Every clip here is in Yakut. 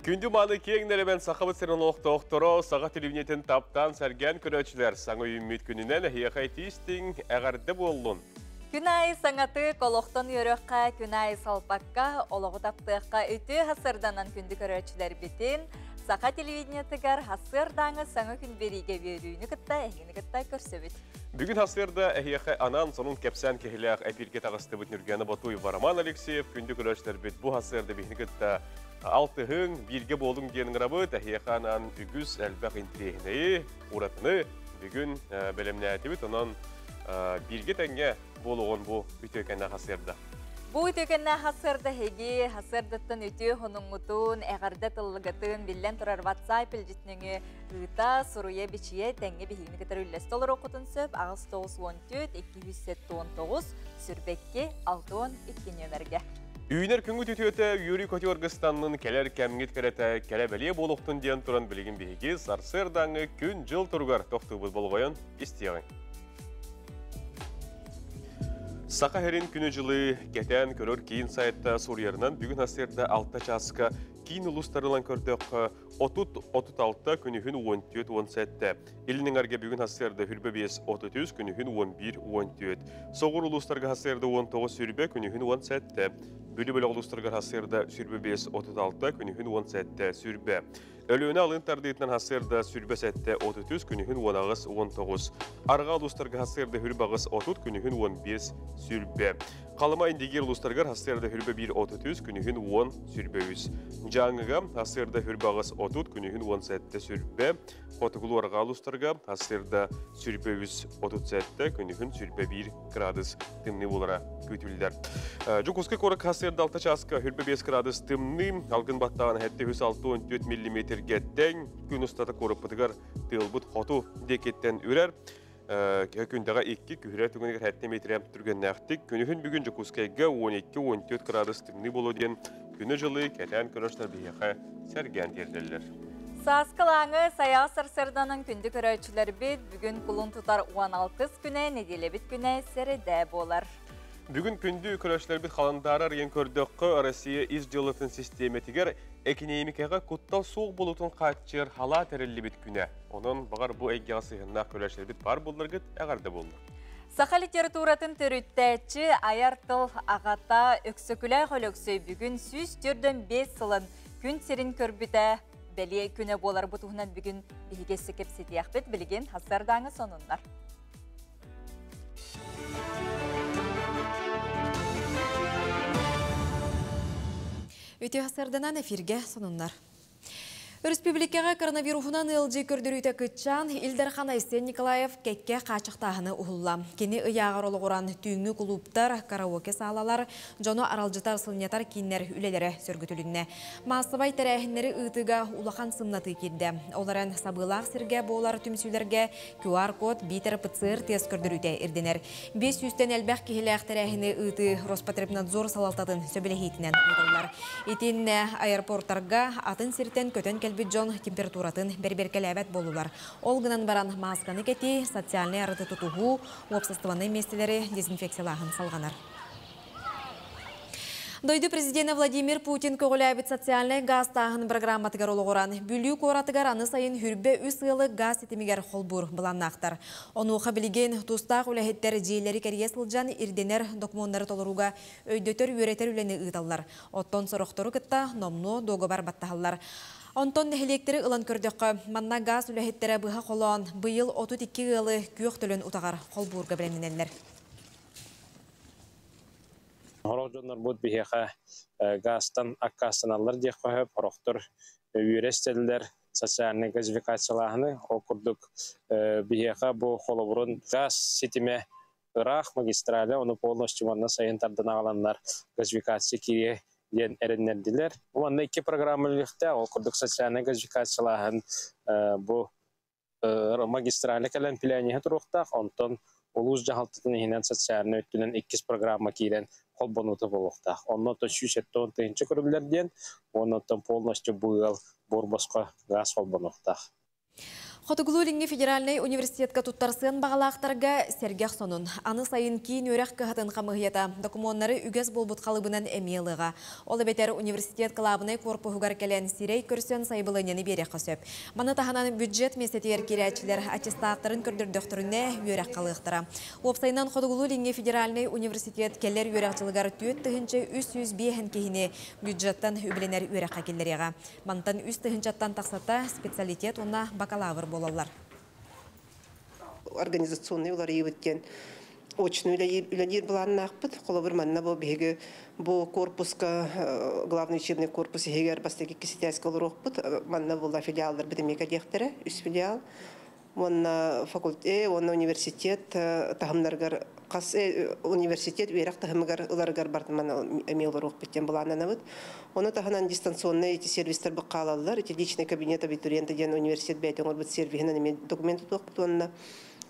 Күндү мааны киэҥ нэлэмэн Сахабыт сирин олохтоохторо, саха телевидениетин таптаан сэргээн көрөөччүлэр, саҥа үүммүт күнүнэн эһиэхэ итии-истиҥ эҕэрдэ буоллун! Күн аайы саҥатык, олохтон үөрүөххэ, күн аайы салпакка, олоҕу таптыахха үтүө хасырданан күндү көрөөччүлэрбитин Саха телевидениетыгар хасыардааҥы саҥа күн биэриигэ үөрүүнү кытта эһигини кытта көрсөбүт. Бүгүн хасыарда эһиэхэ анаан сонун кэпсээн киһилээх эпииргэ таҕыстыбыт Нүргэна Ботуева, Роман Алексеев, күндү көрөөччүлэрбит бу хасыарда биһини кытта Алтыһыҥ, бииргэ буолуҥ диэн ыҥырабыт, эһиэхэ анаан үгүс элбэх интириэһинэйи, уратыны бүгүн бэлэмнээтибит. Онон бииргэ тэҥҥэ буолуоҕун бу үтүөкэннээх хасыарда. Бу үтүөкэннээх хасыарда эһиги хасыардаттан үтүө хонуҥҥутун, эҕэрдэ тыллыгытын, биллэн турар WhatsApp илдьитинэҥи ыыта, суруйа-бичийэ тэҥҥэ биһигини кытары үллэстэ олоруоххутун сөп 894 279 22 62 нүөмэргэ. Үүнэр күҥҥүт үтүөтэ үөрүү көтүү аргыстаннын, кэлэр кэмҥит кэрэтэ кэрэ бэлиэ буолуохтун диэн туран билигин биһиги сарсыардааҥҥы күн-дьыл туругар тохтуубут болҕойон истиэҕиҥ. Саха сирин күнү-дьылы кэтээн көрөр киин сайтта суруйарынан бүгүн сарсыарда 6 чааска киин улуустарынан көрдөххө 30-36 күнүһүн 14-17 Илин эҥэргэ бүгүн сарсыарда хүрбэ 5-33, күнүһүн 11-14. Соҕур улуустарга сарсыарда 19 сүрбэ, күнүһүн 17. Бүлүү бөлөх улуустарыгар сарсыарда сүрбэ 5-36, күнүһүн 17 сүрбэ. Өлүөнэ алын тардыытынан сарсыарда сүрбэ 7-33, күнүһүн 18-19. Арҕаа улуустарга сарсыарда хүрбэ 8-30, күнүһүн 15 сүрбэ. Халыма Индигир улуустарыгар сарсыарда хүрбэ 1-33, күнүһүн 10 сүрбэ 3. Дьааҥыга сарсыарда хүрбэ 8-30, күнүһүн 17 сүрбэ. Хотугулуу арҕаа улуустарга сарсыарда сүүрбэ үс 37, күнүһүн 21 градус тымныы буолара күүтүллэр. Дьокуускай куоракка сарсыарда 6 чааска 25 градус тымныы, алгын баттаҕын 764 миллиметргэ тэҥ, күн устата куораппытыгар тыалбыт хоту диэкиттэн үрэр. Күндэҕэ 2 күһүрэ түгэнигэр 7 метрэ түргэннээхтик. Күнүһүн бүгүн Дьокуускайга 12-14 градус тымныы буолуо диэн күнү-дьылы кэтээн көрөөччүлэр биһиэхэ сэргээн тиэрдэллэр. Сааскылааҥы сайаҕас сарсыарданан күндү көрөөччүлэрбит бүгүн кулун тутар 16 күнэ нэдиэлэбит күнэ сэрэдэ буолар. Бүгүн күндү көрөөччүлэрбит халандаары арыйан көрдөххө, Россия ис дьыалатын систиэмэтигэр экэниэмикэҕэ куттал суох буолуутун хааччыйар халаа тэриллибит күнэ. Онон, баҕар, бу эйгэҕэ сыһыаннаах көрөөччүлэрбит баар буолларгыт, эҕэрдэ буолла. Саха литературатын төрүттээччи, айар тыл аҕата Өксөкүлээх Өлөксөй бүгүн 145 сылын күн сирин көрбүтэ бэлиэ күнэ буолар. Бу туһунан бүгүн биһиги өссө кэпсэтиэхпит. Билигин хасардааҥы сонуннар. Үтүө хасарданан эфирге сонуннар. Өрөспүүбүлүкэҕэ коронавируһунан ыалдьыы көрдөрүүтэ кыччаан, Ил Дархан Айсен Николаев кэккэ хааччахтааһыны уһулла. Кини ыйааҕар олоҕуран түүҥҥү кулууптар, караоке саалалар, дьону аралдьытар, сынньатар кииннэр үлэлэрэ сөргүтүлүннэ. Маассабай тэрээһиннэри ыытыыга улахан сымнатыы киирдэ. Ол эрэн сабыылаах сиргэ буолар түмсүүлэргэ QR-код биитэр ПЦР-тест көрдөрүүтэ ирдэнэр. 500-тэн элбэх киһилээх тэрээһини ыытыы Роспотребнадзор салалтатын сөбүлэһиитинэн ыытыллар. Итиннэ аэропортарга атын сиртэн көтөн кэлбит дьон температуратын бэрбиэркэлээбэт буоллулар. Ол гынан баран маасканы кэтии, социальнай арыты тутуһуу, уопсастыбаннай миэстэлэри дезинфекциялааһын салҕанар. Дойду президенэ Владимир Путин көҕүлээбит социальнай гаастааһын программатыгар олоҕуран, Бүлүү куоратыгар аны сайын хүрбэ үс ыалы гаас ситимигэр холбуур былааннаахтар. Онуоха билигин тустаах үлэһиттэр дьиэлэри кэрийэ сылдьан ирдэнэр докумуоннары толорууга өйдөтөр-үөрэтэр үлэни ыыталлар. Оттон сорохтору кытта номнуо дуогабар баттаһаллар. Онтон нэһилиэктэри ылан көрдөххө, манна гаас үлэһиттэрэ быһа холоон быйыл 32 ыалы күөх төлөн утаҕар холбуурга бэлэмнэнэллэр. Сорох дьоннорбут биһиэхэ гаастан аккаастаналлар диэххэ сөп, сорохтор үөрэ истэллэр социальнай газификациялааһыны. Ол курдук биһиэхэ бу холобурун гаас ситимэ ыраах магистраля, ону полностью манна сайын тардан аҕаланнар газификация киириэ диэн эрэннэрдилэр. Манна икки программа үлэлиэхтээх, ол курдук социальнай газификациялааһын бу магистрали кэлэн пилэниһэ туруохтаах, онтон улуус дьаһалтатын иһинэн социальнай өттүнэн иккис программа киирэн холбонуута буолуохтаах. Онно оттон 170 тыһыынча көрүллэр диэн, уонна оттон полностью бу ыал буор босхо гаас холбонуохтаах. Хотугулуу-Илиҥҥи федеральнай университетка туттарсыан баҕалаахтарга сэргэх сонун. Аны сайын киин үөрэх кыһатын хамыыһыйата докумуоннары үгэс буолбут халыбынан эмиэ ылыаҕа. Ол эбэтэр университет кылаабынай куорпуһугар кэлэн сирэй көрсөн сайабылыанньаны биэриэххэ сөп. Маны таһынан бюджет миэстэтигэр киирээччилэр аттестаттарын көрдөрдөхтөрүнэ үөрэх халыахтара. Уопсайынан Хотугулуу-Илиҥҥи федеральнай университет кэлэр үөрэх дьылыгар 4305 киһини бюджеттан үбүлэнэр үөрэххэ киллэриэҕэ. Мантан үс тыһыынчаттан тахсата специалитет уонна бакалавр буолаллар. Организационный уларыйыбыт диэн очно үлэлиир былааннаахпыт. Холобур, манна бу биһиги бу корпуска, главный учебный корпус иһигэр бастакы икки олоруохпут. Манна була филиалларбыт эмиэ кэлиэхтэрэ, үс филиал. Уонна факультет, уонна университет таһымнарыгар хас университет үөрэх таһымыгар ыларыгар бартыман эмиэ олоруохпут диэн былааннанабыт. Ону таһынан дистанционный эти сервистер быккаалаллар, эти личный кабинет абитуриента диэн университет бэйэтин оҥорбут сервиһинэн эмиэ документ тутуохпут уонна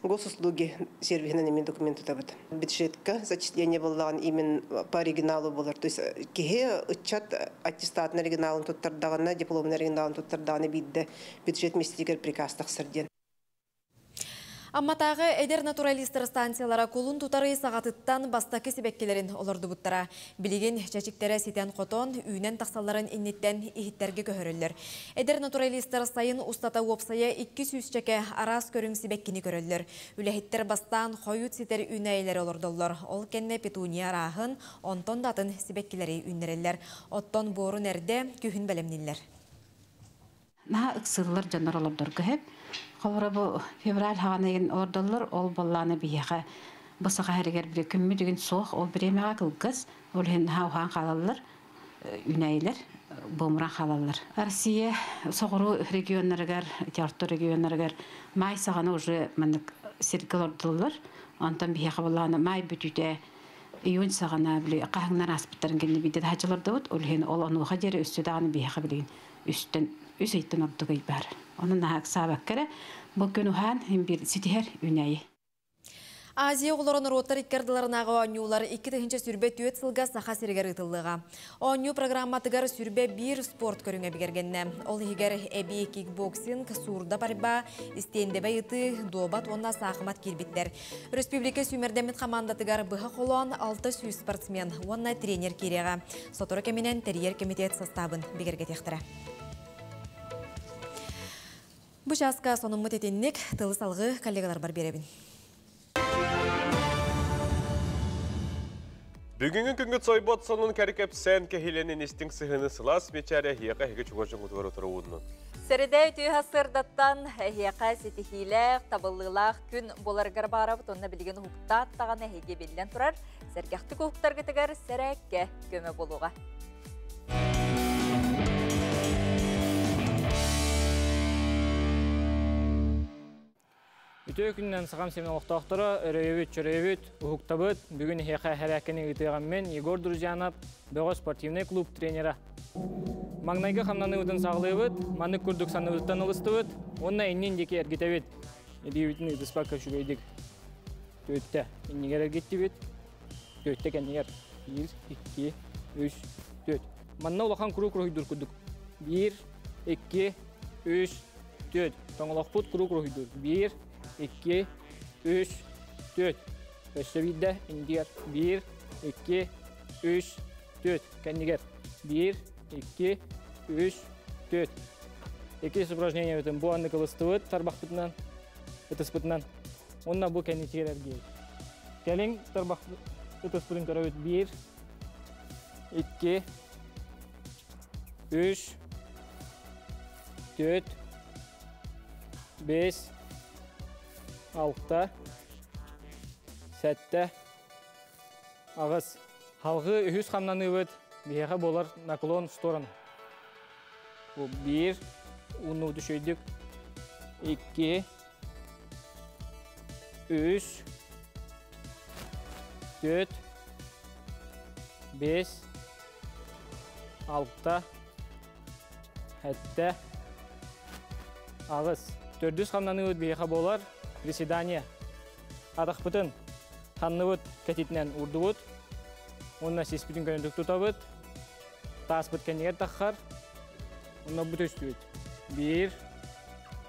госуслуги сервиһинэн эмиэ документ тутабыт. Бюджетка зачисление буоллаҕын именно по оригиналу болар. То есть киһи ыччат аттестатын оригиналын туттардаҕына, дипломун оригиналын туттардаҕына биирдэ бюджет миэстэтигэр приказ тахсар диэн. Амматааҕы эдэр натуралистар станциялара кулун тутар ый саҕатыттан бастакы сибэккилэрин олордубуттара. Билигин чэчиктэрэ ситэн-хотон, үүнэн тахсалларын инниттэн иһиттэргэ көһөрөллөр. Эдэр натуралистар сайын устата уопсайа 200-чэкэ араас көрүҥ сибэккини көрөллөр. Үлэһиттэр бастаан хойут ситэр үүнээйилэри олордоллор. Ол кэннэ петуния арааһын, онтон да атын сибэккилэри үүннэрэллэр. Оттон буорун эрдэ күһүн бэлэмниллэр. Наһаа ыксыыллар дьоннор олордорго сөп. Холобура, бу февраль хаҕана олордоллор, ол буоллаҕына биһиэхэ бу саха сиригэр били күммүт үгүн суох, ол бириэмэҕэ кылгас, ол иһин наһаа уһаан хаалаллар, үүнээйилэр буомуран хаалаллар. Россия соҕуруу регионнарыгар, ити орто регионнарыгар маай саҕана уже маннык сиргэ олордуллар. Онтон биһиэхэ буоллаҕына маай бүтүүтэ июнь саҕана били хаһыҥнар ааспыттарын кэннэ биирдэ таһааччы олордубут. Ол иһин ол онуоха диэри өссө даҕаны биһиэхэ билигин үстэн үс ыйтан ордук ый баар. Онон наһаа ыксаабакка эрэ бу күн уһаан иһин биир ситиһэр үүнээйи. Азия оҕолоро норуоттар икки ардыларынааҕы оонньуулар 2024 сылга Саха сиригэр ыытыллыаҕа. Оонньуу программатыгар 21 спорт көрүҥэ бигэргэннэ. Ол иһигэр эбии кикбоксинг, суурда борьба, истиэндэбэй ытыы, дуобат уонна саахымат киирбиттэр. Өрөспүүбүлүкэ сүүмэрдэммит хамаандатыгар быһа холоон 600 спортсмен уонна тренер киириэҕэ. Сотору кэминэн тэрийэр комитет састаабын бигэргэтиэхтэрэ. Бу чааска сонуммут итинник, тылы салгыы коллегаларбар биэрэбин. Бүгүҥҥү күҥҥүт сойбот сонун кэрикэпсээн кэһиилэнин истиҥ сыһыаны сылаас мичээрэ эһиэхэ эһиги чугас дьоҥҥутугар утары ууннун. Сэрэдэ үтүө сырдаттан эһиэхэ ситиһиилээх, табыллыылаах күн буоларыгар баарабыт онно билигин уһуктаат даҕаны эһиги биллэн турар сэргэхтик уһуктаргытыгар сэрээккэ көмө буолуоҕа. Үтүө күнүнэн Сахам сирин олохтоохторо, өрөйөбүт, чөрөйөбүт, уһуктабыт. Бүгүн эһиэхэ эһэрээккэни ыытыаҕым Егор Друзьянов, бөҕө спортивнай клуб тренера. Маҥнайгы хамнаныыбытын саҕалыыбыт, маннык курдук санныбытыттан ылыстыбыт уонна иннин диэки эргитэбит. Илиибитин ыытыспакка үчүгэйдик түөттэ иннигэр эргиттибит. Түөттэ кэннигэр. Биир, икки, үс, түөт. Манна улахан куруук уруһуйдуур курдук. Биир, икки, үс, түөт. Тоҥолохпут куруук уруһуйдуур. Биир, икки, үс, түөт. Өссө биирдэ иннигэр. Биир, икки, үс, түөт. Кэннигэр. Биир, икки, үс, түөт. Иккис упражнениебытын бу аннык ылыстыбыт тарбахпытынан, ытыспытынан. Уонна бу кэннитигэр эргийэбит. Кэлиҥ тарбах ытыспытын көрөбүт. Биир, икки, үс, түөт, бэс, алта, сэттэ, аҕыс. Халгыы үһүс хамнаныыбыт биһиэхэ буолар наклон в сторону. Бу биир, уну түшөйдүк, икки, үс, түөт, бэс, алта, сэттэ, аҕыс. Төрдүс хамнаныыбыт биһиэхэ буолар приседание. Атахпытын ханныбыт кэтитинэн уурдубут. Уонна сиспитин көнөтүк тутабыт. Тааспыт кэннигэр таххар. Онно бу түстүбүт. Биир,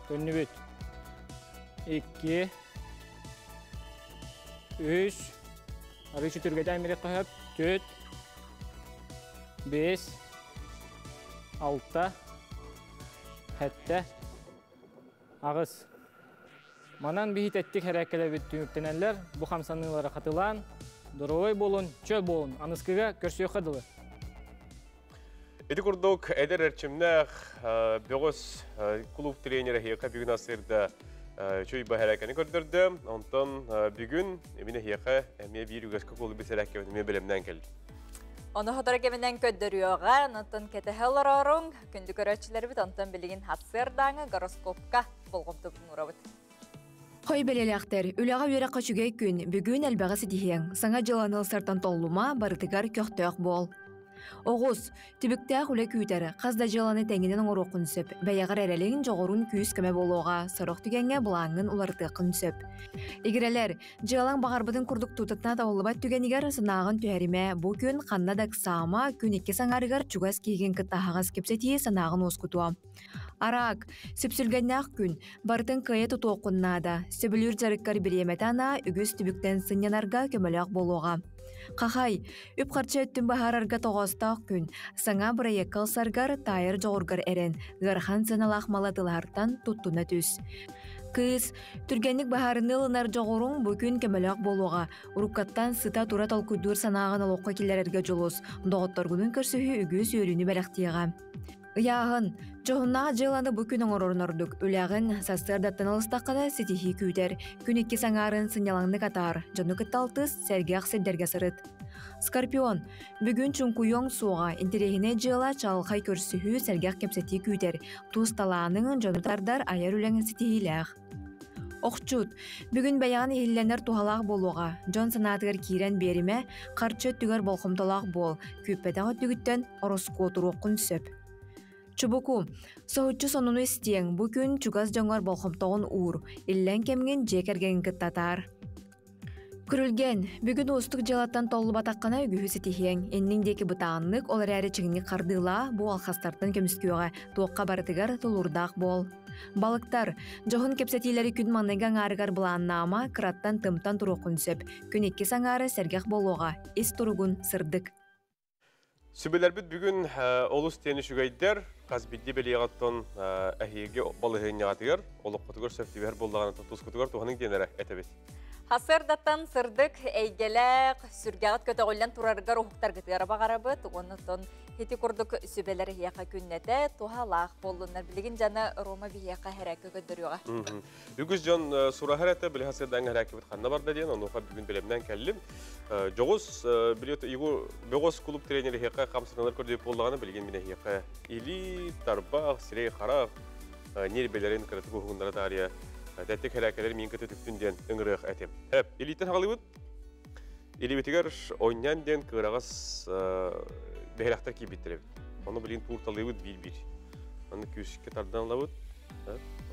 көннүбүт. 2, 3, арыычы түргэтэ эмире қойып, 4, 5, 6, 7, 8. Манан биһитеттик хэрәккелебит түмүктенеллер, бу хамсаныылары хатылаан, доровой болун, чөл болун, аныскыга көрсүөххэ дылы. Ити курдук эдэр эрчимнээх бөҕөс клуб тренера хиэхэ бүгүн асырда чөй баһараканы көрдөрдө. Онтон бүгүн эмине хиэхэ эмиэ биир үгэскэ кулу бисэрәккэ эмиэ белемнән келди. Оны хотор кеминен көддөрүөҕэ, онтон кэтэһэ олорорун, күндү көрөөччүлэрбит онтон билигин хатсыардааҥы гороскопка болҕомтобутун уурабыт. Хой бэлэлээхтэр, үлэҕэ үөрэххэ үчүгэй күн, бүгүн элбэҕи ситиһиэҥ, саҥа дьыланы ылсартан толлума, барытыгар көхтөөх буол. Оҕус, түбүктээх үлэ күүтэр, хас да дьыаланы тэҥинэн оҥоруоххун сөп, бэйэҕэр эрэлиҥ, дьоҕурун күүс-көмө буолуоҕа, сорох түгэҥҥэ былааҥҥын уларытыаххын сөп. Игирэлэр, дьыалаҥ баҕарбытын курдук тутатына табыллыбат түгэнигэр санааҕын түһэримэ, бу күн ханна да ыксаама, күн иккис аҥаарыгар чугас киһигин кытта аһаҕас кэпсэтии санааҕын уоскутуо. Араак, сүпсүлгэннээх күн, барытын кыайа тутуоххун наада, сөбүлүүр дьарыккар бириэмэтэ анаа, үгүс түбүктэн сынньанарга көмөлөөх буолуоҕа. Хахай, үп-харчы өттүн быһаарарга тоҕоостоох күн, саҥа бырайыакка ылсаргар, таайар дьоҕургар эрэн, ыарахан сыаналаах малы атыылаһартан туттуна түс. Кыыс, түргэнник быһаарыныы ылынар дьоҕуруҥ бу күн көмөлөөх буолуоҕа, уруккаттан сыта-тура толкуйдуур санааҕын олоххо киллэрэргэ дьулус, доҕотторгунун көрсүһүү үгүс үөрүүнү бэлэхтиэҕэ. Ыйааһын. Дьоһуннаах дьыаланы бу күн оҥорорун ордук. Үлэҕин сарсыардаттан ылыстаххына ситиһии күүтэр. Күн иккис аҥаарын сынньалаҥнык атаар. Дьону кытта алтыс, сэргэх сирдэргэ сырыт. Скорпион. Бүгүн чуҥкуйуоҥ суоҕа. Интэриэһинэй дьыала, чаҕылхай көрсүһүү, сэргэх кэпсэтии күүтэр. Тус талааныҥ, дьону тардар, айар үлэҥ ситиһиилээх. Охчут. Бүгүн бэйэҕин иһиллэнэр туһалаах буолуоҕа. Дьон санаатыгар киирэн биэримэ, харчы өттүгэр болҕомтолоох буол. Күүппэтэх өттүгүттэн ороскуотуруоххун сөп. Чубуку, соһуччу сонуну истиэҥ, бу күн чугас дьоҥҥор болҕомтоҕун уур, иллэҥ кэмҥин дьиэ кэргэҥҥин кытта атаар. Күрүлгэн, бүгүн уустук дьыалаттан толлубатаххына үгүһү ситиһиэҥ. Инниҥ диэки бытааннык, ол эрээри чиҥник хардыылаа, бу алхастартан көмүскүөҕэ, туохха барытыгар тулуурдаах буол. Балыктар, дьоһун кэпсэтиилэри күн маҥнайгы аҥаарыгар былааннаама, кыраттан тымтан туруоххун сөп. Күн иккис аҥаара сэргэх буолуоҕа, ис туругун сырдык. Сүбэлэрбит бүгүн олус диэн үчүгэйдэр, хас биирдии бэлиэҕиттэн эһиги балаһыанньаҕытыгар, олоххутугар сөп түбэһэр буоллаҕына тускутугар туһаныҥ диэн эрэ этэбит. Хасыардаттан сырдык, эйгэлээх, сүргэҕит көтөҕүллэн турарыгар уһуктаргытыгар баҕарабыт. Оннуттан ити курдук сүбэлэр эһиэхэ күннэтэ туһалаах буоллуннар. Билигин дьаны Рома биһиэхэ хэрээккэ көрдөрүөҕэ. Үгүс дьон сураһар этэ, били хасыардаҥҥа хэрээккэбит ханна барда диэн, онуоха бүгүн бэлэмнээн кэллим. Дьоҕус билиэт Егор Бөҕөс клуб тренери эһиэхэ хамсаналар көрдөйүп буоллаҕына, билигин мин эһиэхэ илии, тарбах, сирэй харах, ньиэрбэлэрин кыратык уһугуннара таарыйа тэттик хэрээкэлэр миин кыты түктүн диэн ыҥырыах этим. Хэп, илииттэн хаҕалыыбыт. Илибитигэр ойньан диэн кыараҕас бэһирэхтэр киирбиттэр эбит. Ону билигин туурталыыбыт биир-биир. Аны күүскэ тардан ылабыт.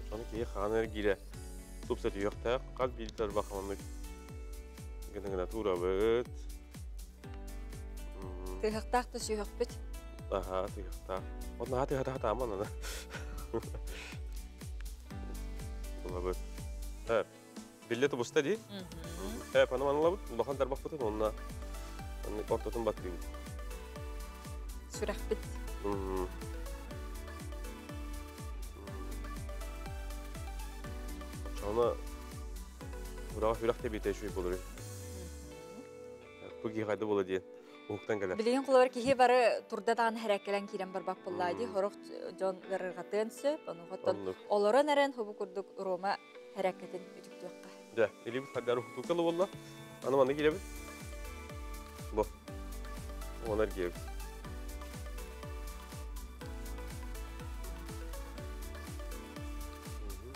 Очону киһи хаан эргиирэ тупса түһүөхтээх. Хас биир тарбах оннук гына-гына туурабыт. Тыһыктаах да сүһөхпүт. Аха, тыһыктаах. От наһаа тыһата хатааман аны. Булабыт. Биллэ тубуста дии. Паны манылабыт, улахан тарбахпытын онно ортотун баттыыбыт. Сүрэхпит. Очоно ураҕа сүрэх тэбиитэ үчүгэй буолар. Бу киһи хайда буола диэн уһуктан кэлэр. Билигин холобур киһи бары турда даҕаны хэрээккэлэн киирэн барбат буоллаа дии. Сорох дьон ыарырҕатыан сөп. Ону олорон эрэн хобу курдук Рома хэрээккэтин үтүктүөххэ. Дьэ, илиибит хардары уһуктуукка буолла. Аны манна киирэбит. Бу. Оны эргийэбит.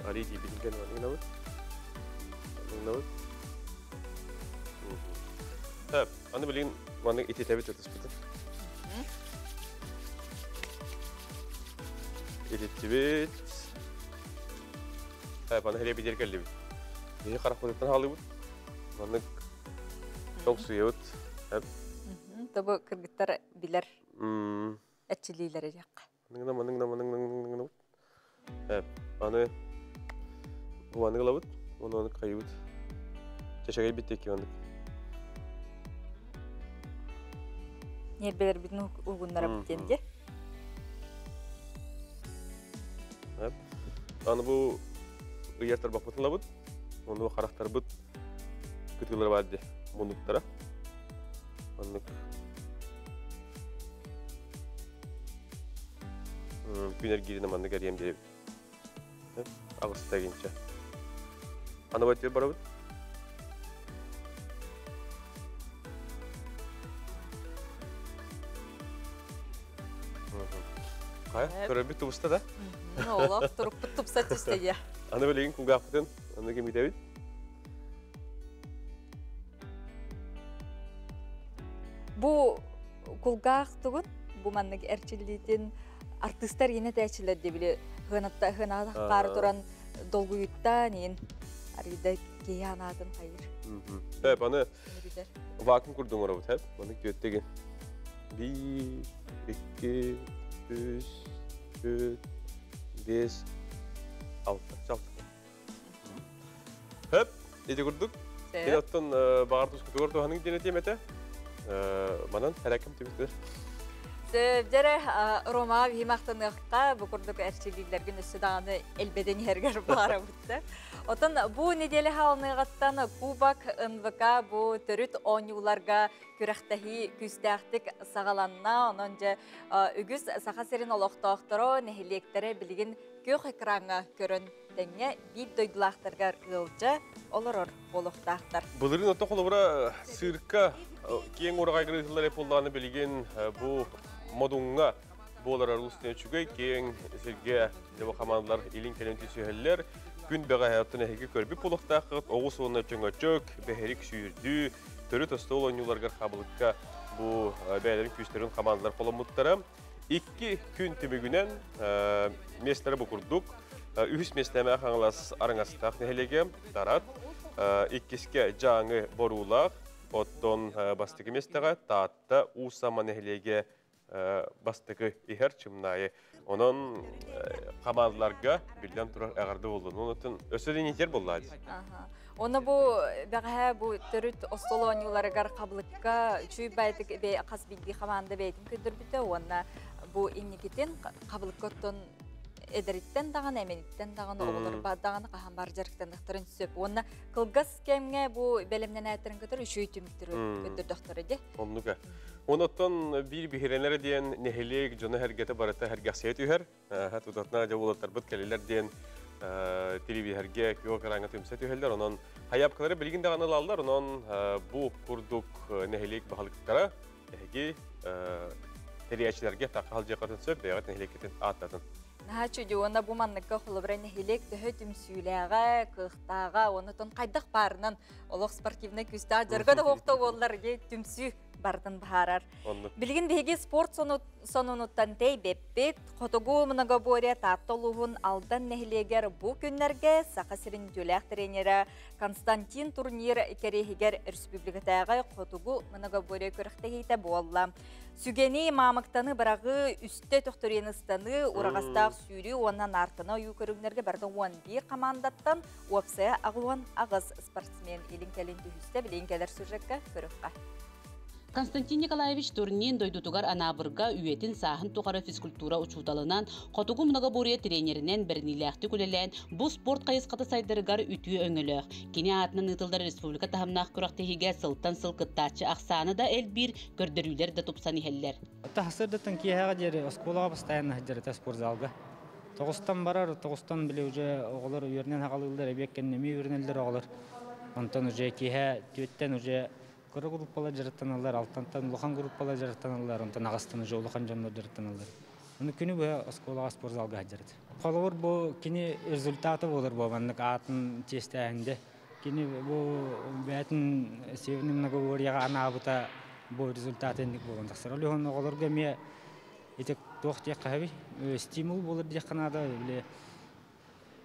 Арий диибитин кэннэ гынабыт. Гынабыт. Тэп, аны билигин маннык ититэбит ытыспытын. Ититтибит. Тэп, аны хлебидер кэллибит. Биһи харахпытыттан хаалыбыт. Маннык тоҥсуйабыт. Тэп. Тобу кыргыттар билэр эрчиллиилэри диэххэ. Манныгна, манныгна, манныгна, манныгна. Тэп, аны бу маннык ылабыт. Оны кайыбыт. Чечегей биттеки ондук. Нербелер битин угуннара битенде. Аны бу ыйартар бакпытын лабыт. Оны харахтар быт кытылар барды мунуктара. Оннук. Күнер гирine маннык әрем деп. Ағыста кенче. Аны байтыр барабыт. Қая, көрөбүт тубуста да? Олох, турукпут тупса түстеге. Аны билеген кулгаапытын, аны кемитебит. Бу кулгаах тугун, бу маннык эрчиллитин артистар ене тәчилер дебили хынатта хыната кар туран долгуютта нин арида кеянатын хайыр. Хеп, аны вакуум курдуң орабыт, хеп. Аны көттеген. 1, 2, 3, 4, 5, 6, 6. Хеп, эти курдук. Кен оттон бағар тус кутугар туханың дене темете. Манан хәрәкем түбүттер. Сөбдері Рома бихимақтаныққа бұ күрдік әрчелилерген үсі дағаны әлбеден ергер бара бұтты. Отын бұ неделі халнығаттан Кубок НВК бұ төрүт оңюларға күрәхтәхи күстәхтік сағаланна, онон же үгіз саха серин олықтоқтыры нәхилектері білген көк экранға көрін тәңе бит дойдулақтарға ылжы олорор болуқтақтар. Бұлырын отты қолыбыра цирка кең орағай кіргізілер болланы білген бұ модуңга болар арулстен чүгей кең сирге дево командалар илин келен түсүһеллер күн бега хаятын эһиги көрбү пулуктаакыт оҕус уонна чөҥөчөк бэһэрик сүүрдүү төрүт остуол оонньууларгар хабылыкка бу бээлерин күүстэрин командалар холоммуттара икки күн түмүгүнэн местері бу курдук үһүс местеме хаҥалас араңастаах нэһилиэгэ тарат иккиске жааҥы боруулаах оттон бастыкы местеҕэ таатта уусама нэһилиэгэ бастыкы ихер чымнайы. Онон командаларга билден турар эгарды болду. Онотун өсөдөн нетер болду ади. Оны бу бәгәһә бу төрүт остол оонньууларыгар кабылыкка чүй байтык бе кас бидди команда бейтин көдөр бүтө. Онна бу инникитин кабылыкка оттон эдериттен даган эмениттен даган оголор ба даган кахан бар жарыктандыктарын сөп. Онна кылгас кемге бу белемнен әтерин көтөр үшүй түмүктүрү көдөр доктор эди. Оннука. Онотон бир бихиренер диэн нехилик жоно хергете барыта хергасия түһэр. Тутатна жабулаттар бут келелер диэн телевизорге кио караңа түмсә түһэллер. Онон хаяпкалары билгин даганы алалар. Онон бу курдук нехилик бахалыктара эһиги териячилерге такал жакатын сөп бәгат нехиликетин аттатын. Наһа чүдү, онна бу манныкка холобра нехилик төһө түмсүүлээҕэ, кыхтааҕа, онотон хайдах барынан олох спортивный күстаа жарга да хоқта боллар ге түмсүү бардын бахарар. Билгин биһиги спорт сонунуттан тей беппит, хотугу многоборье тааттолуһун алдан нехилегер бу күннерге Саха сирин түлээх тренері Константин турнир керехигер республикатааҕы хотугу многоборье көрөхтехите буолла. Сүгени мамыктаны барагы үстө тохтореныстаны урагастаах сүүрүү уоннан артына ою көрүңнерге барды 11 командаттан уопсая агуан агыз спортсмен илин келин түһүстэ билин келер сюжетка көрөккө. Константин Николаевич турнин дойдутугар Анабырга үйетін сахын туғары физкультура учуталынан, хотугу многоборье тренеринен бернилэхти күлелээн, бу спорт кайысқаты сайдарыгар үтүү өңөлөөх. Кини атынан ытылдар республика тахамнаах күрәхтехиге сылтан сыл кыттаачы ахсааны да элбир, көрдөрүүлер да тупсан ихеллер. Тахсырдытын киэһэҕэ диэри оскуолаҕа постоянно сылдьар спортзалга. Тоҕустан барар, тоҕустан биле уже оҕолор үөрнэн хаҕалыыллар, эбиэккэннэми үөрнэллэр оҕолор. Онтон уже киэһэ түөттэн уже кыра группалар жараттаналар, алтантан улахан группалар жараттаналар, онтон ағастан уже улахан дьоннор жараттаналар. Оны күнү бу оскуолаҕа спортзалга сылдьарыт. Холобур бу кини результаты болор бу маннык атын честээһинде. Кини бу бээтин северный многоборьеға анаабыта бу результаты инник болон тахсар. Олихон оҕолорго эмиэ итек туох диэххэ хаби стимул болор диэххэ наада, биле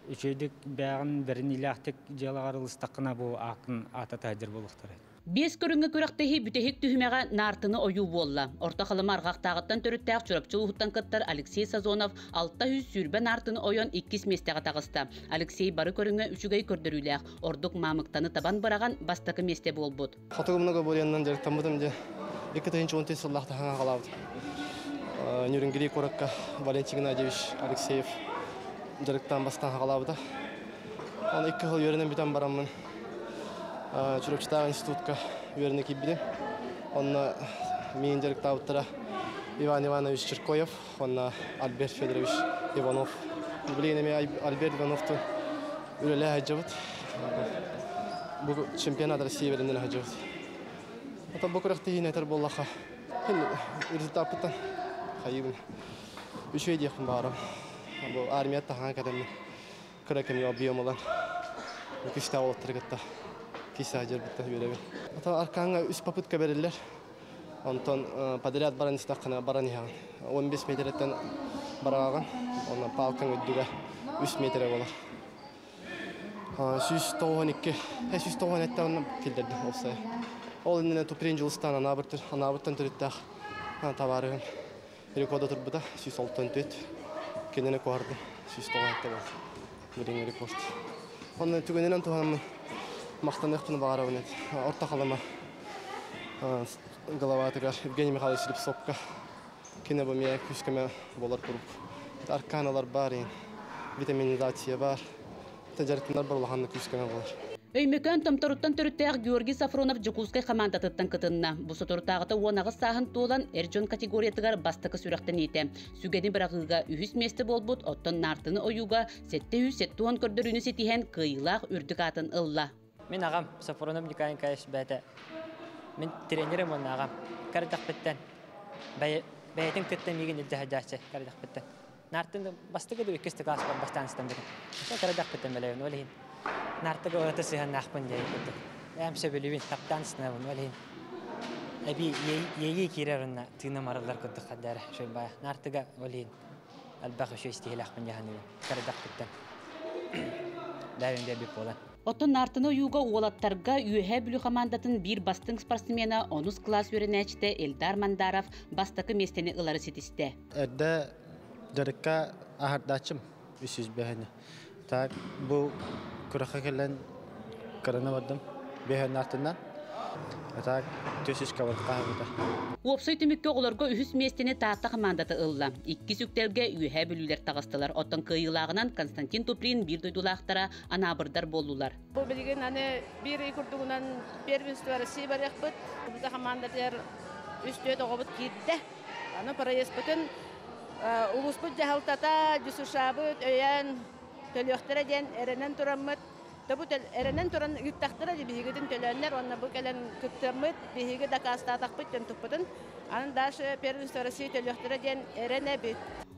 үчөйдүк бэҕин берин илээхтик дьыалаҕар ылыстаххына бу аакын аата таһдыр болуохтара. Биэс көрүҥҥэ күрэхтэһии бүтэһик түһүмэҕэ наартыны ойуу буолла. Орто Халыма арҕахтааҕыттан төрүттээх Чурапчы улууһуттан кыттар Алексей Сазонов 620 наартыны ойон иккис миэстэҕэ таҕыста. Алексей бары көрүҥҥэ үчүгэй көрдөрүүлээх, ордук маамыктаны табан быраҕан бастакы миэстэ буолбут. Хотугу многоборьеннан дьарыктаммытым дьэ 2010 сыллаах таһаҥа хаалаабыт. Нюрингри куоракка Валентин Геннадьевич Алексеев дьарыктаан бастаан хаалаабыта. Оны икки сыл үөрэнэн бүтэн бараммын Чурапчытааҕы институтка үөрэнэ киирбитим. Онно миин дьарыктаабыттара Иван Иванович Чиркоев уонна Альберт Федорович Иванов. Билигин эмиэ Альберт Ивановтун үлэлээ сылдьабыт. Бу чемпионат России бэлэмнэнэ сылдьабыт. Ото бу күрэхтэһиини этэр буоллахха, результаппыттан хайыыбын. Үчүгэй диэхпин баҕарабын. Бу армия таһаан кэтэммин кыра кэмҥэ объем ылан күүстээх уолаттары кытта киирсэ сылдьарбыттан үөрэбин. Ото аркааҥҥа үс попытка бэриллэр. Онтон подряд баран истэххинэ баран иһэҕин. 15 метрэттэн бараҕаҕын. Онон палкаҥ үрдүгэ 3 метрэ буолар. 192, 197 онно киллэрдим уопсайа. Ол иннинэ Туприн Дьулустаан Анаабыртан төрүттээх табаарыһым рекорда турбута 164. Кинини куһардым 197 буолла. Билиҥҥи рекорд. Онно түгэнинэн туһанаммын махтаныахпын баҕарабын Орто Халыма главатыгар Евгений Михайлович Слепцовка кини бу эмиэ күүс-көмө буолар куруук. Арканалар баар, витаминизация баар. Дьарыктанар бар улаханнык күүс-көмө буолар. Өймөкөөн Томторуттан төрүттээх Георгий Сафронов Дьокуускай хамаандатыттан кытынна. Бу соторутааҕыта 18 сааһын туолан эр дьон категориятыгар бастакы сүрэхтэниитэ. Сүгэни быраҕыыга үһүс миэстэ буолбут, оттон наартыны ойууга 770 көрдөрүүнү ситиһэн кыайыылаах үрдүк аатын ылла. Мин аҕам Сафронов Николай Николаевич бэйэтэ мин тренерим уонна аҕам кэрдэхпиттэн бэйэтин кытта миигин илдьэ сылдьааччы кэрдэхпиттэн. Наартын бастакы да иккис класспар бастаан сытан бүтүн. Кэрдэхпиттэн бэлэбин ол иһин наартыга ураты сыһыаннаахпын диэн курдук. Бэйэм сөбүлүүбүн, таптаан сынабын ол иһин. Эбии иэйии киирэр уонна тыыным арыллар курдук хаддара шойбая. Наартыга ол иһин элбэх үчүгэй истиһилээхпин дьаһаныыбын кэрдэхпиттэн. Бэйэм биэрбит буолан. Оттон Наартыны ойууга уолаттарга Үөһээ Бүлүү хамаандатын биир бастыҥ спортсмена онус кылаас үөрэнээччитэ Эльдар Мандаров бастакы миэстэни ылары ситистэ. Эрдэ дьарыкка аһардааччым 305-ни. Так бу күрэххэ кэлэн кыраны бардым. Бэһэн артынан. Так төсүс кабыртаабыта. Уопсай түмүккэ оҕолорго үһүс миэстэни Таатта хамаандата ылла. Иккис үктэлгэ Үөһээ Бүлүүлэр таҕыстылар. Оттон кыайыылааҕынан Константин Туприн биир дойдулаахтара Анаабырдар буоллулар. Бу билигин аны биир ый курдугунан первенство России барыахпыт. Бу хамаандатыгар үс-түөрт оҕобут киирдэ. Аны проездпытын улууспут дьаһалтата, ДЮСШ-быт өйөөн төлүөхтэрэ диэн эрэнэн тураммыт. Бу эрэнэн туран ыыттахтара биһигитин төлөөннөр уонна бу кэлэн кыттыаммыт, биһиги дакаастаатахпыт туппутун. Анан дальше первенство России төлүөхтэрэ диэн эрэнэбит.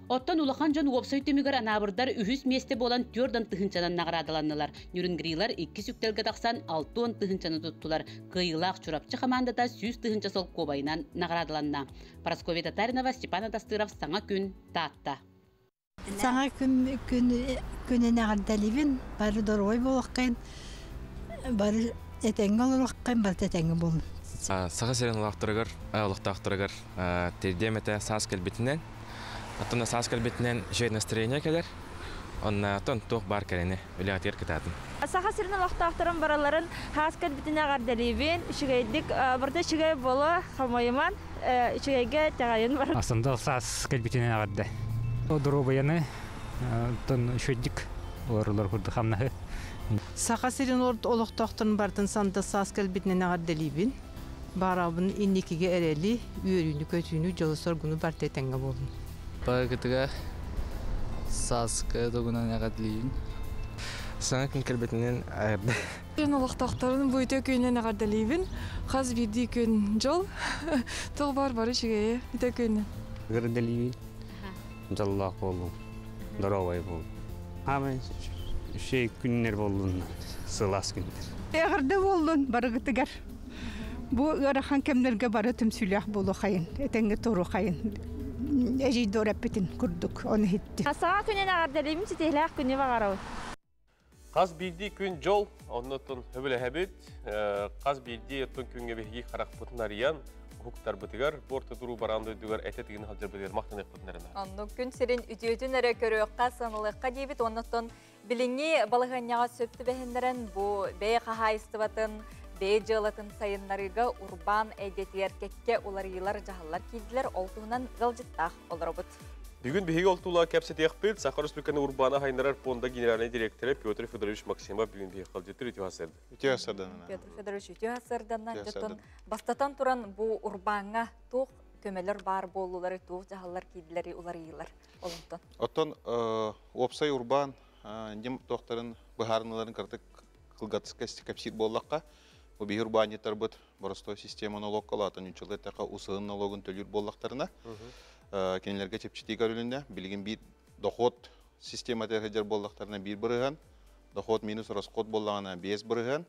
Оттон улахан дьон уопсай түмүгэр Анаабырдар үһүс миэстэ буолан 4 тыһыынчанан наҕараадаланнылар. Нюрингрилар иккис үктэлгэ тахсан 6 тыһыынчаны туттулар. Кыайыылаах Чурапчы хамаандата 100 тыһыынча солкуобайынан наҕараадаланна. Парасковья Татаринова, Степан Адастыров, Саҥа күн, Таатта. Саҥа күн күнүн эҕэрдэлиибин, бары доруобай буолуоххайын, бары этэҥҥэ олоруоххайын, барыта этэҥҥэ буолун. Саха сирин олохторугар, олохтоохторугар тирдиэм этэ саас кэлбитинэн. Оттон саас кэлбитинэн үчүгэй настроение кэлэр. Онна тон туох баар кэрэни үлэҕитигэр кытаатын. Саха сирин олохтоохторун бараларын хаас кэлбитинэ эҕэрдэлиибин. Үчүгэйдик барыта үчүгэй буолуо, хомойуман, үчүгэйгэ итэҕэйин бар. Сандал саас кэлбитинэн эҕэрдэ. Доруобуйаны тон үчүгэйдик олорулар курдук хамнаһы. Саха сирин олохтоохторун барытын сандал саас кэлбитинэн эҕэрдэлиибин. Баарабын инникигэ эрэли, үөрүүнү-көтүүнү, дьолу-соргуну барыта этэҥҥэ буолун. Барыгытыгар сааскы тугунан эҕэрдэлиибин. Саҥа күн кэлбитинэн эҕэрдэ. Күн олохтоохторун бу үтүө күнүнэн эҕэрдэлиибин. Хас биирдии күн дьол. Туох баар бары үчүгэйи үтүө күнүнэн. Эҕэрдэлиибин. Дьоллоох буолуҥ. Доруобай буолуҥ. Хаамай үчүгэй күннэр буоллун, сылаас күннэр. Эҕэрдэ буоллун барыгытыгар. Бу ыарахан кэмнэргэ бары түмсүүлээх буолуохайын, этэҥҥэ туруохайын. Эжийдор эппитин курдук, оны иһитти. Саҥа күнүн эҕэрдэлиибин, ситиһилээх күнү баҕарабын. Хас биирдии күн дьол, оннуттан хөбүлэһэбит, хас биирдии оттон күҥҥэ биһиги харахпытын арыйан, уһуктарбытыгар, бу орто туруу бараан дойдугар этэ тыгын халдьарбытыгар махтаныахпытын эрэ наада. Оннук күн сирин үтүөтүн эрэ көрүөххэ, сыаналыахха диэбит, оннуттан билиҥҥи балаһыанньаҕа сөп түбэһиннэрэн бу бэйэ хаһаайыстыбатын, бэйэ дьыалатын сайыннарыыга урбаан эйгэтигэр кэккэ уларыйыылар, дьаһаллар киирдилэр, ол туһунан ыалдьыттаах олоробут. Бүгүн биһиги ол тула кэпсэтиэхпит. Саха Республиканы урбаана хайыннарар пуонда генеральный директора Петр Федорович Максимов бүгүн биһиги халдьыттыр үтүө сырды. Үтүө сырданна. Петр Федорович үтүө сырданна. Дьоттон бастатан туран бу урбааҥҥа туох көмөлөр баар буоллулары, туох дьаһаллар киирдилэри уларыйыылар олонтон. Оттон уопсай урбаан дьим туохтарын быһаарыныыларын кыртык кылгатыска кэпсиир буоллахха, бу биһи урбаанньыттарбыт боростой система налогка лаатын үчүлэ тэха усыһын налогын төлүүр буоллахтарына, кинилэргэ чэпчэтии көрүлүннэ. Билигин биир доход системата сылдьар буоллахтарына 1%, доход минус расход буоллаҕына 5%.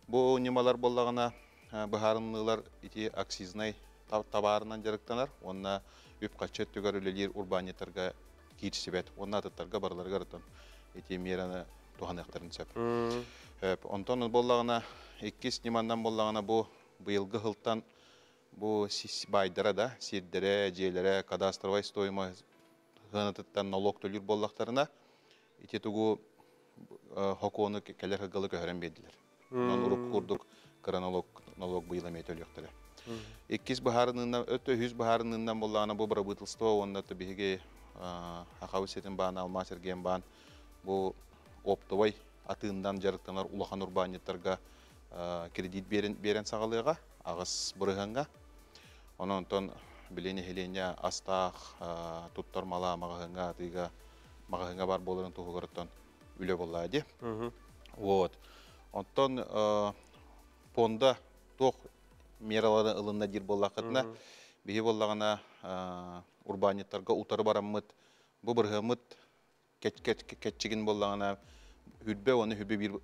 Бу ньымалар буоллаҕына быһаарынныылар ити акцизнай табаарынан дьарыктанар уонна үп-харчы өттүгэр үлэлиир урбаанньыттарга киирсибэт уонна атыттарга барыларыгар оттон ити мераны туһаныахтарын сөп. Онтон буоллаҕына иккис ньыманнан буоллаҕына бу быйылгы сылтан бу баайдара да сирдэрэ, дьиэлэрэ кадастровай стоимость сыанатыттан налог төлүүр буоллахтарына ити тугу хокуону кэлэр сылгалы көһөрөн биэрдилэр. Онон урукку курдук кыра налог налог быйыл эмиэ төлүөхтэрэ. Иккис быһаарыныынан, өттө үһүс быһаарыныынан буоллаҕына бу бырабыыталыстыба уонна биһиги Хахабы ситин баан, Алмаас эргиэн баан бу оптовай атыындан дьарыктанар улахан урбаанньыттарга кредит биэрэн, биэрэн саҕалыаҕа 8%-ҥа. Онон онтон били нэһилиэнньэ астаах туттар мала маҕаһыҥҥа атыыга маҕаһыҥҥа бар буоларын туһугар үлэ буоллаа дии. Вот. Онтон пуонда туох мералары ылынна диир буоллаххытына, биһи буоллаҕына урбаанньыттарга утары бараммыт, бу бырыһыаммыт кэтчигин буоллаҕына хүрбэ уонна хүрбэ биир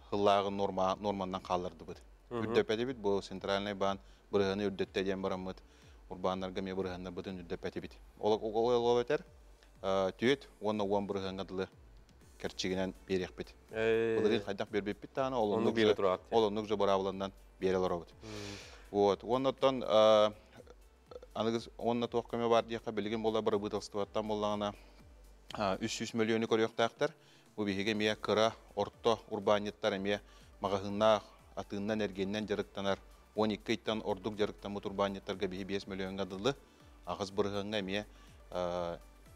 хыллааҕы норма норманнан хааллардыбыт. Үрдэппэтибит, бу центральный баан бырыһыаны үрдэттэ диэн бараммыт, урбааннарга эмиэ бырыһыаннарбытын үрдэппэтибит. Ол эбэтэр 40 уонна 10 бырыһыаҥҥа дылы кэрчигинэн биэриэхпит. Былырыын хайдах биэрбиппит даҕаны, ол оннук ол оннук же быраабыланнан биэрэ олоробут. Вот. Оннуттан аныгыс онно туох көмө бар диэххэ, билигин буола бырабыыталыстыбаттан буоллаҕына 300 мөлүйүөнү көрүөхтээхтэр. Бу биһиги эмиэ кыра, орто урбаанньыттар эмиэ маҕаһыыннаах, атыыннан, эргиэннэн дьарыктанар 12 ыйтан ордук дьарыктаммыт урбаанньыттарга биһи 5 мөлүйүөҥҥэ дылы 8%-ҥа эмиэ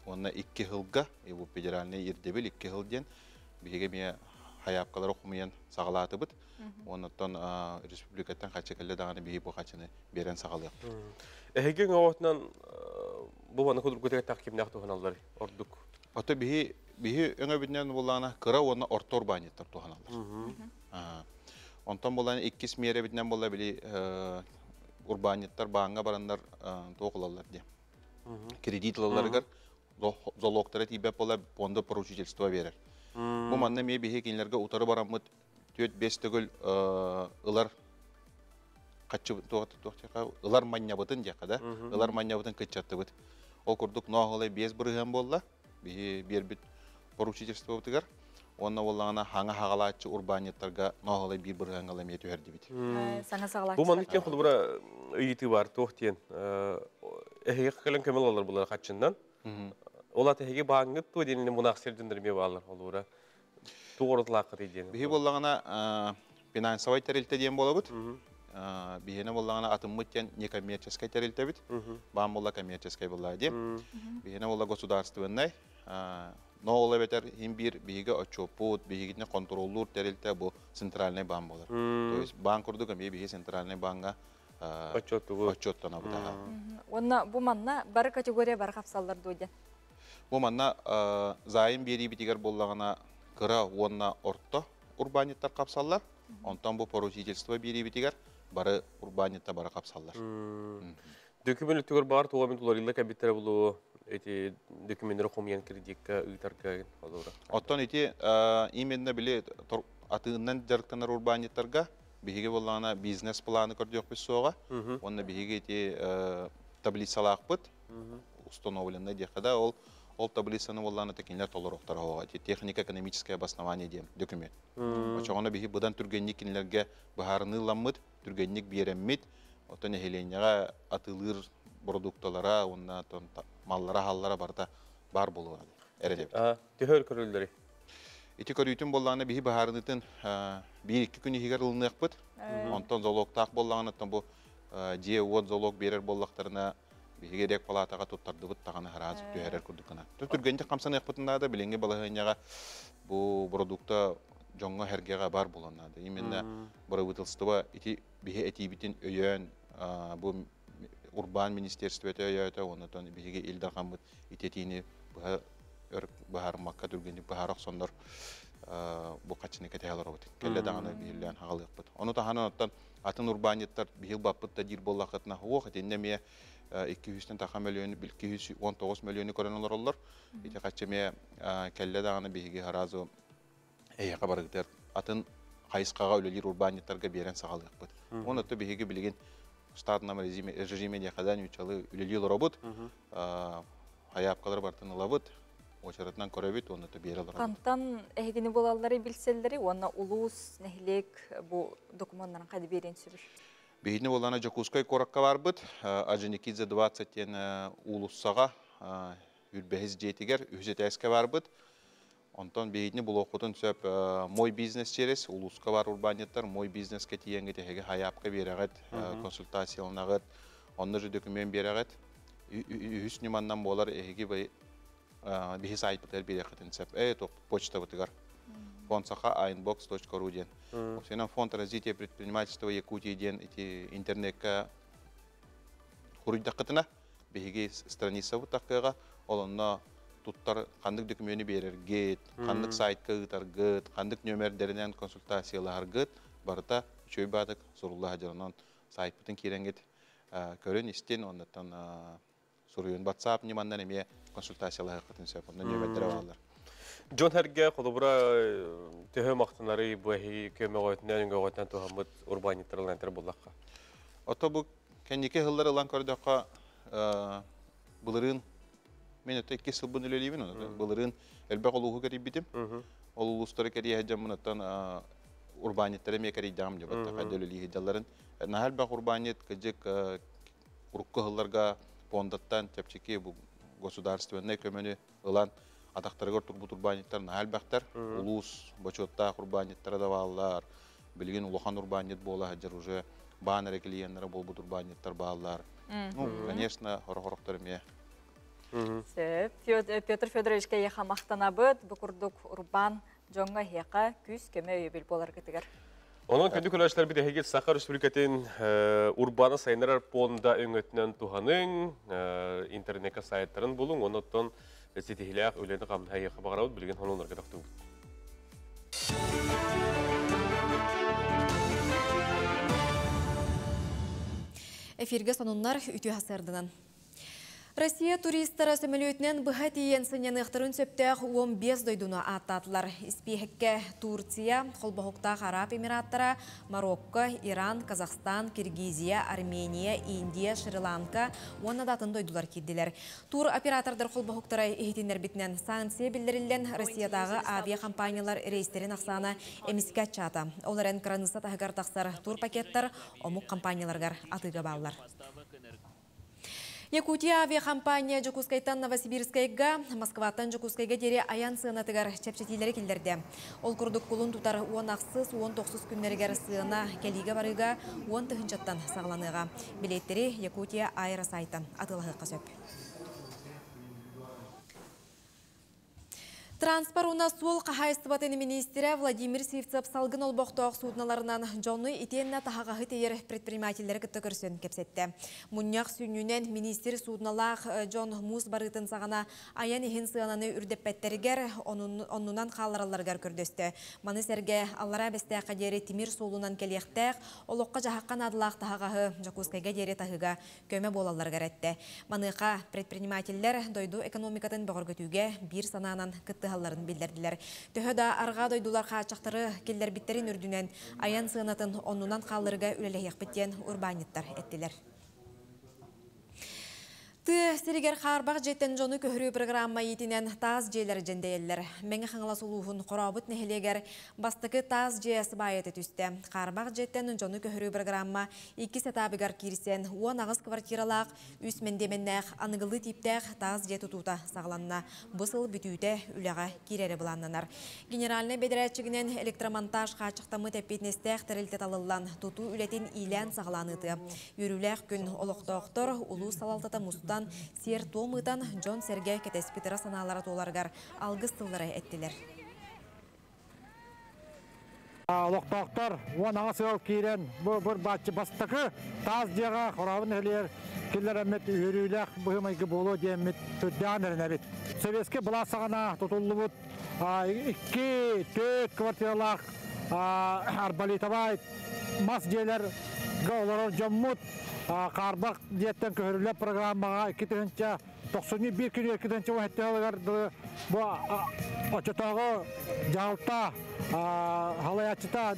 уонна 2 сылга, бу федеральный ирдэбил 2 сыл диэн биһиги эмиэ хайаапкалары хомуйан саҕалаатыбыт. Оннуттан республикаттан хаччы кэллэ даҕаны биһи бу хаччыны биэрэн саҕалыахпыт. Эһиги оҕотунан бу маны кудургутугар кимнээх туһаналлар ордук? Ото биһи биһи өҥөбүтүнэн буоллаҕына кыра уонна орто урбаанньыттар туһаналлар. Онтон буолан иккис миэрэбитинэн буолла били урбаанньыттар бааҥҥа бараннар туох ылаллар диye. Кредит ылалларыгар залогтара тиийбэт буола фонда поручительство биэрэр. Бу манна эмиэ биһи кинилэргэ утары бараммыт 4-5 төгүл ылар хаччы ылар манньабытын диэххэ да, ылар манньабытын кыччаттыбыт. Ол курдук ноохолой 5% буолла, биһи биэрбит поручительствобытыгар. Онно буоллаҕына хаҥа хаҕалааччы урбаанньыттарга ноохолой 1%-ҥа эмиэ түһэрдибит. Саҥа саҕалааччылар. Бу маннык киэн холобура ыйытыы бар туох диэн эһиги кэлэн көмөл алар булар хаччыннан. Ол ат эһиги бааҥҥыт туо диэн мунаах сирдиннер эмиэ баалар холобура. Тугурутулааххыт диэн. Биһи буоллаҕына финансовай тэрилтэ диэн буолабыт. Биһиэнэ буоллаҕына атыммыт диэн некоммерческий тэрилтэбит. Баан буолла коммерческий буолла диэн. Биһиэнэ буолла государственный. Но ол эбэтэр хим биир биһиги отчуоппут, биһигитини контроллуур тэрилтэ бу центральный баан болар. То есть баан курдук эмиэ биһи центральный бааҥҥа отчуоттанабыт. Онно бу манна бары категория бары хапсаллар дуо диэн. Бу манна займ биэрибитигэр буоллаҕына кыра уонна орто урбаанньыттар хапсаллар. Онтон бу поручительство биэрибитигэр бары урбаанньыттар бары хапсаллар. Документ түгөр бар туга мен туларылла кэбиттер булу эти документтары хомуян кредитка ыытарга олора. Оттон ити именно били атыыннан дьарыктанар урбаанньыттарга биһиги буоллаҕына бизнес планы көрдүөхпүт суоҕа. Онно биһиги ити таблицалаахпыт установленный диэххэ да, ол Ол таблицаны болланы текинлер толоруктар хоға. Технико-экономическое обоснование диэн документ. Очоҕоно биһи быдан түргэнник кинилерге быһаарыныыламмыт, түргэнник биэрэммит, оттон нэһилиэнньэҕэ атыылыыр продукталара уонна маллара халлара барыта бар буолуо эрэлэбит. Төһөр көрүллэри? Ити көрүүтүн боллаана биһи быһаарынытын 1-2 күн иһигэр ылыныахпыт. Онтон залогтаах боллаҕына бу дьиэ-уот залог биэрэр боллахтарына биһиги рек палатаҕа туттардыбыт таҕаны хараазы түһэрэр курдуккана. Түргэнник хамсаныахпытын наада, билиҥҥи балаһыанньаҕа бу продукта дьоҥҥо хергеҕэ бар буолан наада. Именно бырабыытылстыба ити биһи этиибитин өйөөн бу урбаан министерствота өйөөтө, оннотон биһиги Ил Дархаммыт ити этиини быһа өр быһаарыммакка түргэнник быһаар охсоннор бу хаччыны кэтэһэ олоробут. Кэллэ даҕаны биһиллээн хаҕалыахпыт. Ону таһынан оттон атын урбаанньыттар биһил баппыт да диир буоллахытына уох итиннэ эмиэ 200-тэн таха мөлүйүөнү 219 мөлүйүөнү көрөн олороллор. Ити хаччы эмиэ кэллэ даҕаны биһиги харазу эйэхэ барыгытар атын хайысхаҕа үлэлиир урбаанньыттарга биэрэн саҕалыахпыт. Уон отто биһиги билигин штатном режиме диэхэдэн үчалы үлэлии олоробут. Хайаапкалар бартын ылабыт, очередынан көрөбүт, уонна биэрэ олоробут. Хантан эһигини булаллары билселлери, уонна улуус, нэһилиэк бу документарын қайды берен сүбүр? Биһини болана Жакускай коракка барбыт, Аженикидзе 20 тен улуссаға үрбәһиз жетигер үһүзетәске барбыт. Онтон биһини булуохпутун сөп мой бизнес через улуска бар урбаанньыттар мой бизнеске тиийэҥҥит эһиги хайаапка биэрэҕит, консультацияланаҕыт, онно же документ биэрэҕит. Үһүс ньыманнан буолар эһиги биһи сайтпытыгар биэриэххитин сөп. Почтабытыгар фонд саха inbox.ru диэн. Сенен фонд развития предпринимательства Якутии диэн ити интернетка хуруйдаххытына биһиги страница тахкыга ол онно туттар ханнык документы берергет, ханнык сайтка ыытаргыт, ханнык нөмердеринен консультациялаһаргыт барыта үчүгэй баатык сурулла дьонон сайтпытын кииренгит көрөн истин, оннуттан суруйун WhatsApp ньыманнан эмиэ консультациялаһыккытын сөп, онно нөмердере баалар. Дьон хэргэ холобура төһө мактанары бу эһи көмөҕөтүнэн өҥөҕөтүнэн туһаммыт урбаанньыттар буллахха. Ото бу кэнники хыллар ылан көрдөххө былырыын мен өтө 2 сылбын үлэлиибин, былырыын элбэх олууһу кэрийбитим. Ол улуустары кэрийэ дьаммынаттан урбаанньыттары эмиэ кэрийдэҕим дьабатта хайда үлэлии дьалларын. Наһаа элбэх урбаанньыт кыдьык урукку хылларга фондаттан чэпчэки бу государственнай көмөнү ылан атахтарыгар турбут урбаанньыттар наһаа элбэхтэр. Улуус бочуоттаах урбаанньыттара да бааллар. Билигин улахан урбаанньыт буола сылдьар уже баан эрэ клиеннара буолбут урбаанньыттар бааллар. Ну, конечно, хорохороктор эмиэ. Сөп. Петр Федоровичка еха мақтанабыт, бу курдук урбан дьоҥҥо эһиэхэ күүс көмө өйөбүл буоларгытыгар. Онон күндү көрөөччүлэр бит эһиги Саха Республикатын урбаны сайыннарар пуонда өҥөтүнэн туһаныҥ, интернетка сайттарын булуҥ, оннуттан ситиһилээх үлэни хамнаһы баҕарабыт, билигин хонолорго тохтуубут. Эфирге сонуннар үтүө хасырдынан. Россия туристара сөмөлүөтүнэн быһа тиийэн сынньаныахтарын сөптөөх 15 дойдуну ааттаатылар. Испиэһэккэ Турция, Холбоһуктаах Араб Эмираттара, Марокко, Иран, Казахстан, Киргизия, Армения, Индия, Шри-Ланка уонна да атын дойдулар киирдилэр. Тур оператордар холбоһуктара иһитиннэрбитинэн санкция биллэриллэн Россиятааҕы авиакомпаниялар рейстерин ахсаана эмискэ аччаата. Ол эрэн кыраныысса таһыгар тахсар турпакеттар омук компанияларыгар атыыга бааллар. Якутия авиакомпания Жокускайтан Новосибирскайга, Москваттан Жокускайга диэри аян сыанатыгар чэпчэтиилэри киллэрдэ. Ол курдук кулун тутар 10 он 9 күннэригэр сыана кэлиигэ барыыга 10 тыһыынчаттан саҕаланыаҕа. Билеттэри Якутия аэросайтан атыылаһыахха сөп. Транспорт уонна суол хаһаайыстыбатын министрэ Владимир Сивцев салгын олбохтоох судналарынан дьону итиэннэ таһаҕаһы тиэйэр предпринимателлэри кытта көрсөн кэпсэттэ. Мунньах сүнньүнэн министр судналаах дьон муус барыытын саҕана айан иһин сыананы үрдэппэттэригэр, оннунан хаалларалларыгар көрдөстө. Маны сэргэ Аллараа Бэстээххэ диэри тимир суолунан кэлиэхтээх, олоххо дьаһахха наадалаах таһаҕаһы Дьокуускайга диэри таһыыга көмө буолалларыгар эттэ. Маныаха предпринимателлэр дойду экономикатын бөҕөргөтүүгэ биир санаанан кыттыһалларын биллэрдилэр. Төһө да арҕаа дойдулар хааччахтары киллэрбиттэрин үрдүнэн айан сыанатын оннунан хаалларыга үлэлэһиэхпит диэн урбаанньыттар эттилэр. Тыа сиригэр хаарбах дьиэттэн дьону көһөрүү программа иитинэн таас дьиэлэр дьэндэйэллэр. Мэҥэ Хаҥалас улууһун Хорообут нэһилиэгэр бастакы таас дьиэ сыбаайата түстэ. Хаарбах дьиэттэн дьону көһөрүү программа иккис этабыгар киирсэн, 18 квартиралаах, үс мэндиэмэннээх аныгылыы тииптээх таас дьиэ тутуута саҕаланна. Бу сыл бүтүүтэ үлэҕэ киирэрэ былааннанар. Генеральнай бэдэрээтчигинэн электромонтаж хааччахтаммыт эппиэтинэстээх тэрилтэ талыллан, тутуу үлэтин иилээн-саҕалаан ыытыа. Үөрүүлээх күн олохтоохтор улуус салалтата мустан, сиэр-туом ыытан, дьон-сэргэ кэтэспит ыра санаалара туоларыгар алгыс тыллары эттилэр. Олохтоохтор 18 ыал киирэн бу быр-бааччы бастакы таас дьиэҕэ Хорообут нэһилиэгэр киллэрэммит үөрүүлээх быһыы-майгы буолуо диэммит сүрдээҕин эрэнэбит. Советскай былаас саҕана тутуллубут икки, төрт квартиралаах арбалитовай мас дьиэлэргэ олорор дьоммут хаарбах дьиэттэн көһөрүллэр программаҕа 2091 күнүгэр 2017 сылыгар дылы бу оччотооҕу дьаһалта халайааччыта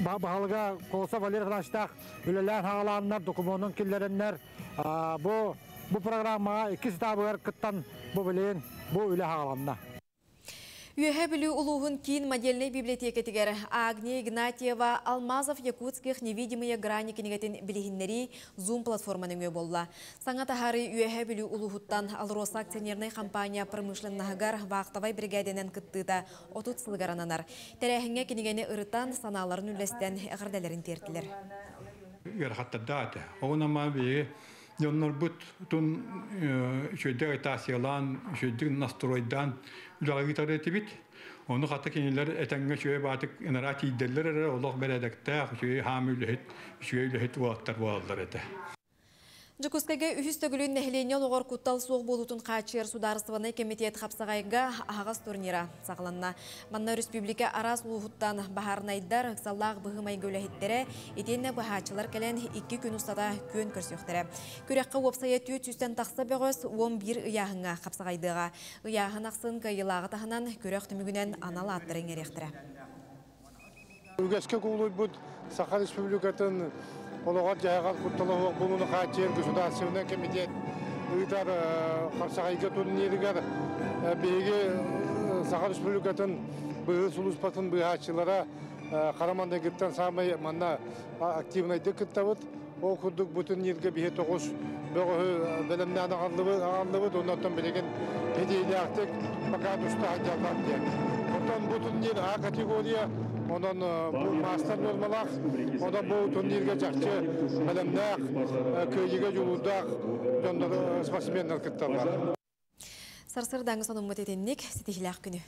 баһылыга Колосов Валерий Афанасьевичтаах үлэлээн хаалааннар докумуонун киллэрэннэр бу бу программаҕа иккис этабыгар кыттан бу билигин бу үлэ хааланна. Үөһээ Бүлүү улууһун киин модельнай библиотекатыгар Агния Игнатьева «Алмазов якутских невидимые грани» кинигэтин билиһиннэрии Zoom платформа нөҥүө буолла. Саҥа таһаарыы Үөһээ Бүлүү улууһуттан АЛРОСА акционернай компания промышленноһыгар вахтовай биригээдэнэн кыттыыта 30 сылыгар ананар. Тэрээһиҥҥэ кинигэни ырытан, санааларын үллэстэн, эҕэрдэлэрин тиэртилэр. Ыарахаттардаах этэ. Оҕунама биһиги дьоннорбут тун үчүгэйдик айтаасыйалаан, үчүгэйдик настройдаан үлэҕэ ыытар этибит. Ону хата кинилэр этэҥҥэ үчүгэй баатык ынараа тиийдэллэр эрэ олох бэрээдэктээх, үчүгэй хаам үлэһит, үчүгэй үлэһит уолаттар буолаллар этэ. Дьокуускайга үһүс төгүлүн нэһилиэнньэ олоҕор куттал суох буолуутун хааччыйар судаарыстыбаннай кэмитиэт хапсаҕайга аһаҕас турнира саҕаланна. Манна өрөспүүбүлүкэ араас улууһуттан баһаарынайдар, ыксаллаах быһыы-майгы үлэһиттэрэ, итиэннэ быһааччылар кэлэн икки күн устата күөн көрсүөхтэрэ. Күрэххэ уопсайа 400-тэн тахса бөҕөс 11 ыйааһыҥҥа хапсаҕайдыаҕа. Ыйааһын ахсын кыайыылааҕы таһынан күрэх түмүгүнэн анал ааттары иҥэриэхтэрэ. Үгэскэ кубулуйбут Саха Республикатын олоҕор-дьаһаҕар куттала суох буолууну хааччыйар государственнай комитет ыытар хапсаҕайга турнирыгар биһиги Саха Республикатын быыһы сулууспатын быыһааччылара хара маҥнайгыттан саамай манна активнайдык кыттабыт. Ол курдук бу турнирга биһи тоҕус бөҕөһү бэлэмнээн аҕаллыбыт, оннуттан билигин идиилээхтик пока туста сылдьаллар диэн. Оттон бу турнир А категория, онон бу маастар нуормалаах, онон бу турнирга чахчы бэлэмнээх, кыайыыга дьулуурдаах дьоннор спортсменнар кытталлар. Сарсыардааҥы сонуммут итинник ситиһилээх күнү.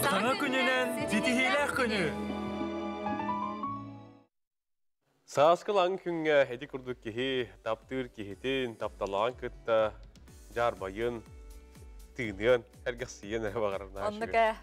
Саҥа күнүнэн ситиһиилээх күнү! Сааскы лаҥ күҥҥэ ити курдук киһи таптыыр киһитин, тапталаҕын кытта дьаарбайын, Тыыныан, эргэхсийэн эрэ баҕарар. Оннука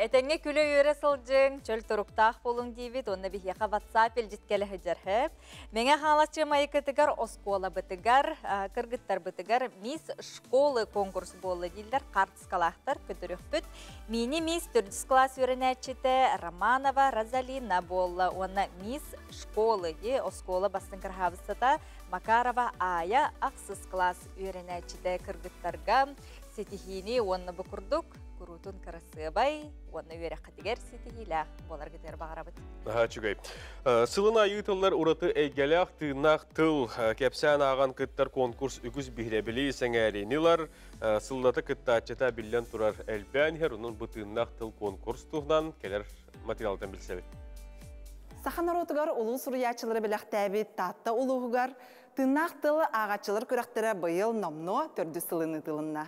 этеңге күлө үөрэ сылдьыҥ, чөл туруктаах буолуҥ диибит, онно биһиэхэ WhatsApp илдьит кэлэ сылдьар хэп. Мэҥэ Хаҥаласчы Майыкытыгар оскуолабытыгар, кыргыттарбытыгар Мисс школы конкурс буолла дииллэр хаартыскалаахтар көтөрүөхпүт. Мини мисс төрдүс класс үөрэнээччитэ Романова Розалина буолла уонна Мисс школы ди оскуола бастыҥ кыраһаабыссата Макарова Аая ахсыс класс үөрэнээччитэ кыргыттарга ситиһиини уонна бу курдук куруутун кырасыабай уонна үөрэххитигэр ситиһиилээх буоларгытыгар баҕарабыт. Наһаа үчүгэй. Сылын аайы ыытыллар ураты эйгэлээх тыыннаах тыл кэпсээн ааҕан кыттар конкурс үгүс биһирэбили сэҥээриини ылар. Сыллата кыттааччыта биллэн турар элбээн иһэр, онон бу тыыннаах тыл конкурс туһунан кэлэр материалтан билсэбит. Саха норуотугар улуу суруйааччылары бэлэхтээбит Таатта улууһугар Тыыннаах тыл ааҕааччылар күрэхтэрэ быйыл номнуо төрдүс сылын ыытылынна.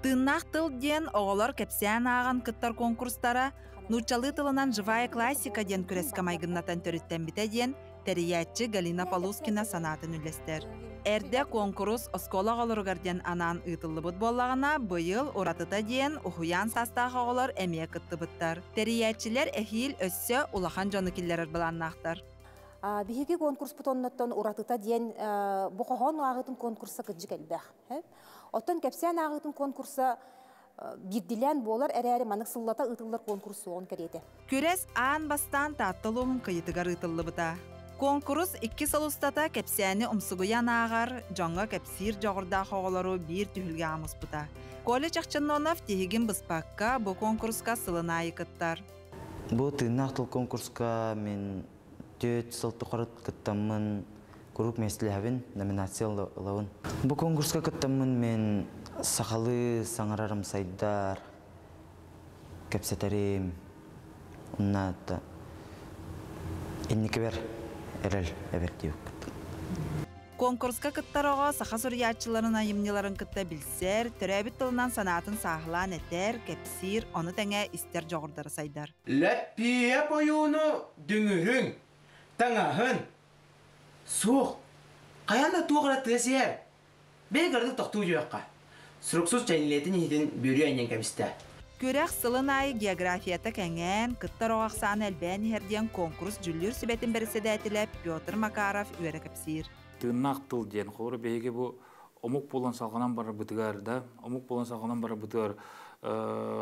Тыыннаах тыл диэн оҕолор кэпсээн ааҕан кыттар конкурстара нууччалыы тылынан «Живая классика» диэн күрэскэ майгыннатан төрүттэммитэ диэн тэрийээччи Галина Полускина санаатын үллэстэр. Эрдэ куонкурус оскуола оҕолоругар диэн анаан ыытыллыбыт буоллаҕына, быйыл уратыта диэн уһуйаан саастаах оҕолор эмиэ кыттыбыттар. Тэрийээччилэр эһиил өссө улахан дьону киллэрэр былааннаахтар. Биһиги конкурспут оннуттан уратыта диэн бу хоһоон ааҕыытын конкурса кырдьык элбэх. Оттон кэпсээн ааҕыытын конкурса биирдилээн буолар эрээри маннык сыллата ыытыллар конкурс суоҕун кэриэтэ. Күрэс аан бастаан Таатта улууһун Кыйытыгар ыытыллыбыта. Куонкурус икки сыл устата кэпсээни умсугуйан ааҕар, дьоҥҥо кэпсиир дьоҕурдаах оҕолору биир түһүлгэҕэ муспута. Коля Чахчанонов тиһигин быспакка бу куонкуруска сылын аайы кыттар. Бу тыыннаах тыл конкурска мин түөрт сыл тухары кыттаммын куруук миэстэлэһэбин, номинация ылабын. Бу конкурска кыттаммын мин сахалыы саҥарарым сайдар, кэпсэтэрим, уонна инникибэр эрэл эбэр диэбиппит. Куонкуруска кыттар оҕо саха суруйааччыларын айымньыларын кытта билсэр, төрөөбүт тылынан санаатын сааһылаан этэр, кэпсиир, ону тэҥэ истэр дьоҕурдара сайдар. Лэппиэп ойууну дүҥүрүн, таҥаһын, суох, хайаан да туох эрэ тыас иһэр. Бэйэ кыратык тохтуу түһүөххэ. Суруксут чэйнилиэтин иһитин бүөрүү анньан кэбистэ. Күрэх сылын аайы географията кэҥээн, кыттар оҕо ахсаана элбээн иһэр диэн куонкурус дьүүллүүр сүбэтин бэрэссэдээтэлэ Петр Макаров үөрэ кэпсиир. Тыыннаах тыл диэн, холобура биһиги бу омук буолан салҕанан барарбытыгар да, омук буолан салҕанан барарбытыгар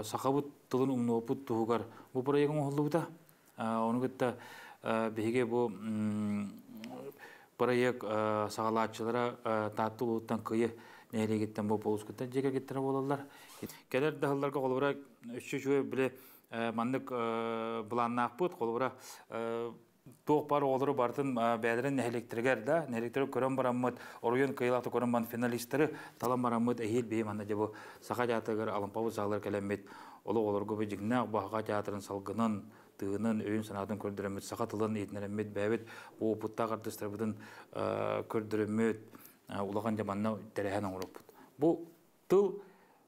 сахабыт тылын умнуоппут туһугар бу проект оҥоһуллубута. Ону кытта биһиги бу проект саҕалааччылара Таатта улууттан Кыйы нэһилиэгиттэн бу полускуттан дьиэ кэргэттэрэ буолаллар. Кэлэр да сылларга холобура өссө үчүгэй били маннык былааннаахпыт холобура туох баар оҕолору барытын бэйэлэрин нэһилиэктэригэр да нэһилиэктэри көрөн бараммыт оройуон кыайыылаахтык көрөн баран финалистары талан бараммыт эһиил биһи манна дьэ бу Саха театрыгар Алампабыт саалыгар кэлэммит олох олорго бу дьиҥнээх Баһаҕа театрын салгынын тыынын өйүн-санаатын көрдөрөммүт саха тылын иитинэрэммит бэйэбит бу опыттаах артыыстарбытын көрдөрөммүт улахан дьэ манна тэрээһин оҥоруохпут бу тыл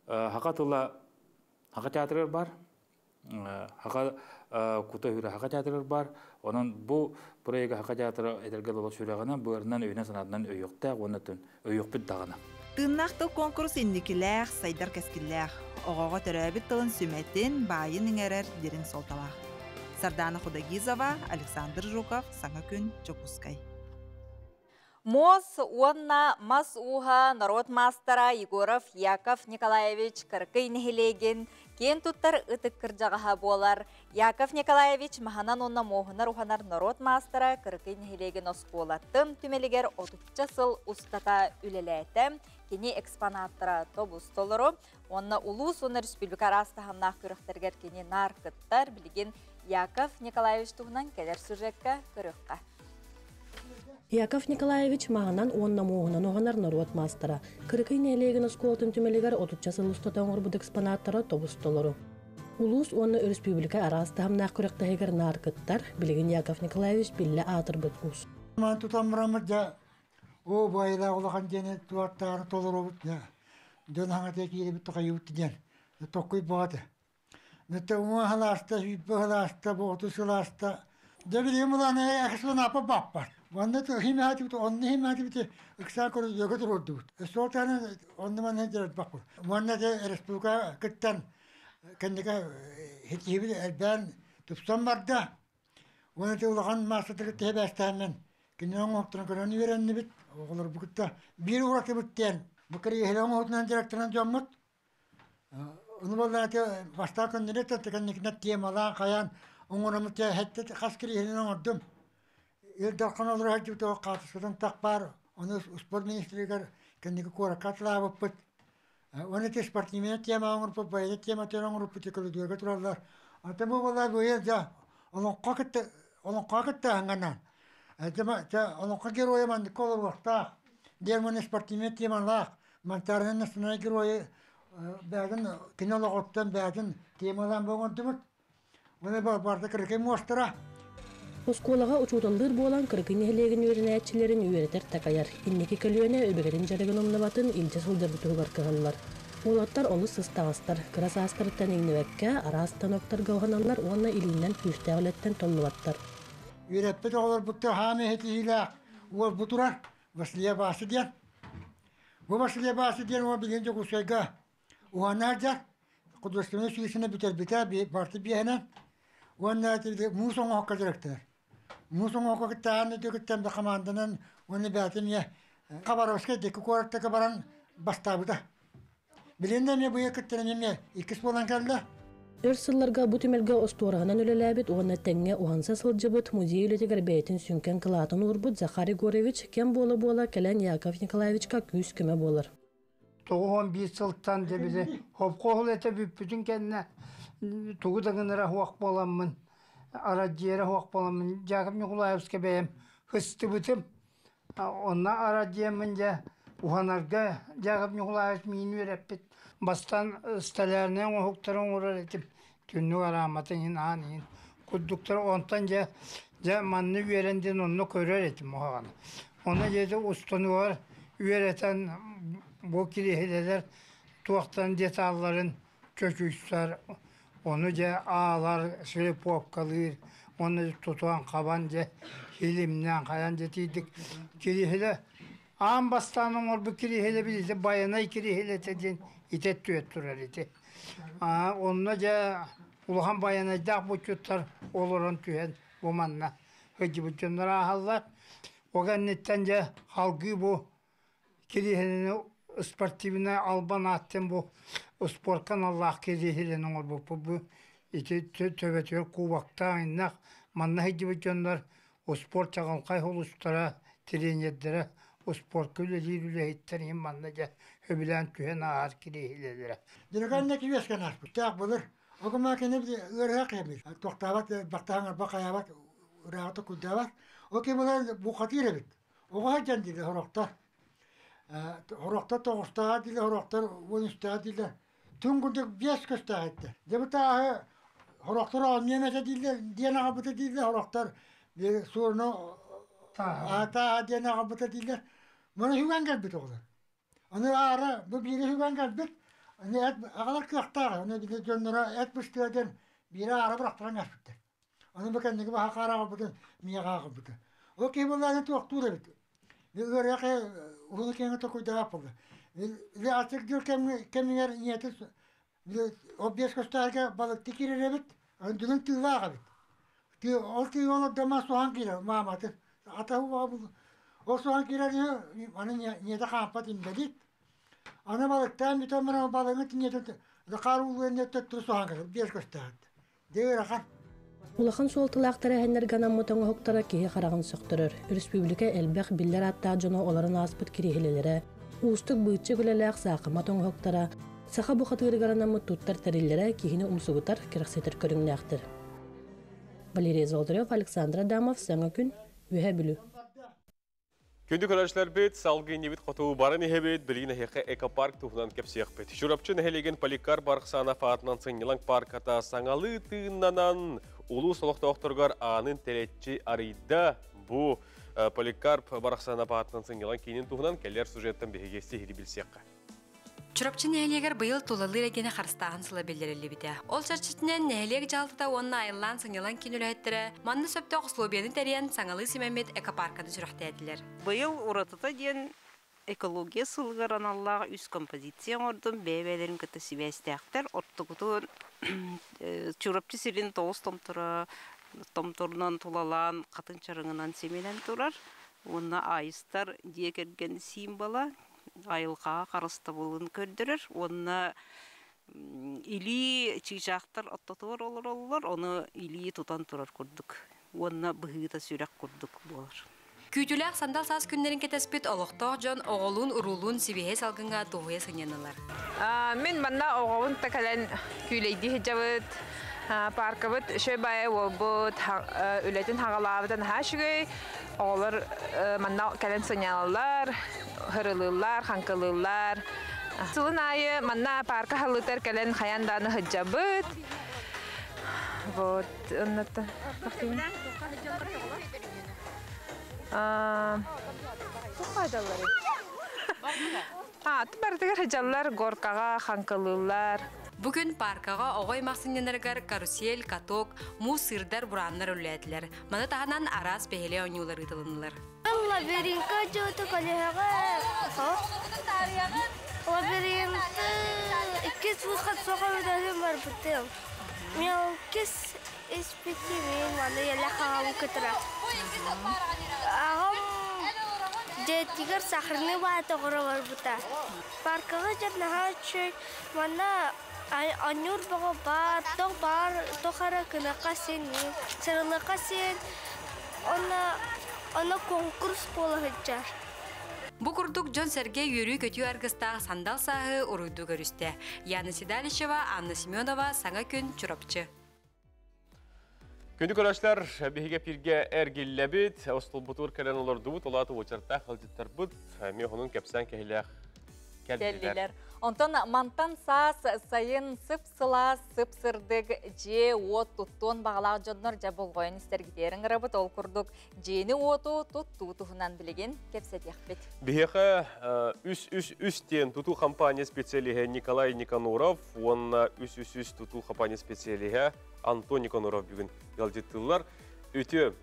саха тыла Саха театрыгар баар Хака кута үрэ Хака театрыгар баар. Онон бу проекка Хака театра эдэргэ дылы сүрэҕинэн, быарынан, өйүнэн-санаатынан өйүөхтээх уонна өйүөхпүт даҕаны. Тыыннаах тыл конкурс инникилээх, сайдар кэскиллээх. Оҕоҕо төрөөбүт тылын сүмэтин, баайын иҥэрэр дириҥ суолталаах. Сардаана Худогизова, Александр Жуков, Саҥа күн, Дьокуускай. Муос уонна мас ууһа норуот маастара Егоров Яков Николаевич Кырыкый нэһилиэгин киэн туттар ытык кырдьаҕаһа буолар. Яков Николаевич маһынан уонна муоһунар уһанар норуот маастара Кырыкый нэһилиэгин оскуолатын түмэлигэр отучча сыл устата үлэлээтэ. Кини экспонаттара тобус толору уонна улуус уонна республика араас таһымнаах күрэхтэригэр кини наар кыттар. Билигин Яков Николаевич туһунан кэлэр сюжекка көрүөххэ. Яков Николаевич маһынан уонна муоһунан уһанар норуот маастара. Кырыкый нэһилиэгин оскуолатын түмэлигэр отучча сыл устата оҥорбут экспонаттара тобус-толору. Улуус уонна өрөспүүбүлүкэ араас таһымнаах күрэхтэһигэр наар кыттар, билигин Яков Николаевич биллэ аатырбыт уус. Ман тутан бараммыт дьэ оо байылаах улахан диэни туортааны толоробут дьэ дьон хаҥатыа киирэбит тохайыбыт диэн токкуй боҕаты Нэтэ уҥа сыл ааста, сүүрбэ сыл ааста, отут сыл ааста. Дьэ билигин былааны экспонаппа баппат. Манна химаатыбыт, онно химаатыбыт ыксаа көрө турурдубут. Солтаны онно манна дьарбак. Манна республика кыттан кэнники хитиһибит элбээн тупсан барда. Уонна улахан маастарга тэбэстээмэн кинини оҥоһуктарын көрөн үөрэннибит. Оҕолор букутта биир уратыбыт диэн бу кириэһилэ оҥоһутунан директорынан дьоммут. Ону боллааты бастаан көннөрө кэнникинэ темалаан хайаан оҥоромут хэтте хас кириэһилин оҥордум. Ил Дархан олорор сылдьыбыт хаатыскатын тахпаар, ону спорт министригэр кэнники куоракка атылаабыппыт. Оны ити спортивная тема оҥорбут, военная тема оҥорбут көрүдүөргэ тураллар. Ата бу буолла быйыл да олоҥхо кытта олоҥхо кытта аңганан. Олоҥхо геройа маннык олоруохтаах. Диэн маны спортивная темалаах. Мантаарынан национальный геройы бэйэтин кини олоҕуттан бэйэтин темалаан оҥордубут. Оны барда кырыкый муостара. Оскуолаҕа учууталлыыр буолан Кырыкый нэһилиэгин үөрэнээччилэрин үөрэтэр такайар. Инники көлүөнэ өбүгэтин дьарыгын умнубатын илдьэ сылдьар туһугар кыһаллар. Уолаттар олус сыстаҕастар, кыра саастарыттан иҥнибэккэ, араас станоктарга уһаналлар уонна илиинэн күүстээх үлэттэн толлубаттар. Үөрэппит оҕолорбуттар хаам эһитиилээх уол бу турар Василия Баасы диэн. Бу Василия Баасы диэн уол билигин Дьокуускайга уһанаар дьар художественнай училищены бүтэрбитэ барты биэһинэн уонна муус оҥоһукка директор. Муус оҥоһукка кыттаан кыттан да команданан уонна бэйэтин Хабаровскай диэки куораттарга баран бастаабыта. Билигин да эмиэ быйыл кыттан эмиэ иккис буолан кэллэ. Өр сылларга бу түмэлгэ остуораһынан үлэлээбит уонна тэҥҥэ уһанса сылдьыбыт музей үлэтигэр бэйэтин сүҥкэн кылаатын уурбут Захар Егорович кэм буола-буола кэлэн Яков Николаевичка күүс-көмө буолар. 91 сылтан дебили хопкоһул эте бүппүтүн кэннэ тугу да гынара хуох буоламмын, арадьиэрэ хуох буоламмын Яков Николаевичка бэйэм хыстыбытым. Онно арадьиэммин дьэ уһанарга Яков Николаевич миин үөрэппит. Бастан столярнай оҥоһуктары оҥорор этим. Түннүк арааматын иһин, аан иһин курдуктар. Онтон дьэ дьэ манна үөрэн диэн онно көрөр этим уһаҕаны. Онно дьэ устунугар үөрэтэн бу кириэһилэлэр туохтан деталларын чочуйсар, ону дьэ аалар, шлифовкалыыр, уонна тутуан хабан дьэ илимнээн хайан дьэ тиийдик кириэһилэ аан бастаан оҥорбут кириэһилэ билите байанай кириэһилэтэ диэн итэ түөт турар ити. Онно дьэ улахан байанайдаах булчуттар олорон түһэн бу манна сылдьыбыт дьоннор ааһаллар. Ол кэнниттэн дьэ халгыы бу кириэһилэни спортивнай албан ааттан бу спортка аналлаах кириэһилэни оҥорбуппут. Бу ити төбөтүгэр кубоктаах иннах манна сылдьыбыт дьоннор спорт чаҕылхай холустара, тренердэрэ, спортка үлэлиир үлэһиттэр иһин манна дьэ сөбүлээн түһэн ааһар кириэһилэлэрэ. Директорна киэскен аспыт. Таах былыр. Огума кини ыарыһах кэмир. Тохтаабат, бактаан арба хайаабат, ырааҕыта куйдаабат. Ол ким булар бухатыыр эбит. Оҕо сылдьан дииллэр сорохтор. Сорохтор тоҕустааҕа дииллэр, сорохтор уон үстээҕэ дииллэр. Түҥ курдук биэс көстөөх эттэ. Дьэ бу тааһы сорохтор оонньуом этэ дииллэр, диэн аҕалбыта дииллэр, сорохтор суоруна тааһа диэн аҕалбыта дииллэр. Маны сүгэн кэлбит оҕолор. Аны аара бу биири сүгэн кэлбит, аны эт аҕалар кыахтаах, аны били дьонноро эт быстыа диэн биири аара бырахтаран кээспиттэр. Аны бу кэнники баһа хаара аҕалбытын миэхэ аҕалбыта. Ол киһи буоллаҕына туохтуур эбит. Ыарыһах уһуну киэҥи толкуйдаабат буолла. Или аччык дьыл кэмигэр ийэтэ ол биэс көстөөргө балыкты киирэр эбит, аны дүлүҥ тыылаах эбит. Ол тыыга олордомо суһан киирэр мааматын. Ата ол суһан киирэр аны ийэтэ хаампат инбэлиит. Аны балыктаан бүтэн баран балыгын ийэтин хаар уулуон төттөрү суһан кэлэр биэс көстөөх. Дьэ ыарахан. Улахан суолталаах тэрээһиннэргэ анаммыт оҥоһуктара киһи хараҕын сөхтөрөр. Өрөспүүбүлүкэ элбэх биллэр ааттаах дьоно олорон ааспыт кириэһилэлэрэ, уустук быыччык үлэлээх саахымат оҥоһуктара, саха бухатыырыгар анаммыт туттар тэриллэрэ киһини умсугутар, кэрэхсэтэр көрүҥнээхтэр. Валерий Золотарев, Александр Адамов, Саҥа күн, Үөһээ Бүлүү. Күндү көрөөччүлэрбит, салгыы иннибит хоту баран иһэбит, билигин эһиэхэ экопарк туһунан кэпсиэхпит. Чурапчы нэһилиэгин Поликар Бархсанов аатынан сынньалаҥ парката саҥалыы тыыннанан улуус олохтоохторугар аанын тэлэччи арыйда. Бу Поликарп Барахсанов аатынан сынньалаҥ киинин туһунан кэлэр сюжеттан биһиги сиһилии билсиэххэ. Чурапчы нэһилиэгэр быйыл тулалыыр эйгэни харыстааһын сыла биллэриллибитэ. Ол чэрчитинэн нэһилиэк дьаһалтата уонна айыллаан сынньалаҥ киин үлэһиттэрэ манна сөптөөх условияны тэрийэн саҥалыы симэммит экопарканы сүрэхтээтилэр. Быйыл уратыта диэн экология сылыгар аналлаах үс композиция оҥордум. Бэйэ-бэйэлэрин кытта сибээстээхтэр. Ортокутун Чурапчы сирин тоҕус томторо томторунан тулалаан хатыҥ чарыҥынан симэнэн турар. Уонна аистар дьиэ кэргэн символа айылҕаҕа харыстабылын көрдөрөр уонна илии чыычаахтар ортотугар олороллор, ону илии тутан турар курдук уонна быһыыта сүрэх курдук буолар. Күүтүүлээх сандал саас күннэрин кэтэспит олохтоох дьон оҕолуун-уруулуун сибиэһэй салгыҥҥа дуоһуйа сынньаннылар. Мин манна оҕобун да кэлэн күүлэйдии сылдьабыт. Паркабыт үчүгэй баайа буолбут, үлэтин хаҕалаабыта наһаа үчүгэй. Оҕолор манна кэлэн сынньаналлар, һырылыыллар, хаҥкылыыллар. Сылын аайы манна парка халытар кэлэн хайаан даҕаны сылдьабыт. Вот, оннуттан. Барытыгар сылдьаллар, горкаҕа хаҥкылыыллар. Бу күн паркаҕа оҕо аймах сынньанарыгар карусель, каток, муус сыырдар, бурааннар үлэлээтилэр. Маны таһынан араас бэһилэй оонньуулар ыытылыннылар. Лабиринтка дьуоту колеһаҕа лабиринты иккис выход соҕурдарын барбытым. Мелкис испити мин маны еле хаҕам кытыра. Аҕам дьиэтигэр сахарный баата оҕоро барбыта. Паркаҕа дьэр наһаа үчүгэй. Манна Анньуур бөҕө баар, тох баар, тох эрэ гыныахха син, сырылыахха син, уонна онно конкурс буола сылдьар. Бу курдук дьон-сэргэ үөрүү-көтүү аргыстаах сандал сааһы уруйдуу көрүстэ. Яна Седалищева, Анна Семенова, Саҥа күн, Чурапчы. Күндү көрөөччүлэр, биһиги эпиргэ эргиллэбит, остолбутугар кэлэн олордубут, улааты уочардаах ыалдьыттарбыт эмиэ хонун кэпсээн кэһилээх кэллилэр. Онтон мантан саас сайын сып-сылаас, сып-сырдык дьиэ-уот туттуон баҕалаах дьоннор дьэ болҕойон истэргитигэр ыҥырабыт. Ол курдук дьиэни-уоту туттуу туһунан билигин кэпсэтиэхпит. Биһиэхэ үс-үс-үс диэн тутуу компания специалиһэ Николай Никаноров уонна үс-үс-үс тутуу компания специалиһэ Антон Никаноров бүгүн ыалдьыттыыллар. Үтүө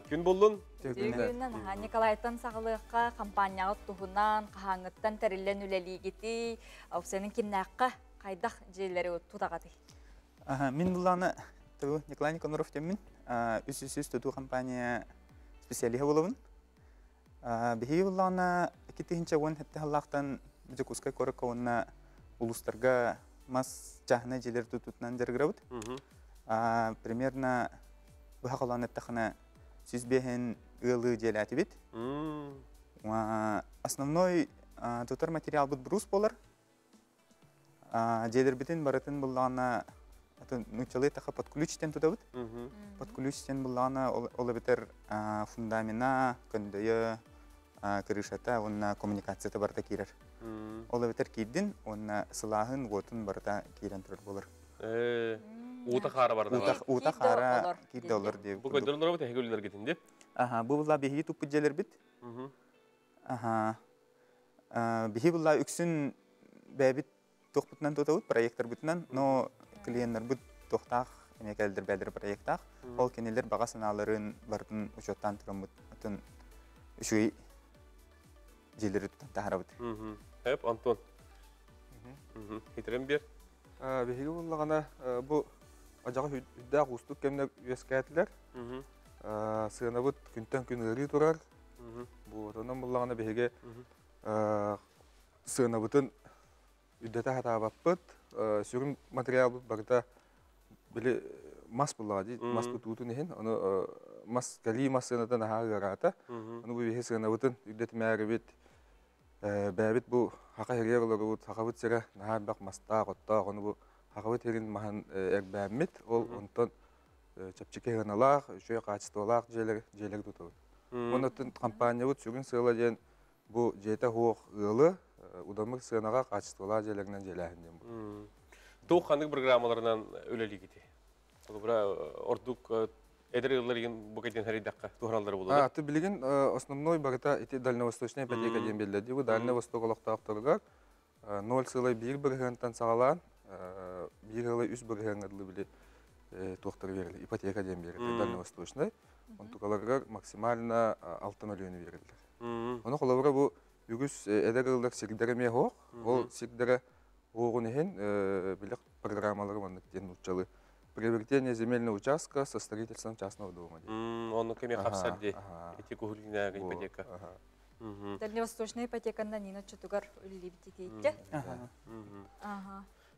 күн буллун. Үтүө күнүнэн Николайтан саҕалыахха хампаанньаҕыт туһунан, хаһааҥҥыттан тэриллэн үлэлиигитий, сенин кимнээххэ хайдах дьиэлэри тутаҕатый? Мин буллаана Николай Никаноров теммин үс үс үс тутуу компания специалиһа болобун. Биһиги буллаана 2017 сыллаахтан Дьокуускай куоракка уонна улуустарга мас чааһынай дьиэлэр тутуутунан дьарыгырабыт. Примерно быһа холоон эттэххинэ 105 ыалы дьиэлээтибит. Основной тутар материалбыт брус буолар. Дьиэлэрбитин барытын буллаҕына нууччалыы эттэххэ под ключтен тутабыт. Под ключтен буллаҕына ол эбэтэр фундамена, көндөйө, крышата уонна коммуникацията барыта киирэр. Ол эбэтэр киирдин уонна сылааһын, уотун барыта киирэн турар буолар. Уута хаара барда. Уута хаара киирдэ олор диye. Бу көдөрөн олоробут эһиги үлэлэргитин ди. Аха, бу булла биһиги туппут дьиэлэрбит. Аха. Биһи булла үксүн бэйэбит туохпутунан тутабыт, проекторбытынан, но клиеннарбыт туохтаах эмиэ кэлдэр бээлэр проектаах. Ол кинилэр баҕа санааларын барытын учуоттаан тураммыт атын үчүгэй дьиэлэри тутан таһаарабыт. Эп, Антон. Хитрен бер. Биһиги буллаҕына бу адьаҕа үрдээх уустук кэмнэр үөскээтилэр. Сыанабыт күнтэн күн ыарыы турар. Бу онон буллаҕына биһиги сыанабытын үрдэтэ сатаабаппыт. Сүрүн материалбыт барыта били мас буллаҕа дии, мас тутуутун иһин. Ону мас кэлии мас сыаната наһаа ыараата. Ону бу биһи сыанабытын үрдэтимээрибит бэйэбит бу саха сиригэр олоробут, сахабыт сирэ наһаа элбэх мастаах, оттоох, ону бу сахабыт сирин маһын эрбээммит, ол онтон чэпчэки сыаналаах, үчүгэй хаачыстыбалаах дьиэлэри, дьиэлэри тутабыт. Уонна компаниябыт сүрүн сыала диэн бу дьиэтэ суох ыалы удамыр сыанаҕа хаачыстыбалаах дьиэлэринэн дьиэлээһин диэн бу. Туох ханнык программаларынан үлэлиигитий? Холобура, ордук эдэр ыаллар игин бу кэтин хэрийдэххэ туһаналлара буолуо. А, ты билигин основной барыта ити дальневосточная ипотека диэн биллэр дии. Бу Дальний Восток олохтоохторугар 0,1 бырыһыантан саҕалаан 1,3 бырыһыаҥҥа дылы били туохтары биэрэллэр, ипотека диэн биэрэллэр, дальневосточнай. Онтукаларыгар максимально 6 мөлүйүөнү биэрэллэр. Ону холобура бу үгүс эдэр ыаллар сирдэрэ эмиэ суох. Ол сирдэрэ уоҕун иһин билэх программалары маннык диэн нууччалыы приобретение земельного участка со строительством частного дома диэн. Оннук эмиэ хапсар дии. Ити куһулинээҕи ипотека. Дальневосточная ипотеканан Нина чутугар үллибит итиитте.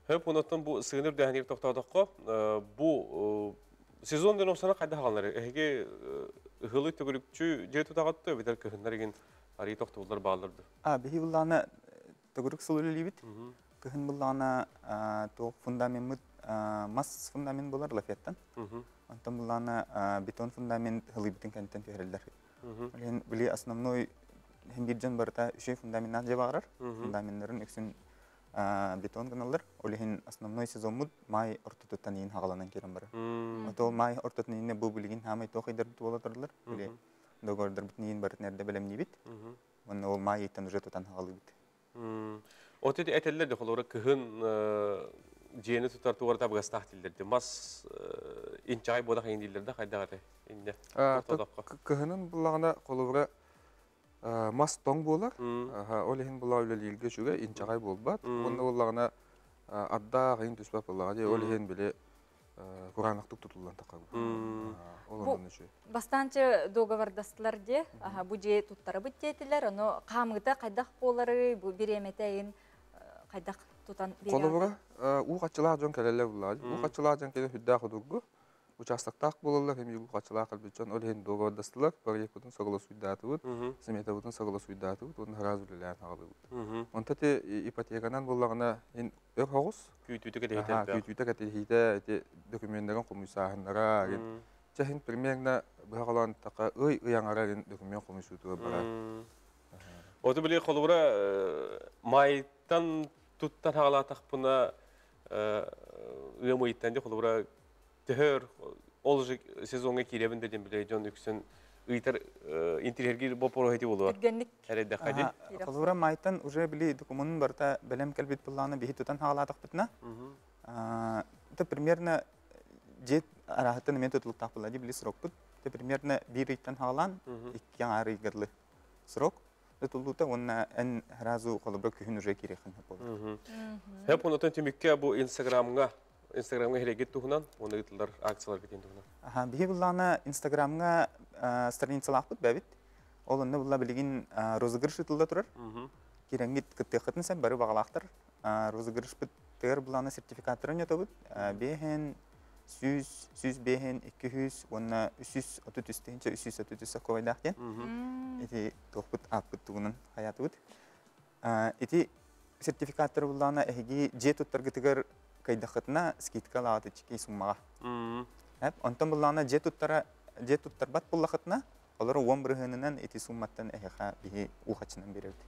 Хөп онотон бу сыгыныр дэһэнир тохтоодоххо бу сезон ден осана хайда хаалар эһиги ыһылы төгүрүкчү дьиэ тутаҕатты эбэтэр кыһыннар игин арыы тохтобуллар бааллар ду? А биһи буллаана төгүрүк сыл үлэлиибит. Кыһын буллаана туох фундамеммыт мас фундамент болар лафеттан. Онтон буллаана бетон фундамент хылыйбытын кэнниттэн түһэрэллэр. Ол били основной хин бир дьон барыта үчүгэй фундаменнаах дьэ баҕарар. Фундаменнарын үксүн бетон гыналлар. Ол иһин основной сезоммут май ортотуттан иин хаҕаланан киирэн барар. Ото май ортотун иинне бу билигин хаамай туох ыйдарбыт буола тураллар. Били договордарбытын иин барытын эрдэ бэлэмниибит. Уонна ол май ыйтан уже тутан хаҕалыыбыт. От ити этэллэр де холобура кыһын дьиэни тутар тугар табыгастаах дииллэр де мас инчаҕай буодах иин дииллэр да хайдах этэй инне Кыһынын буллаҕына холобура мас тоҥ буолар. Ол иһин була үлэлииргэ үчүгэй, инчэҕэй буолбат. Уонна буоллаҕына ардаах иһин түспэт буоллаҕа дии. Ол иһин били кураанахтык тутуллан таххабыт. Ол онон үчүгэй. Бастаанчы договордастылар дии. Бу дьиэ туттарабыт диэтилэр. Ону хаамыыта хайдах буоларый, бу бириэмэтэ иһин хайдах тутан биэрэҕит? Холобура, уу хаччылаах дьон кэлэллэр буллаҕа. Уу хаччылаах дьон кэлэн сүрдээх судургу. Участоктаах буолаллар, эми хаччылаах кэлбит дьон ол иһин договордастылар, проекпытын согласуйдаатыбыт, сметабытын согласуйдаатыбыт уонна сразу үлэлээн хаалыбыт. Онто ити ипотеканан буоллаҕына ин өр соҕус күүтүүтэ кэтэһиитэ күүтүүтэ кэтэһиитэ ити докуменнарын хомуйсааһыннара чэһин примерно быһа холоон така ый ый аҥара документ хомуйсуутугар барар. Оту били холобура майтан туттан хаалаатахпына ыам ыйыттан ди холобура төһөр ол же сезоҥҥа киирэбин да диэн билэ дьон үксүн ыйтар интириэргиир боппуруоһа ити буолуо. Түргэнник. Эрэйдэххэ ди. Холобура майтан уже били докумуонун барыта бэлэм кэлбит былааны биһи тутан хаалаатахпытына это примерно дьиэ арааһыттан эмиэ тутулуктаах буолла ди били срокпут это примерно биир ыйтан хаалаан икки аҥаар ыйга дылы срок тутуллуута уонна эн сразу холобура күһүн уже киириэххин сөп буолар. Хөп онотон түмүккэ бу Инстаграмҥа Инстаграмҥа хирегит туһунан уонна ыытыллар акцияларга тиэн туһунан. Аха, биһи буллаана Инстаграмҥа страницалаахпыт бэбит. Ол онно булла билигин розыгрыш ыытылла турар. Кирэҥҥит кыттыаххытын сен бары баҕалаахтар. Розыгрышпыт тыгар буллаана сертификаттарын ньотобут. Биэһин, 100, 105, 200 уонна 333 тыһыынча 333 сокуобайдаах диэн. Ити туохпут ааппыт тугунан хайаатыбыт. Ити сертификаттары буллаана эһиги дьиэ туттаргытыгар кыайдаххытына скидка ылаҕыт иччикий суммаҕа. Онтон буллаана дьиэ туттара дьиэ туттарбат буллахытына олор 10 бырыһыанынан ити сумматтан эһиэхэ биһи уухачынан биэрэбит.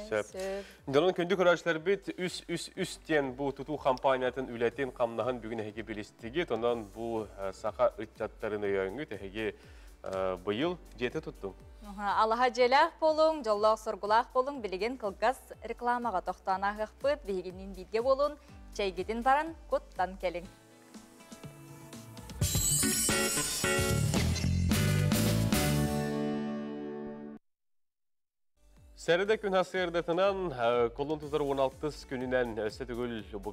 Сөп. Дьонун күндү көрөөччүлэрбит 333 диэн бу тутуу компаниятын үлэтин хамнаһын бүгүн эһиги билистигит. Онон бу саха ыччаттарын өйөөҥҥүт эһиги быйыл дьиэтэ туттуҥ. Алаһа дьиэлээх буолуҥ, дьоллоох соргулаах буолуҥ, билигин кылгас рекламаҕа тохтоон ааһыахпыт, биһигинниин бииргэ буолун, чэйгитин баран куттан кэлиҥ. Сәріді күн асырдатынан колун тутар 16 күнүнэн өссө төгүл бу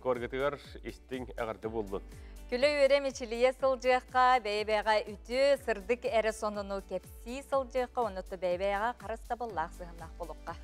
истиҥ эҕэрдэ буоллун. Күлэ үөрэ мичилийэ сылдьыахха, бэйэ-бэйэҕэ үтүө, сырдык эрэ сонуну кэпсии сылдьыахха, оннотто бэйэ-бэйэҕэ харыстабыллаах сыһыннаах болуққа.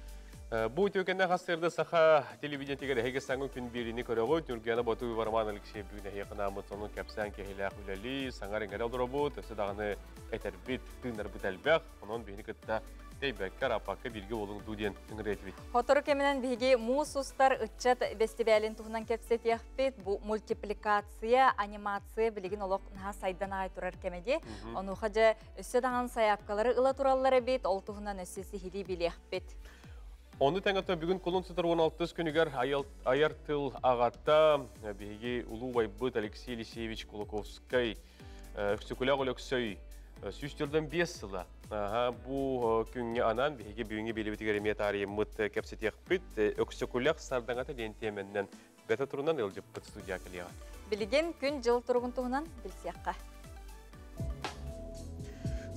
Бу үтүөкэннэ хасырды саха телевидениетигэр эһиги саҥа күн биэриини көрөҕүт. Ньургуяна Ботуева, Роман Алексеев бүгүн эһиги кынааммыт сонун кэпсээн киһилээх үлэлии, саҥар иҥэрэ олоробут, өссө даҕаны этэрбит, тыынарбыт элбэх. Онон биһини кытта тэйбэккэ, араппакка бииргэ буолуҥ дуу диэн ыҥырыа этибит. Сотору кэминэн биһиги муус устар ыччат бэстибээлин туһунан кэпсэтиэхпит. Бу мультипликация, анимация билигин олох наһаа сайдан аҕай турар кэмэ дии. Онуоха дьэ өссө даҕаны сайаапкалары ыла тураллар эбит, ол туһунан өссө сиһилии билиэхпит. Ону тэҥэ бүгүн кулун тутар 16 күнүгэр айар тыл аҕата биһиги улуу убайбыт Алексей Елисеевич Кулаковскай Өксөкүлээх Өлөксөй 145 сыла Аха, бу күҥҥэ анаан биһиги бүгүҥҥү биэриибитигэр эмиэ таарыйыммыт кэпсэтиэхпит. Өксөкүлэх сардаҥата диэн тиэмэннэн бэт турунан ыалдьыппыт студия кэлиэҕэ. Билигин күн-дьыл туругун туһунан билсиэххэ.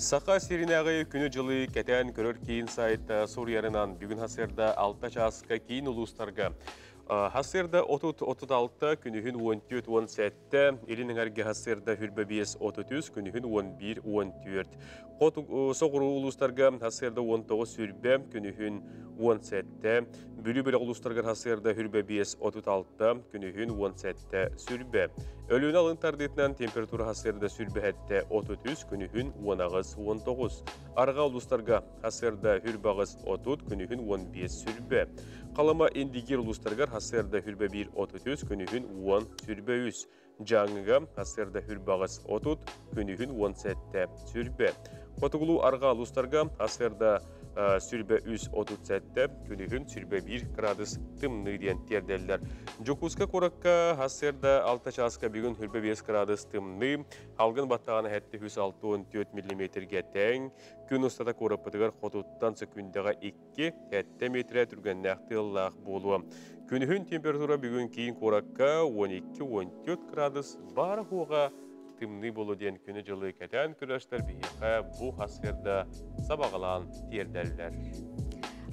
Саха сиринээҕи күнү-дьылы кэтээн көрөр киин сайта суруйарынан бүгүн хасыарда 6 чааска киин улуустарга хасыарда 30-36, күнүһүн 14-17, илин эҥэргэ хасыарда 25-33, күнүһүн 11-14. Хоту соҕуруу улуустарга хасыарда 19 сүрбэ, күнүһүн 17, Бүлүү бөлөх улуустарыгар хасыарда 25-36, күнүһүн 17 сүрбэ. Өлүөнэ алын тардыытынан температура хасыарда 27 33, күнүһүн 18-19. Арҕаа улуустарга хасыарда 28-30, күнүһүн 15 сүрбэ. Халыма Индигир улуустарыгар хасыарда 21-33, күнүһүн 10 сүрбэ 3. Дьааҥыга хасыарда 28-30, күнүһүн 17 сүрбэ. Хотугулуу арҕаа улуустарга хасыарда 23-37, күнүһүн 21 градус тымныы диэн тиэрдэллэр. Дьокуускай куоракка хасыарда 6 чааска бүгүн 25 градус тымныы, халгын баттаҕына 764 миллиметрге тэҥ, күн устата куораппытыгар хотуттан сөкүндэҕэ 2, 7 метр түргэннээх тыаллаах буолуо. Күнүһүн температура бүгүн киин куоракка 12-14 градус баар хуоға тымныы буолуо диэн күнү дьылы кэтээн көрөөччүлэр биһиэхэ бу хасыарда сабаҕалаан тиэрдэллэр.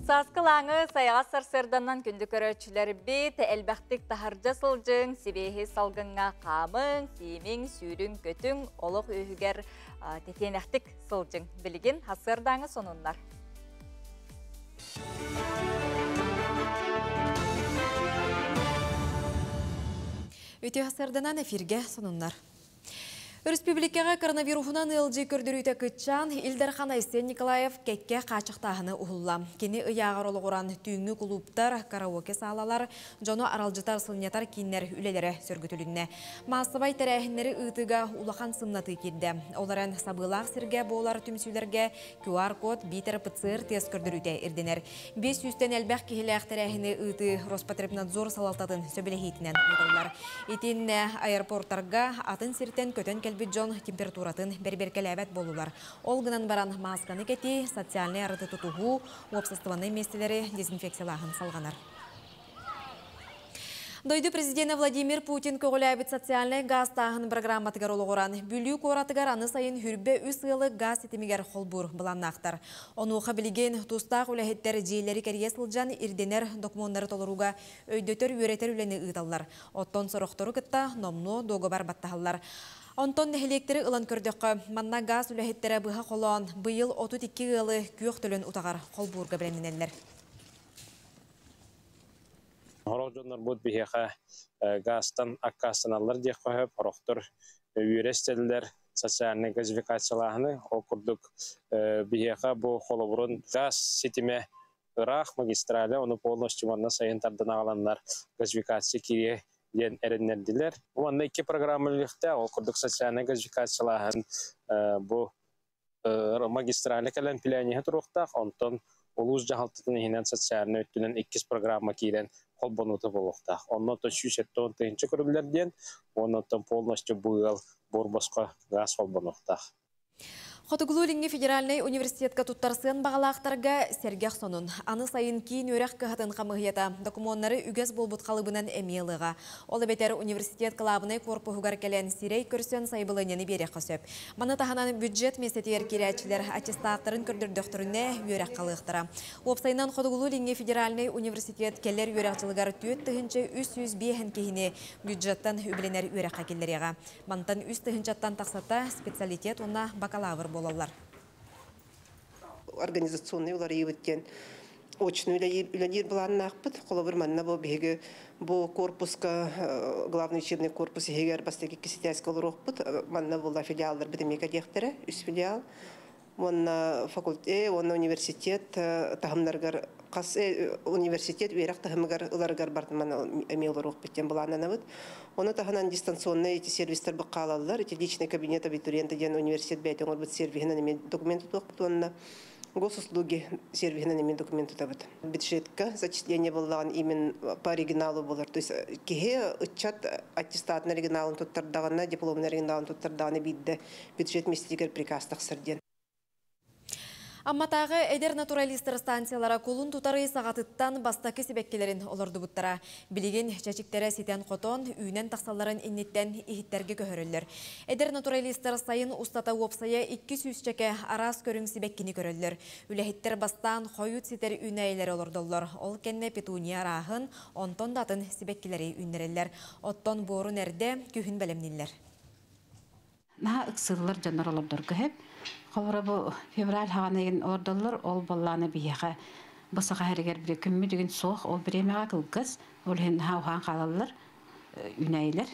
Сааскылааҥы сайаҕас сарсыарданан күндү көрөөччүлэрбит, элбэхтик таһырдьа сылдьыҥ, сибиэһэй салгыҥҥа хаамыҥ, сиимиҥ, сүүрүҥ, көтүҥ, олох үөһүгэр тэтиэнэхтик сылдьыҥ. Билигин хасыардааҥы сонуннар. Үтүө хасырданан эфирге сонуннар. Республикаға коронавирусунан ыалдьыы көрдөрүүтэ кыччаан, Ил Дархан Айсен Николаев кэккэ хааччахтааһыны уһулла. Кини ыйааҕар олоҕуран түүҥҥү кулууптар, караоке саалалар, дьону аралдьытар сынньатар кииннэр үлэлэрэ сөргүтүлүннэ. Маассабай тэрээһиннэри ыытыыга улахан сымнатыы киирдэ. Ол эрэн сабыылаах сиргэ буолар түмсүүлэргэ QR-код биитэр ПЦР тест көрдөрүүтэ ирдэнэр. 500-тэн элбэх киһилээх тэрээһини ыытыы Роспотребнадзор салалтатын сөбүлэһиитинэн ыытыллар. Итиннэ аэропорттарга атын сиртэн көтөн кэлбит дьон температуратын бэрэбиэркэлээбэт буоллулар. Ол гынан баран маасканы кэтии, социальнай арыты тутуһуу, уопсастыбаннай миэстэлэри дезинфекциялааһын салҕанар. Дойду президенэ Владимир Путин көҕүлээбит социальнай гаастааһын программатыгар олоҕуран, Бүлүү куоратыгар аны сайын 23 ыалы гаас ситимигэр холбуур былааннаахтар. Онуоха билигин тустаах үлэһиттэр дьиэлэри кэрийэ сылдьан ирдэнэр докумуоннары толорууга өйдөтөр үөрэтэр үлэни ыыталлар. Оттон сорохтору кытта номнуо дуогабар баттаһаллар. Онтон нэһилиэктэри ылан көрдөххө, манна гаас үлэһиттэрэ быһа холоон быйыл 32 ыалы күөх төлөн утаҕар холбуурга бэлэмнэнэллэр. Сорох дьоннорбут биһиэхэ гаастан аккаастаналлар диэххэ сөп, сорохтор үөрэ истэллэр социальнай газификациялааһыны. Ол курдук биһиэхэ бу холобурун гаас ситимэ ыраах магистраля, ону полностью манна сайын тардан аҕаланнар газификация киириэ диэн эрэннэрдилэр. Манна икки программа үлэлиэхтээх, ол курдук социальнай газификациялааһын бу магистрали кэлэн пилээниһэ туруохтаах, онтон улуус дьаһалтатын иһинэн социальнай өттүнэн иккис программа киирэн холбонуута буолуохтаах. Онно 170 тыһыынча көрүллэр диэн, оннуттан полностью бу ыал буор-босхо гаас холбонуохтаах. Хотугулуу-Илиҥҥи федеральнай университетка туттарсыан баҕалаахтарга сэргэх сонун. Аны сайын киин үөрэх кыһатын хамыыһыйата докумуоннары үгэс буолбут халыбынан эмиэ ылыаҕа. Ол эбэтэр университет кылаабынай корпуһугар кэлэн сирэй көрсөн сайабылыанньаны биэриэххэ сөп. Маны таһынан бюджет миэстэтигэр киирээччилэр аттестаттарын көрдөрдөхтөрүнэ үөрэххэ ылыахтара. Уопсайынан Хотугулуу-Илиҥҥи федеральнай университет кэлэр үөрэх дьылыгар 4305 киһини бюджеттан үбүлэнэр үөрэххэ киллэриэҕэ. Мантан 3000-ттан тахсата специалитет уонна бакалавр буолаллар. Организационный уларыйыыбыт диэн очно үлэлиир былааннаахпыт. Холобур, манна бу биһиги бу корпуска, главный учебный корпус иһигэр бастакы иккис этээскэ олоруохпут. Манна була филиалларбыт эмиэ кэлиэхтэрэ, үс филиал. Уонна факультет, уонна университет таһымнарыгар хас университет үөрэх таһымыгар ыларыгар барытын эмиэ олоруохпут диэн былааннанабыт. Ону таһынан дистанционный эти сервистэр хаалаллар, эти личный кабинет абитуриента диэн университет бэйэтин оҥорбут сервиһинэн эмиэ документ тутуохпут уонна госуслуги сервиһинэн эмиэ документ тутабыт. Бюджетка зачисление буоллаҕына именно по оригиналу буолар. То есть киһи ыччат аттестатын оригиналын туттардаҕына, дипломун оригиналын туттардаҕына биирдэ бюджет миэстэтигэр приказ тахсар диэн. Амматааҕы эдэр натуралистар станциялара кулун тутар ый саҕатыттан бастакы сибэккилэрин олордубуттара. Билигин чэчиктэрэ ситэн-хотон, үүнэн тахсалларын инниттэн иһиттэргэ көһөрөллөр. Эдэр натуралистар сайын устата уопсайа 200 чэкэ араас көрүҥ сибэккини көрөллөр. Үлэһиттэр бастаан хойут ситэр үүнээйилэри олордоллор. Ол кэннэ петуния арааһын, онтон да атын сибэккилэри үүннэрэллэр. Оттон буорун эрдэ күһүн бэлэмнииллэр. Наһаа ыксыыллар дьоннор олордорго сөп. Холобура бу февраль хаҕана игин олордоллор, ол буоллаҕына биһиэхэ бу саха сиригэр били күммүт игин суох, ол бириэмэҕэ кылгас, ол иһин наһаа уһаан хаалаллар, үүнээйилэр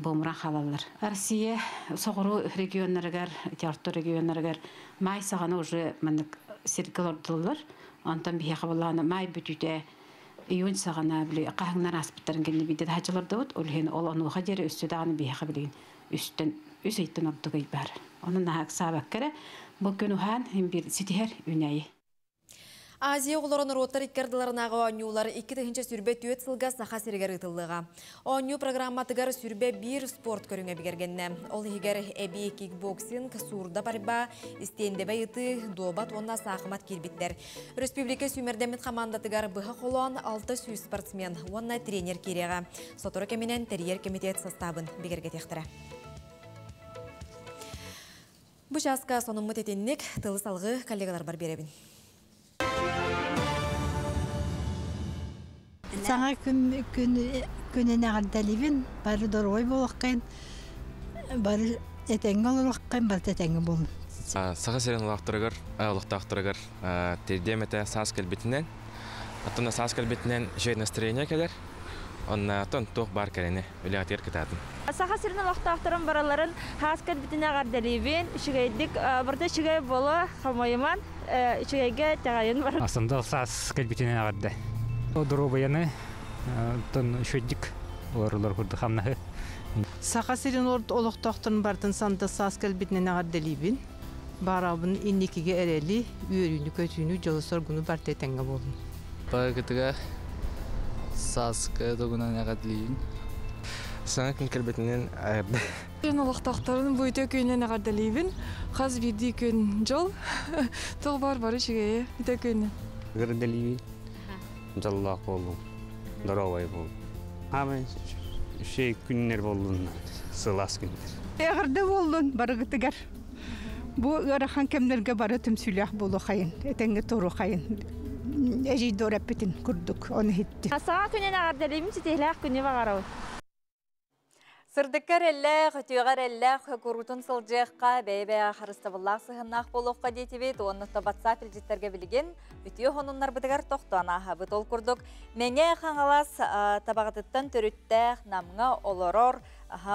буомуран хаалаллар. Россия соҕуруу регионнарыгар, ити орто регионнарыгар маай саҕана уже маннык сиргэ олордуллар. Онтон биһиэхэ буоллаҕына маай бүтүүтэ июнь саҕана били хаһыҥнар ааспыттарын кэннэ биирдэ таһыччы олордубут. Ол иһин ол онуоха диэри өссө даҕаны биһиэхэ билигин үстэн үс ыйтан ордук ый баар. Онон наһаа ыксаабакка эрэ бу күн уһаан иһин биир ситиһэр үүнээйи. Азия оҕолоро норуоттар икки ардыларынааҕы оонньуулар 2024 сылга Саха сиригэр ыытыллыаҕа. Оонньуу программатыгар сүрбэ биир спорт көрүҥэ бигэргэннэ. Ол иһигэр эбии кикбоксинг, суурда борьба, истиэндэбэй ытыы, дуобат уонна саахымат киирбиттэр. Өрөспүүбүлүкэ сүүмэрдэммит хамаандатыгар быһа холоон 600 спортсмен уонна тренер киириэҕэ. Сотору кэминэн тэрийэр кэмитиэт састаабын бигэргэтиэхтэрэ. Бу чааска сонуммут итинник тылы салгыы коллегаларбар биэрэбин. Саҥа күн күн күнүн эҕэрдэлиибин, бары доруобай буолуоххайын, бары этэҥҥэ олоруоххайын, барыта этэҥҥэ буолун. Саха сирин олохтоохторугар, олохтоохторугар тиэрдиэм этэ саас кэлбитинэн. Оттон саас кэлбитинэн үчүгэй настроение кэлэр. Онна оттон туох баар кэрэни үлэҕитигэр кытаатын. Саха сирин олохтоохторун бараларын хаас кэлбитин эҕэрдэлиибин. Үчүгэйдик, барыта үчүгэй буолуо, хомойуман, үчүгэйгэ итэҕэйин бар. Сандал саас кэлбитинэн эҕэрдэ. Доруобуйаны оттон үчүгэйдик олоролор курдук хамнаһы. Саха сирин олохтоохторун барытын сандал саас кэлбитинэн эҕэрдэлиибин. Баарабын инникигэ эрэли, үөрүүнү-көтүүнү, дьолу-соргуну барыта этэҥҥэ буолун. Барыгытыгар сааскы тугунан эҕэрдэлиибин. Саҥа күн кэлбитинэн эҕэрдэ. Күн олохтоохторун бу үтүө күнүнэн эҕэрдэлиибин. Хас биирдии күн дьол. Туох баар бары үчүгэйи үтүө күнү. Эҕэрдэлиибин. Дьоллоох буоллун. Доруобай буолун. Аамай үчүгэй күннэр буоллун. Сылаас күннэр. Эҕэрдэ буоллун барыгытыгар. Бу ыарахан кэмнэргэ бары түмсүүлээх буолуохайын, этэҥҥэ туруохайын. Эдьиийдор эппитин курдук оны иһиттим. Саҥа күнүн эҕэрдэлиибин, ситиһилээх күнү баҕарабын. Сырдыкка эрэллээх, үтүөҕэ эрэллээх куруутун сылдьыахха, бэйэ-бэйэҕэ харыстабыллаах сыһыаннаах буолуохха диэтибит уонна WhatsApp илдьиттэргэ билигин үтүө хонуннарбытыгар тохтоон ааһабыт. Ол курдук Мэҥэ Хаҥалас Табаҕатыттан төрүттээх Намҥа олорор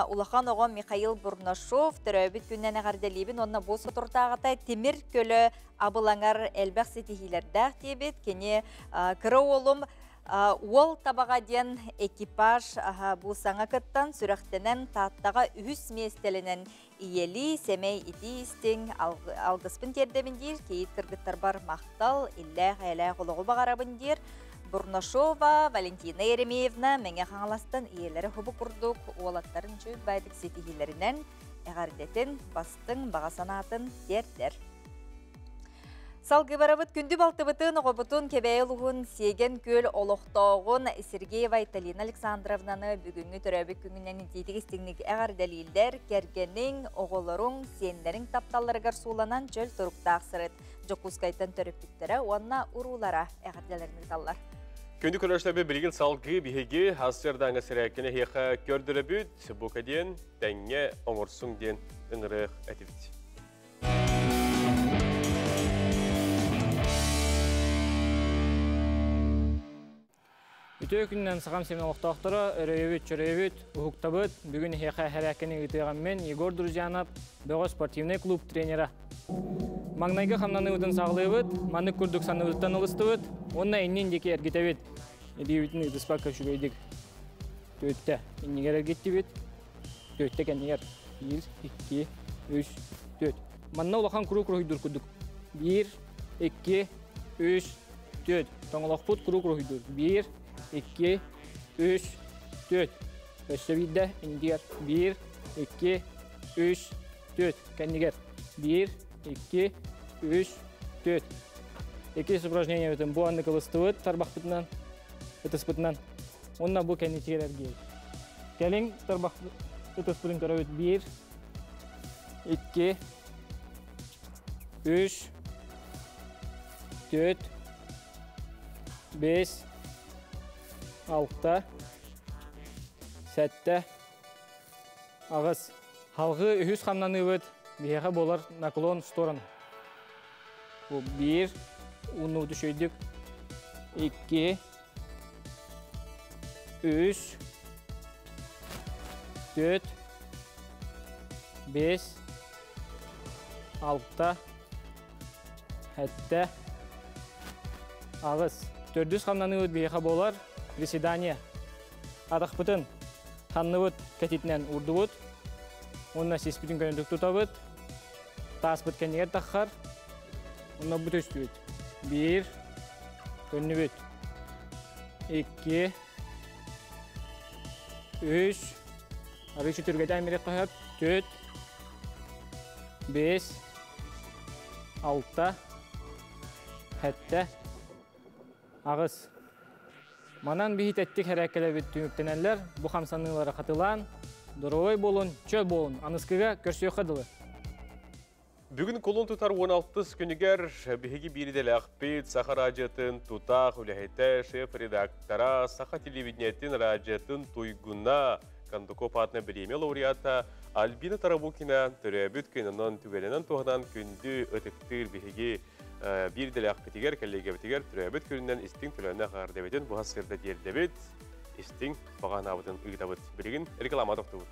улахан оҕо Михаил Бурнашов төрөөбүт күнүнэн эҕэрдэлиибин уонна бу соторутааҕыта тимир көлө абылаҥар элбэх ситиһиилэрдээх диэбит. Кини кыра уолум Уол табаҕа диэн экипаж бу саҥа кыттан сүрэхтэнэн Тааттаҕа үһүс миэстэлэнэн ийэлии сэмэй итии истиҥ алгыспын тиэрдэбин диир кийиит кыргыттарбар махтал иллээх-эйэлээх олоҕу баҕарабын диир Бурнашова Валентина Еремеевна Мэҥэ Хаҥаластан ийэлэрэ хобу курдук уолаттарын үчүгэй баайдык ситиһиилэринэн эҕэрдэтин бастыҥ баҕа санаатын тиэрдэр. Салгыы барабыт күндү балтыбытын, оҕобутун Кэбээйи улууһун Сиэгэн Күөл олохтооҕун Сергеева Айталина Александровнаны бүгүҥҥү төрөөбүт күҥүнэн итиитик истиҥник эҕэрдэлииллэр, кэргэниҥ, оҕолоруҥ, сиэннэриҥ тапталларыгар сууланан чөл туруктаах сырыт. Дьокуускайтан төрөппүттэрэ уонна уруулара эҕэрдэлэрин ыыталлар. Күндү көрөөччүлэрбит билигин салгыы биһиги сарсыардааҥҥы сэрээккэни эһиэхэ көрдөрөбүт. Бука диэн тэҥҥэ оҥорсуҥ диэн ыҥырыах этибит. Үтүө күнүнэн Сахам сирин олохтоохторо, өрөйөбүт, чөрөйөбүт, уһуктабыт. Бүгүн эһиэхэ хэрээккэни ыытыаҕым мин, Егор Друзьянов, бөҕө спортивнай клуб тренера. Маҥнайгы хамнаныыбытын саҕалыыбыт, маннык курдук санныбытыттан ылыстыбыт уонна иннин диэки эргитэбит. Илиибитин ыытыспакка үчүгэйдик түөттэ иннигэр эргиттибит. Түөттэ кэннигэр биир, икки, үс, түөт. Манна улахан куруук уруһуйдуур курдук. Биир, икки, үс, түөт. Тоҥолохпут куруук уруһуйдуур. Биир, икки, үс, түөт. Өссө биирдэ иннигэр. Биир, икки, үс, түөт. Кэннигэр. Биир, икки, үс, 4. Иккис упражнение бүтін бу анны кылыстыбыт тарбахпытынан, ытыспытынан. Онна бу кэннитигэр эргиэбит. Кэлиҥ тарбах ытыспытын көрөбүт. 1, 2, 3, 4, 5, 6, 7, 8. Халгы үһүс хамнаныыбыт биһиэхэ буолар наклон сторону. Бу 1, уну түшөйдүк, 2, 3, 4, 5, 6, 7, 8. Төрдүс хамнаныыбыт биһиэхэ буолар приседание. Атахпытын ханныбыт кэтитинэн урдубут. Онна сиспитин көнөтүк тутабыт. Тааспыт кэннигэр таххар. Онно бу түстүбүт. 1, көннүбүт. 2, 3, арыычы түргэтэн бири кыһып, 4, 5, 6, 7, 8. Манан биһи тэттик хэрээккэлэбит түмүктэнэллэр, бу хамсаныылары хатылаан, доруобай буолун, чөл буолун, аныскыга көрсүөххэ дылы. Бүгүн кулун тутар 16 күнүгэр биһиги биир идэлээхпит Саха радиотын тутаах үлэһитэ, шеф-редактора, Саха телевидениетин радиотын туйгуна, Кондуков аатынан бириэмийэ лауреата Альбина Тарабукина төрөөбүт күн онон түгэнинэн туһанан күндү ытыктыыр биһиги биир идэлээхпитигэр, кэллиэгэбитигэр төрөөбүт күнүнэн истиҥ төлөөннөөх эҕэрдэбитин буһа сырда тиэрдэбит, истиҥ баҕа санаабытын ыытабыт. Билигин реклама тохтубут.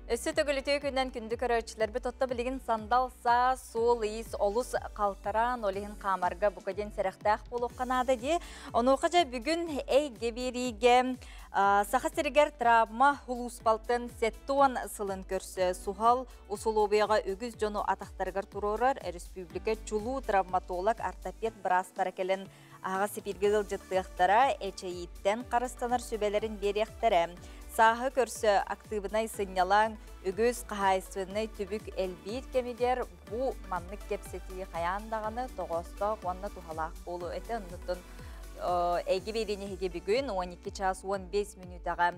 Өссө төгүлүтүө күннэн күндү көрөөччүлэрбит отто билигин сандал саас, суол-иис олус халтараан, ол иһин хаамарга бука диэн сэрэхтээх буолуохха наада дии. Онуоха дьэ бүгүн эйгэ биэриигэ Саха сиригэр травма улууспалтын 70 сылын көрсө суһал усулуобуйаҕа үгүс дьону атахтарыгар туруорар республика чулуу травматолог, ортопед быраастара кэлэн Аһаҕас эпииргэ ыалдьыттыахтара, эчэйииттэн харыстанар сүбэлэрин биэриэхтэрэ. Сааһы көрсө актыыбынай сынньалаҥ, үгүс хаһаайыстыбаннай түбүк элбиир кэмигэр бу маннык кэпсэтии хайаан даҕаны тоҕоостоох уонна туһалаах буолуо этэ. Оннуттан эйгэ биэриини эһиги бүгүн 12 час 15 мүнүүтэҕэ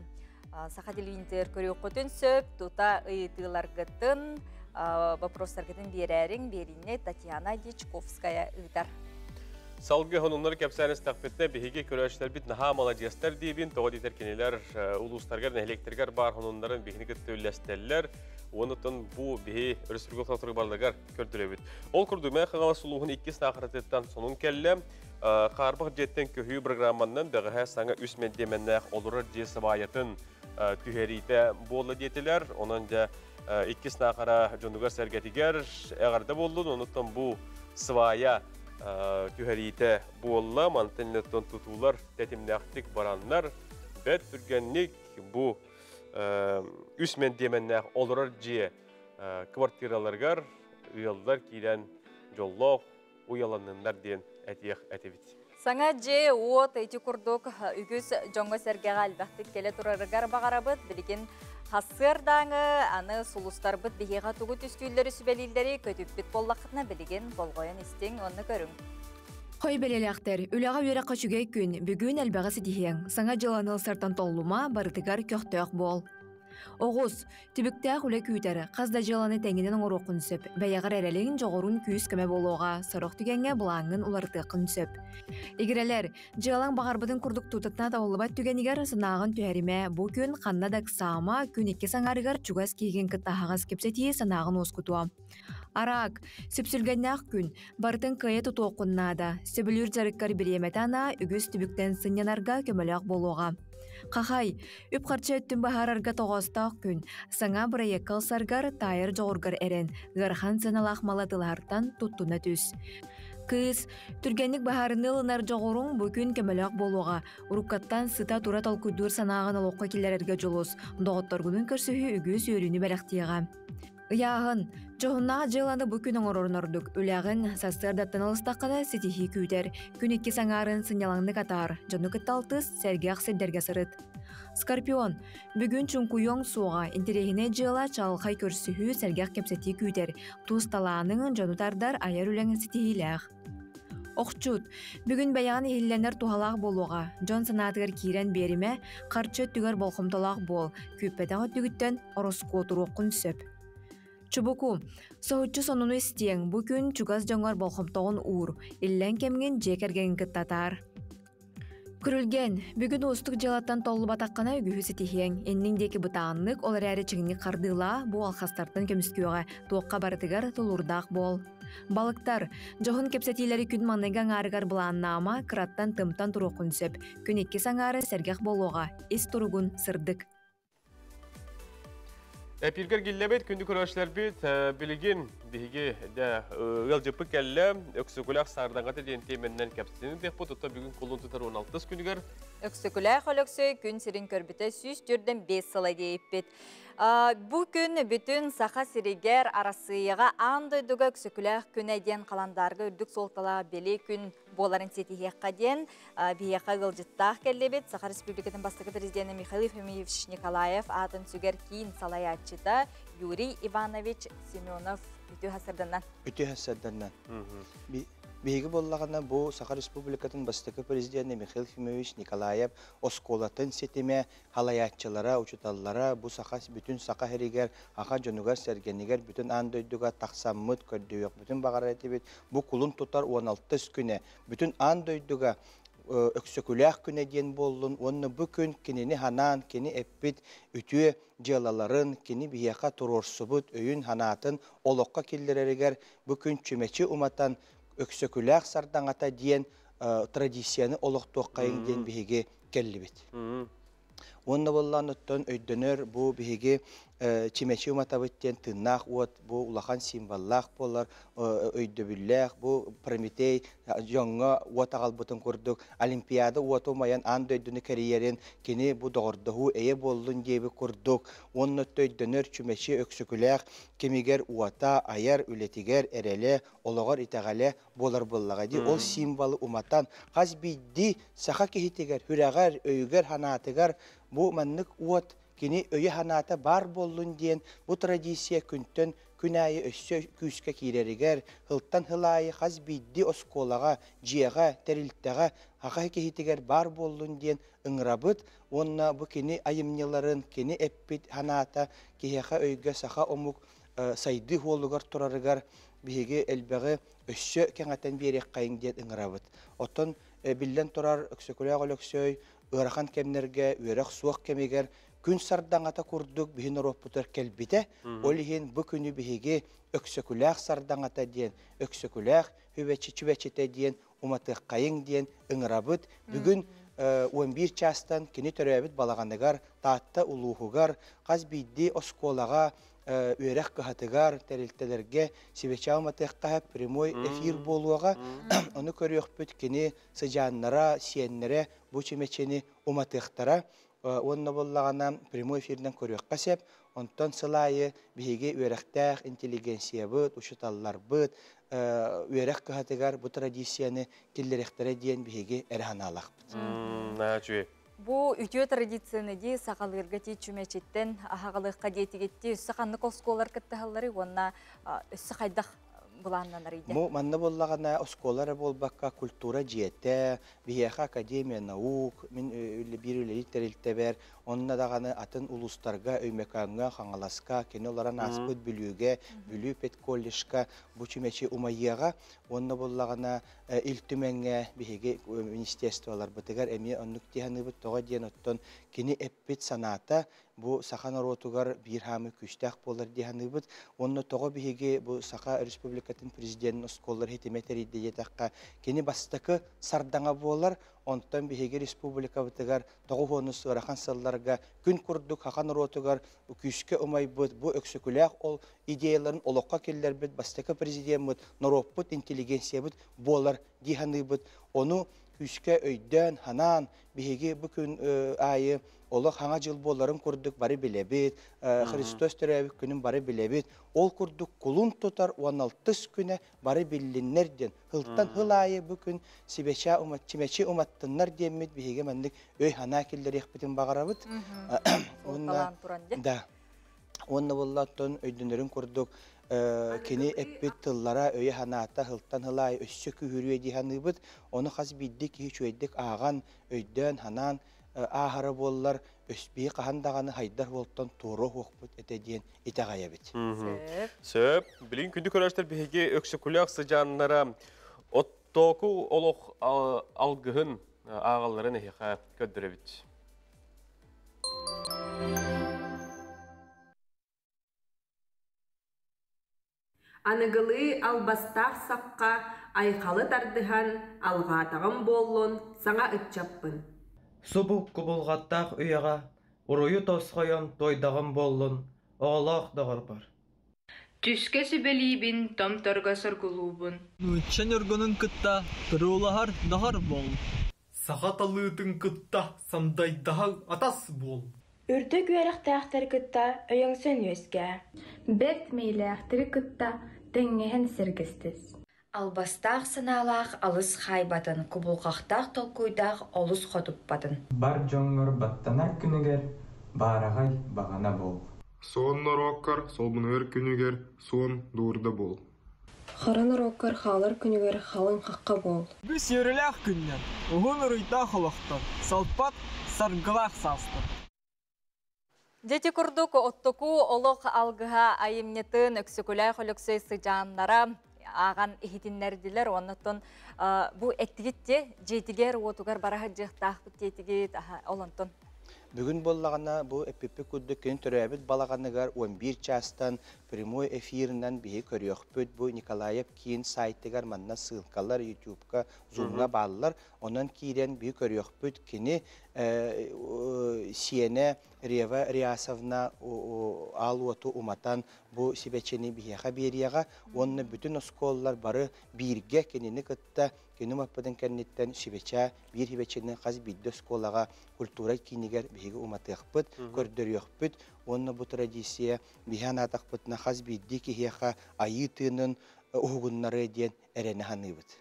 Саха телевидениетигэр көрүөххүтүн сөп, тута ыйытыыларгытын, вопростаргытын биэрээриҥ, биэриини Татьяна Дьячковская ыытар. Салгыы сонуннары кэпсээн истэхпитинэ, биһиги көрөөччүлэрбит наһаа маладьыастар диибин, тоҕо диэтэр кинилэр улуустарыгар, нэһилиэктэригэр баар сонуннарын биһини кытта үллэстэллэр. Онутун бу биһи өрөспүүбүлүкэ хотугу барыларыгар көрдөрөбүт. Ол курдук, Мэҥэ Хаҥалас улууһун иккис Наахаратыттан сонун кэллэ. Хаарбах дьиэттэн көһүү программанан бэҕэһээ саҥа үс мэндиэмэннээх олорор дьиэ сыбаайатын түһэриитэ буолла диэтилэр. Онон дьэ иккис Наахара дьонугар-сэргэтигэр эҕэрдэ буоллун. Онуттан бу сыбаайа түһэриитэ буолла. Мантан иннеттон тутуулар тэтимнээхтик бараннар, бэрт түргэнник бу үс мэндиэмэннээх олорор дьиэ квартираларыгар ыаллар киирэн дьоллоох уйаланныннар диэн этиэх этибит. Саҥа дьиэ, уот ити курдук үгүс дьоҥҥо-сэргэҕэ элбэхтик кэлэ турарыгар баҕарабыт. Билигин хассыардааҥы аны сулустарбыт биһиэхэ тугу түстүүллэри сүбэлииллэри көтүппүт буоллаххытына билигин болҕойон истиҥ уонна көрүҥ. Хой бэлэлээхтэр, үлэҕэ үөрэххэ үчүгэй күн, бүгүн элбэҕи ситиһиэҥ. Саҥа дьыаланы ылсартан толлума, барытыгар көхтөөх буол. Оҕус, түбүктээх үлэ күүтэр, хас да дьыаланы тэҥинэн оҥоруоххун сөп. Бэйэҕэр эрэлиҥ, дьоҕурун күүс-көмө буолуоҕа, сорох түгэҥҥэ былааҥҥын уларытыаххын сөп. Игирэлэр, дьыалаҥ баҕарбытын курдук тутатына табыллыбат түгэнигэр санааҕын түһэримэ. Бу күн ханна да ыксаама, күн иккис аҥаарыгар чугас киһигин кытта аһаҕас кэпсэтии санааҕын уоскутуо. Араак, сүпсүлгэннээх күн, барытын кыайа тутуоххун наада. Сөбүлүүр дьарыккар бириэмэтэ анаа, үгүс түбүктэн сынньанарга көмөлөөх буолуоҕа. Хахай, үп-харчы өттүн быһаарарга тоҕоостоох күн. Саҥа бырайыакка ылсаргар, таайар дьоҕургар эрэн, ыарахан сыаналаах малы атыылаһартан туттуна түс. Кыыс, түргэнник быһаарыныы ылынар дьоҕуруҥ бу күн көмөлөөх буолуоҕа. Уруккаттан сыта-тура толкуйдуур санааҕын олоххо киллэрэргэ дьулус. Доҕотторгунун көрсүһүү үгүс үөрүүнү бэлэхтиэҕэ. Ыйааһын, дьоһуннаах дьыаланы бу күн оҥорорун ордук. Үлэҕин сарсыардаттан ылыстаххына ситиһии күүтэр. Күн иккис аҥаарын сынньалаҥнык атаар, дьону кытта алтыс, сэргэх сирдэргэ сырыт. Скорпион, бүгүн чуҥкуйуоҥ суоҕа, интэриэһинэй дьыала, чаҕылхай көрсүһүү, сэргэх кэпсэтии күүтэр. Тус талааныҥ, дьону тардар, айар үлэҥ ситиһиилээх. Охчут, бүгүн бэйэҕин иһиллэнэр туһалаах буолуоҕа. Дьон санаатыгар киирэн биэримэ, харчы өттүгэр болҕомтолоох буол, күүппэтэх өттүгүттэн ороскуотуруоххун сөп. Чубуку, соһуччу сонуну истиэҥ, бу күн чугас дьоҥҥор болҕомтоҕун уур, иллэҥ кэмҥин дьиэ кэргэҥҥин кытта атаар. Күрүлгэн, бүгүн уустук дьыалаттан толлубатаххына үгүһү ситиһиэҥ. Инниҥ диэки бытааннык, ол эрээри чиҥник хардыылаа, бу алхастартан көмүскүөҕэ, туохха барытыгар тулуурдаах буол. Балыктар, дьоһун кэпсэтиилэри күн маҥнайгы аҥаарыгар былааннаама, кыраттан тымтан туруоххун сөп. Күн иккис аҥаара сэргэх буолуоҕа, ис туругун сырдык. Эпиргер гиллэбит, күндү көрөөччүлэрбит, билигин биһиги дэ ыалдьыппыт кэллэ, Өксөкүлээх саардаҥата диэн тиэмэннэн кэпсэтин диэхпит, оттон бүгүн кулун тутар 16 күнүгэр Өксөкүлээх Өлөксөй күн сирин көрбүтэ 145 сыла диэйиппит. Бу күн бүтүн Саха сиригэр, Арассыыйаҕа, аан дойдуга Өксөкүлээх күнэ диэн халандаарга үрдүк суолталаах бэлиэ күн буоларын ситиһиэххэ диэн биһиэхэ ыалдьыттаах кэллибит. Саха Республикатын бастакы президенэ Михаил Ефимович Николаев аатын сүгэр киин салайааччыта Юрий Иванович Семенов үтүө хасырданнан. Үтүө хасырданнан. Биһиги буоллаҕына бу Саха Республикатын бастакы президенэ Михаил Ефимович Николаев оскуолатын ситимэ, халайааччылара, учуталлара бу саха бүтүн саха сиригэр, аха дьонугар-сэргэнигэр бүтүн аан дойдуга тахсаммыт, көрдөйүөхпүтүн баҕарар этибит. Бу кулун тутар 16 күнэ бүтүн аан дойдуга Өксөкүлээх күнэ диэн буоллун уонна бу күн кинини ханаан, кини эппит үтүө дьыалаларын, кини биһиэхэ туруорсубут өйүн-санаатын олоххо киллэрэригэр бу күн чүмэчи уматан Өксөкүлээх сардаҥата диэн традицияны олохтуоххайыҥ диэн биһиги кэллибит. Уонна буоллаан оттон өйдөнөр бу биһиги чимэчи уматабыт диэн тыыннаах уот бу улахан символлаах буолар өйдөбүллээх бу Прометей дьоҥҥо уот аҕалбытын курдук Олимпиада уота умайан аан дойдуну кэрийэрин кини бу доҕордоһуу эйэ буоллун диэбит курдук уонна өйдөнөр чүмэчи өксөкүлээх кэмигэр уота айар үлэтигэр эрэлэ олоҕор итэҕэлэ буолар буоллаҕа дии. Ол символы уматан хас биирдии саха киһитигэр, сүрэҕэр, өйүгэр-санаатыгар бу маннык уот кини өйө-санаата баар буоллун диэн бу традиция күнтэн күн аайы өссө күүскэ киирэригэр, сылтан сыл аайы хас биирдии оскуолаҕа, дьиэҕэ, тэрилтэҕэ саха киһитигэр баар буоллун диэн ыҥырабыт уонна бу кини айымньыларын, кини эппит санаата киһиэхэ өйгө саха омук сайдыы суолугар турарыгар биһиги элбэҕи өссө кэҥэтэн биэриэххэйиҥ диэн ыҥырабыт. Оттон биллэн турар Өксөкүлээх Өлөксөй ыарахан кэмнэргэ үөрэх суох кэмигэр күн сардаҥата курдук биһи норуоппутугар кэлбитэ. Ол иһин бу күнү биһиги Өксөкүлээх сардаҥата диэн, Өксөкүлээх хүбэчи чүбэчитэ диэн уматыаххайыҥ диэн ыҥырабыт. Бүгүн 11 чаастан кини төрөөбүт балаҕаныгар, Таатта улууһугар, хас биирдии оскуолаҕа үөрэх кыһатыгар, тэрилтэлэргэ свеча уматыахха прямой эфир буолуоҕа. Ону көрүөхпүт кини сыдьааннара, сиэннэрэ бу чүмэчини уматыахтара. Уонна буоллаҕына прямой эфиринэн көрүөххэ сөп. Онтон сыл аайы биһиги үөрэхтээх интеллигенциябыт, учуталларбыт үөрэх кыһатыгар бу традицияны киллэриэхтэрэ диэн биһиги эрэ санаалаахпыт. Үчүгэй. Бу үтүө традицияны дии сахалыырга ти чүмэчиттэн аһаҕалыахха диэтигитти өссө ханнык оскуолар кыттыһаллары уонна өссө хайдах былааннанар идэ? Бу манна буоллаҕына оскуола эрэ буолбакка культура дьиэтэ, биһиэхэ Академия наук, мин биир үлэлиир тэрилтэбэр, онно даҕаны атын улуустарга, Өймөкөөҥҥө, Хаҥаласка, кини олорон ааспыт Бүлүүгэ, Бүлүү педколледжка бу чүмэчи умайыаҕа. Уонна буоллаҕына Ил Түмэҥҥэ биһиги министерстволарбытыгар эмиэ оннук дии саныыбыт. Тоҕо диэн оттон кини эппит санаата бу саха норуотугар биир хаамыы күүстээх буолар дии саныыбыт. Уонна тоҕо биһиги бу Саха Республикатын президенин оскуолалар ситимэ тэрийдэ диэтэххэ, кини бастакы сардаҥа буолар. Онтон биһиги республикабытыгар тоҕус ыарахан сылларга күн курдук саха норуотугар күүскэ умайбыт бу Өксөкүлээх ол идеяларын олоххо киллэрбит бастакы президеммит, норуоппут, интеллигенциябыт буолар дии саныыбыт. Ону күүскэ өйдөөн, ханаан, биһиги бу күн аайы олох хаҥа жыл буоларын курдук бары билэбит, Христос төрөөбүт күнүн бары билэбит. Ол курдук кулун тутар 16 күнэ бары биллиннэр диэн, хылтан хыл аайы бу күн сибэчэ чимэчи уматтыннар диэммит биһиги маннык өй ханаа киллэриэхпитин баҕарабыт. Онна да. Уонна буоллаттан өйдөнөрүн курдук кини эппит тыллара өйө ханаата хылтан хылаай өссө күһүрүө дии ханыыбыт. Ону хас биирдии киһи үчүгэйдик ааҕан, өйдөөн, ханаан ааһара буоллар, өспиһи хаһан даҕаны хайдар буолтан туора уһуохпут этэ диэн итэҕэйэбит. Сөп. Билигин күндү көрөөччүлэр биһиги Өксөкүлээх сыдьааннара оттооку олох алгыһын ааҕалларын эһиэхэ көрдөрөбүт. Аныгылыы албастаах сахха айхалы тардыһан, алҕаатаҕым буоллун саҥа ыччаппын. Субу кубулҕаттаах үйэҕэ уруйу тосхойон туойдаҕым буоллун, оҕолоох доҕорбор. Түскэ сүбэлиибин, томторго соргулуубун. Нуучча ньургунун кытта туруулаһар доҕор буол. Саха талыытын кытта сандайдаһар атас буол. Үрдүк үөрэхтээхтэри кытта өйөҥсөн үөскээ. Бэрт мэйилээхтэри кытта тэҥҥэһэн сэргэстэс. Албастаах санаалаах алыс хаайбатын, кубулҕахтаах толкуйдаах олус хотуппатын. Бар дьоҥҥор баттанар күнүгэр баараҕай баҕана буол. Суон норуоккар солбунуйар күнүгэр суон дуурда буол. Хара норуоккар хаалар күнүгэр халыҥ хахха буол. Үгүс үөрүүлээх күннэр, уһун уруйдаах олохтор, салпат саргылаах саастар. Дьэти курдук оттоку олох алгыһа айымньытын Өксөкүлээх Өлөксөй сыдьааннара ааҕан иһитиннэрдилэр. Оннуттан бу эттигит те дьиэтигэр уотугар бара сылдьыахтаахпыт диэтигит олонтон. Бүгүн буоллаҕына бу эппиппит курдук кини төрөөбүт балаҕаныгар 11 чаастан прямой эфирынан биһи көрүөхпүт. Бу Николаев киин сайтыгар манна ссылкалар ютубка, зумҥа бааллар. Онон киирэн биһи көрүөхпүт. Кини сиэнэ Рева Риасовна аал уоту уматан бу сибэчини биһиэхэ биэриэҕэ уонна бүтүн оскуолалар бары бииргэ кинини кытта кини умаппытын кэнниттэн сибэчэ биир сибэчини хас биирдэ оскуолаҕа культура киинигэр биһиги уматыахпыт, көрдөрүөхпүт уонна бу традиция биһи анаатахпытына хас биирдии киһиэхэ айыы тыынын уһугуннарыа диэн эрэнэ саныыбыт.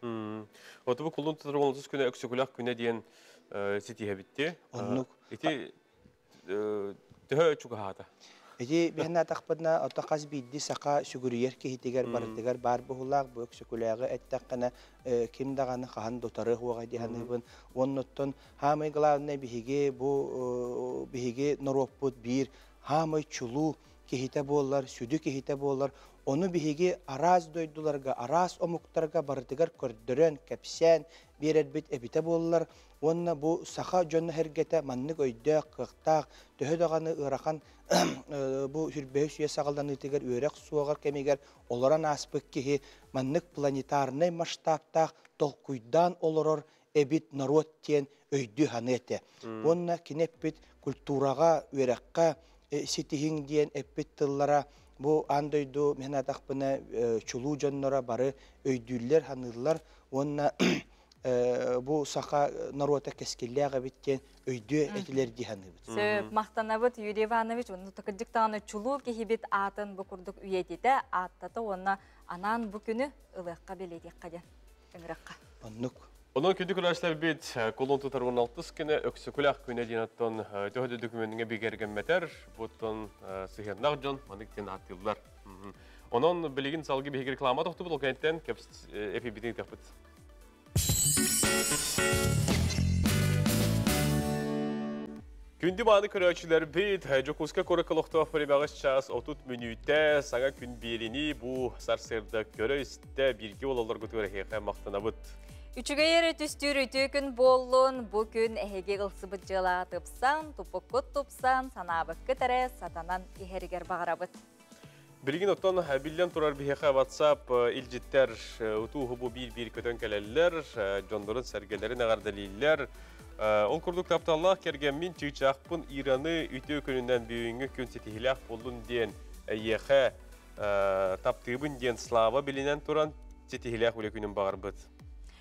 Оту бу кулун тутар 30 күнэ Өксөкүлээх күнэ диэн ситиһэбитти. Оннук. Ити төһө чугаһаата? Ити биһэн атахпытына ото хас биирдии саха сүгүрүйэр киһитигэр барытыгар баар буһулаах бу өксөкүлээҕи эттэххинэ ким даҕаны хаһан дутары хуоҕа дии саныыбын. Оннуттан хаамай главное биһиги бу биһиги норуоппут биир хаамай чулуу киһитэ буолар, сүдү киһитэ буолар. Ону биһиги араас дойдуларга, араас омуктарга барытыгар көрдөрөн, кэпсээн биэрэрбит эбитэ буоллар. Уонна бу саха дьоно сэргэтэ маннык өйдөөх, кыахтаах, төһө даҕаны ыарахан бу сүрбэһи сүйэ саҕаланыытыгар үөрэх суоҕар кэмигэр олорон ааспыт киһи маннык планетарнай масштабтаах толкуйдаан олорор эбит норуот диэн өйдүү саныа этэ. Уонна кини эппит культураҕа, үөрэххэ ситиһиҥ диэн эппит тыллара бу аан дойду мин атахпына чулуу дьонноро бары өйдүүллэр, саныыллар уонна бу саха норуота кэскиллээх эбит диэн өйдүө этилэр дии саныыбыт. Сөп, махтанабыт Юрий Иванович, онну такырдьык даҕаны чулуу киһибит аатын бу курдук үйэтитэ, ааттата уонна анаан бу күнү ылыахха бэлиэтиэххэ диэн ыҥырахха. Оннук. Онон күндү көрөөччүлэрбит кулун тутар 16 күнэ Өксөкүлээх күнэ диэн оттон төһө да дөкүмүөнүҥэ бигэргэммэтэр, буттан сыһыаннаах дьон маннык диэн ааттыыллар. Онон билигин салгыы биһиги реклама тохтубут, ол кэнниттэн эфирбитин ыытыахпыт. Күндү мааны көрөөччүлэрбит, Дьокуускай куоракка олохтоох бэҕэс чаас 30 мүнүүтэ саҥа күн биэрини бу сарсыарда көрө-истэ бииргэ ололоргутугар эһиэхэ махтанабыт. Үчүгэй эрэ түстүүр үтүө күн буоллун, бу күн эһиги ылсыбыт дьыалаҕа тупсан, туппуккут тупсан, санаабыккыт эрэ сатанан иһэригэр баҕарабыт. Билигин оттон биллэн турар биһиэхэ WhatsApp илдьиттэр утуу-уһубу биир-биир көтөн кэлэллэр, дьоннорун сэргэлэрин эҕэрдэлииллэр. Ол курдук тапталлаах кэргэммин чыычаахпын Ираны үтүө күнүнэн бүгүҥҥү күн ситиһиилээх буоллун диэн эйиэхэ таптыыбын диэн Слава билинэн туран ситиһиилээх үлэ күнүн баҕарбыт.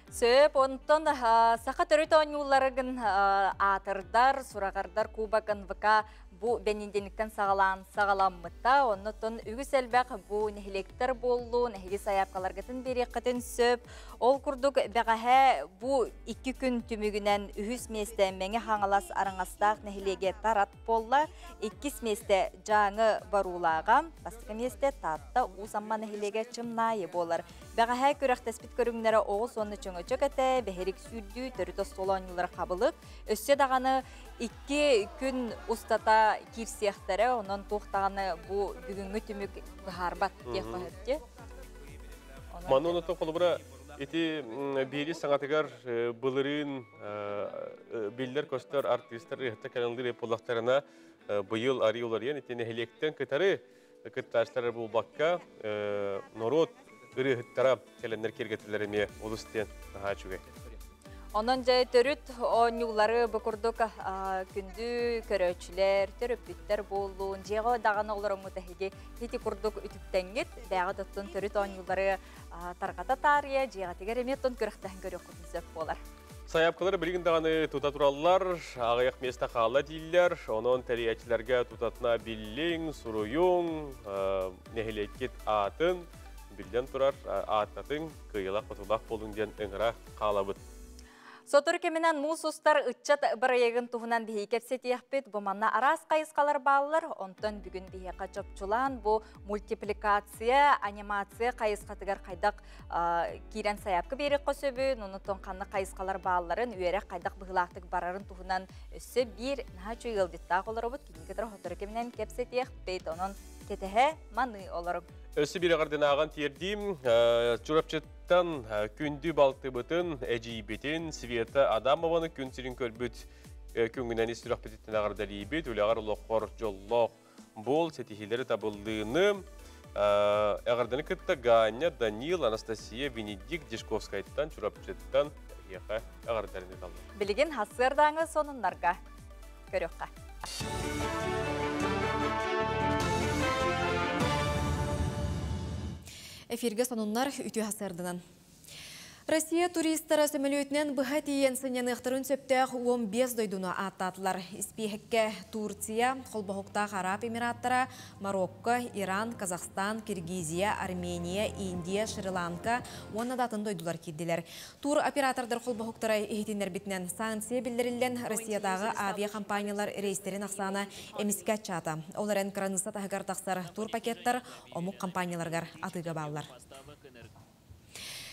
Сөп, онтон саха төрүт оонньууларыгын аатырдар, сураҕардар кубок НВК бу бэнидиэнниктэн саҕалаан саҕаламмыта. Оннотон үгүс элбэх бу нэһилиэктэр буоллун, эһиги сайаапкаларгытын биэриэххитин сөп. Ол курдук бэҕэһээ бу икки күн түмүгүнэн үһүс миэстэ Мэҥэ Хаҥалас Араҥастаах нэһилиэгэ Тарат буолла. Иккис миэстэ Дьааҥы Боруулааҕа, бастакы миэстэ Таатта Уус Амма нэһилиэгэ Чымнаайы буолар. Бэҕэһээ күрэхтэспит көрүҥнэрэ оҕус уонна чөҥөчөк этэ, бэһирик сүүрдүү, төрүт остуол оонньуулара хабылык. Өссө даҕаны икки күн устата киирсиэхтэрэ, онон туох даҕаны бу бүгүҥҥү түмүк быһаарбат диэх көһөттү. Манна оното холобура ити биири саҥатыгар былырыын биллэр-көстөр артыыстар ыһыта кэлэн буоллахтарына быйыл арый уларыйан ити нэһилиэктэн кытары кыттааччылар булбакка норуот ырыаһыттара кэлэннэр киэргэтэллэр эмиэ олус диэн наһаа үчүгэй. Онон дьэ төрүт оонньуулары бу курдук күндү көрөөччүлэр, төрөппүттэр буоллун, дьиэҕэ даҕаны олороҥҥут эһиги ити курдук үтүктэҥҥит, бэйэҕит оттон төрүт оонньуулары тарҕата таарыйа, дьиэҕитигэр эмиэ оттон күрэхтэһэн көрүөххүтүн сөп буолар. Сайаапкалар билигин даҕаны тута тураллар, аҕыйах миэстэ хаалла дииллэр, онон тэрийээччилэргэ тутатына биллиҥ, суруйуҥ, нэһилиэккит аатын, биллэн турар, ааттатыҥ, кыайыылаах-хотуулаах буолуҥ диэн ыҥыра хаалабыт. Сотору кэминэн муус устар ыччат бырайыагын туһунан биһиги кэпсэтиэхпит. Бу манна араас хайысхалар бааллар. Онтон бүгүн биһиэхэ чопчулаан бу мультипликация, анимация хайысхатыгар хайдах киирэн сайаапка биэриэххэ сөбүн, онтон ханнык хайысхалар баалларын, үөрэх хайдах быһыылаахтык барарын туһунан өссө биир наһаа үчүгэй ыалдьыттаах олоробут. Кинини кытары сотору кэминэн кэпсэтиэхпит. Онон кэтэһэ маныы олоруҥ. Өссө биир эҕэрдэнааҕын тиэрдиим. Чурапчыттан күндү балтыбытын, эдьиийбитин Света Адамованы күн сирин көрбүт күҥҥүнэн ис сүрэхпититтэн эҕэрдэлиибит. Үлэҕэр олоххор дьоллоох буол, ситиһиилэри табыллыыны. Эҕэрдэни кытта Ганя, Данил, Анастасия, Венедикт Дежковскайтан, Чурапчыттан эһиэхэ эҕэрдэлэри ыыталлар. Билигин сарсыардааҥы сонуннарга көрүөххэ. Эфиргэ сонуннар үтүө сарсыарданан. Россия туристара сөмөлүөтүнэн быһа тиийэн сынньаныахтарын сөптөөх 15 дойдуну ааттаатылар. Испииһэккэ Турция, Холбоһуктаах Араб Эмираттара, Марокко, Иран, Казахстан, Киргизия, Армения, Индия, Шри-Ланка уонна да атын дойдулар киирдилэр. Тур оператордар холбоһуктара иһитиннэрбитинэн санкция биллэриллэн Россиятааҕы авиакомпаниялар рейстерин ахсаана эмискэ аччаата. Ол эрэн кыраныысса таһыгар тахсар турпакеттар омук компанияларыгар атыыга бааллар.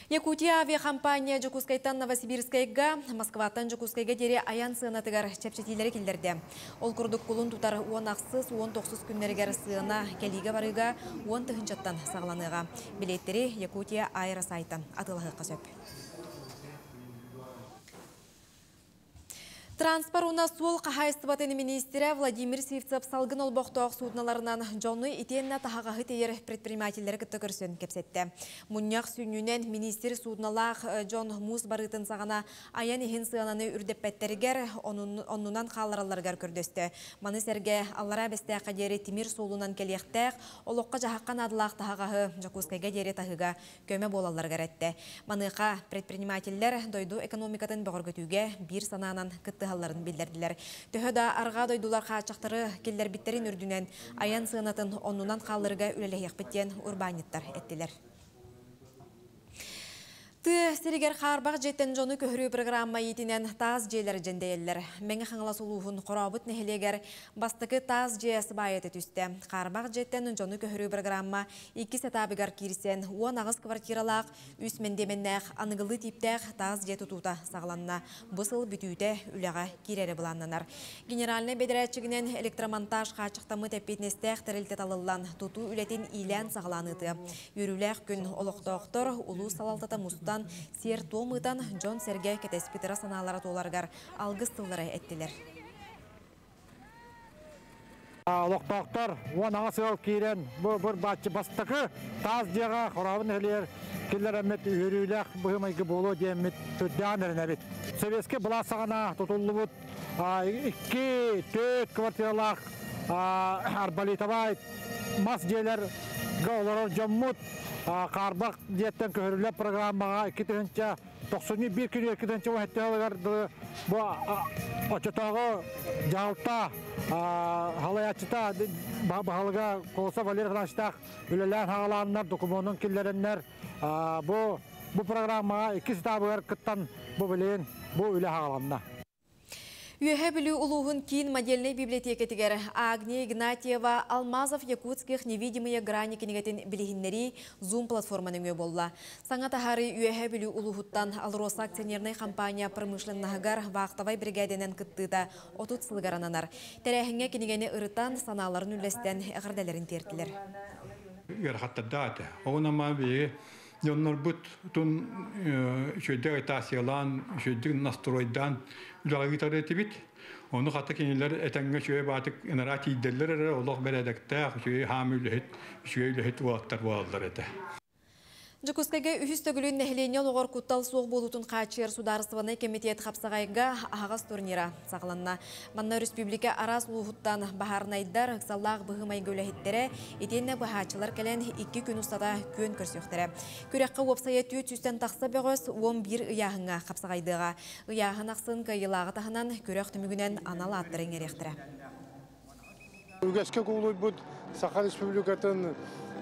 Якутия авиакомпания Дьокуускайтан Новосибирскайга, Москваттан Дьокуускайга диэри айан сыанатыгар чэпчэтиилэри киллэрдэ. Ол курдук кулун тутар 10 19 күннэригэр сыана кэлиигэ барыыга 10 тыһыынчаттан саҕаланыаҕа. Билиэттэри Якутия аэросайтан атыылаһыахха сөп. Транспорт уонна суол хаһаайыстыбатын миниистирэ Владимир Сивцев салгын олбохтоох суудуналарынан дьону итиэннэ таһаҕаһы тиэйэр предпринимателлэри кытта көрсөн кэпсэттэ. Мунньах сүнньүнэн миниистир суудуналаах дьон муус барыытын саҕана айан иһин сыананы үрдэппэттэригэр, оннунан хаалларалларыгар көрдөстө. Маны сэргэ Аллараа Бэстээххэ диэри тимир суолунан кэлиэхтээх, олоххо-дьаһахха наадалаах таһаҕаһы Дьокуускайга диэри таһыыга көмө буолалларыгар эттэ. Маныаха предпринимателлэр дойду экономикатын бөҕөргөтүүгэ биир санаанан кыттыһалларын биллэрдилэр. Төһө да арҕаа дойдулар хааччахтары киллэрбиттэрин үрдүнэн айан сыанатын оннунан хаалларыга үлэлэһиэхпит диэн урбаанньыттар эттилэр. Тыа сиригэр хаарбах дьиэттэн дьону көһөрүү программа иитинэн таас дьиэлэр дьэндэйэллэр. Мэҥэ Хаҥалас улууһун Хорообут нэһилиэгэр бастакы таас дьиэ сыбаайата түстэ. Хаарбах дьиэттэн дьону көһөрүү программа иккис этабыгар киирсэн, 18 квартиралаах, үс мэндиэмэннээх аныгылыы тииптээх таас дьиэ тутуута саҕаланна. Бу сыл бүтүүтэ үлэҕэ киирэрэ былааннанар. Генеральнай бэдэрээтчигинэн электромонтаж хааччахтаммыт эппиэтинэстээх тэрилтэ талыллан, тутуу үлэтин иилээн-саҕалаан ыытыа. Үөрүүлээх күн олохтоохтор, улуус салалтата мустан, сиэр-туом ыытан, дьон-сэргэ кэтэспит ыра санаалара туоларыгар алгыс тыллары эттилэр. Олохтоохтор 18 ыал киирэн бу быр-бааччы бастакы таас дьиэҕэ Хорообут нэһилиэгэр киллэрэммит үөрүүлээх быһыы-майгы буолуо диэммит сүрдээҕин эрэнэбит. Советскай былаас саҕана тутуллубут икки, төрт квартиралаах арболитовай мас дьиэлэр Олорор дьоммут хаарбах дьиэттэн көһөрүллэр программаҕа 2091 күнү 2017 сылыгар бу оччотооҕу дьаһалта халайааччыта баһылыга Колосов Валерий Афанасьевичтаах үлэлээн хаҕалааннар докумуонун киллэрэннэр бу бу программаҕа иккис этабыгар кыттан бу билигин бу үлэ хаҕаланна. Үөһэ Бүлүү улууһун киин модельнай библиотекатыгар Агния Игнатьева «Алмазов якутских невидимые грани» кинигэтин билиһиннэрии Zoom платформа нөҥүө буолла. Саҥа таһаарыы Үөһэ Бүлүү улууһуттан АЛРОСА акционернай компания промышленноһыгар вахтовай биригээдэнэн кыттыыта 30 сылыгар ананар. Тэрээһиҥҥэ кинигэни ырытан, санааларын үллэстэн, эҕэрдэлэрин тиэртилэр. Ыарахаттардаах этэ. Оҕунама биһиги дьоннорбут тун үчүгэйдик агитациялаан, үчүгэйдик настройдаан үлэҕэ ыытар этибит. Ону хата кинилэр этэҥҥэ үчүгэй баатык ынараа тиийдэллэр эрэ олох бэрээдэктээх, үчүгэй хаам үлэһит, үчүгэй үлэһит уолаттар буолаллар этэ. Дьокуускайга үһүс төгүлүн нэһилиэнньэ олоҕор куттал суох буолуутун хааччыйар судаарыстыбаннай кэмитиэт хапсаҕайга аһаҕас турнира саҕаланна. Манна өрөспүүбүлүкэ араас улууһуттан баһаарынайдар, ыксаллаах быһыы-майгы үлэһиттэрэ, итиэннэ быһааччылар кэлэн икки күн устата күөн көрсүөхтэрэ. Күрэххэ уопсайа 400-тэн тахса бөҕөс 11 ыйааһыҥҥа хапсаҕайдыаҕа. Ыйааһын ахсын кыайыылааҕы таһынан күрэх түмүгүнэн анал ааттары иҥэриэхтэрэ. Үгэскэ кубулуйбут Саха Республикатын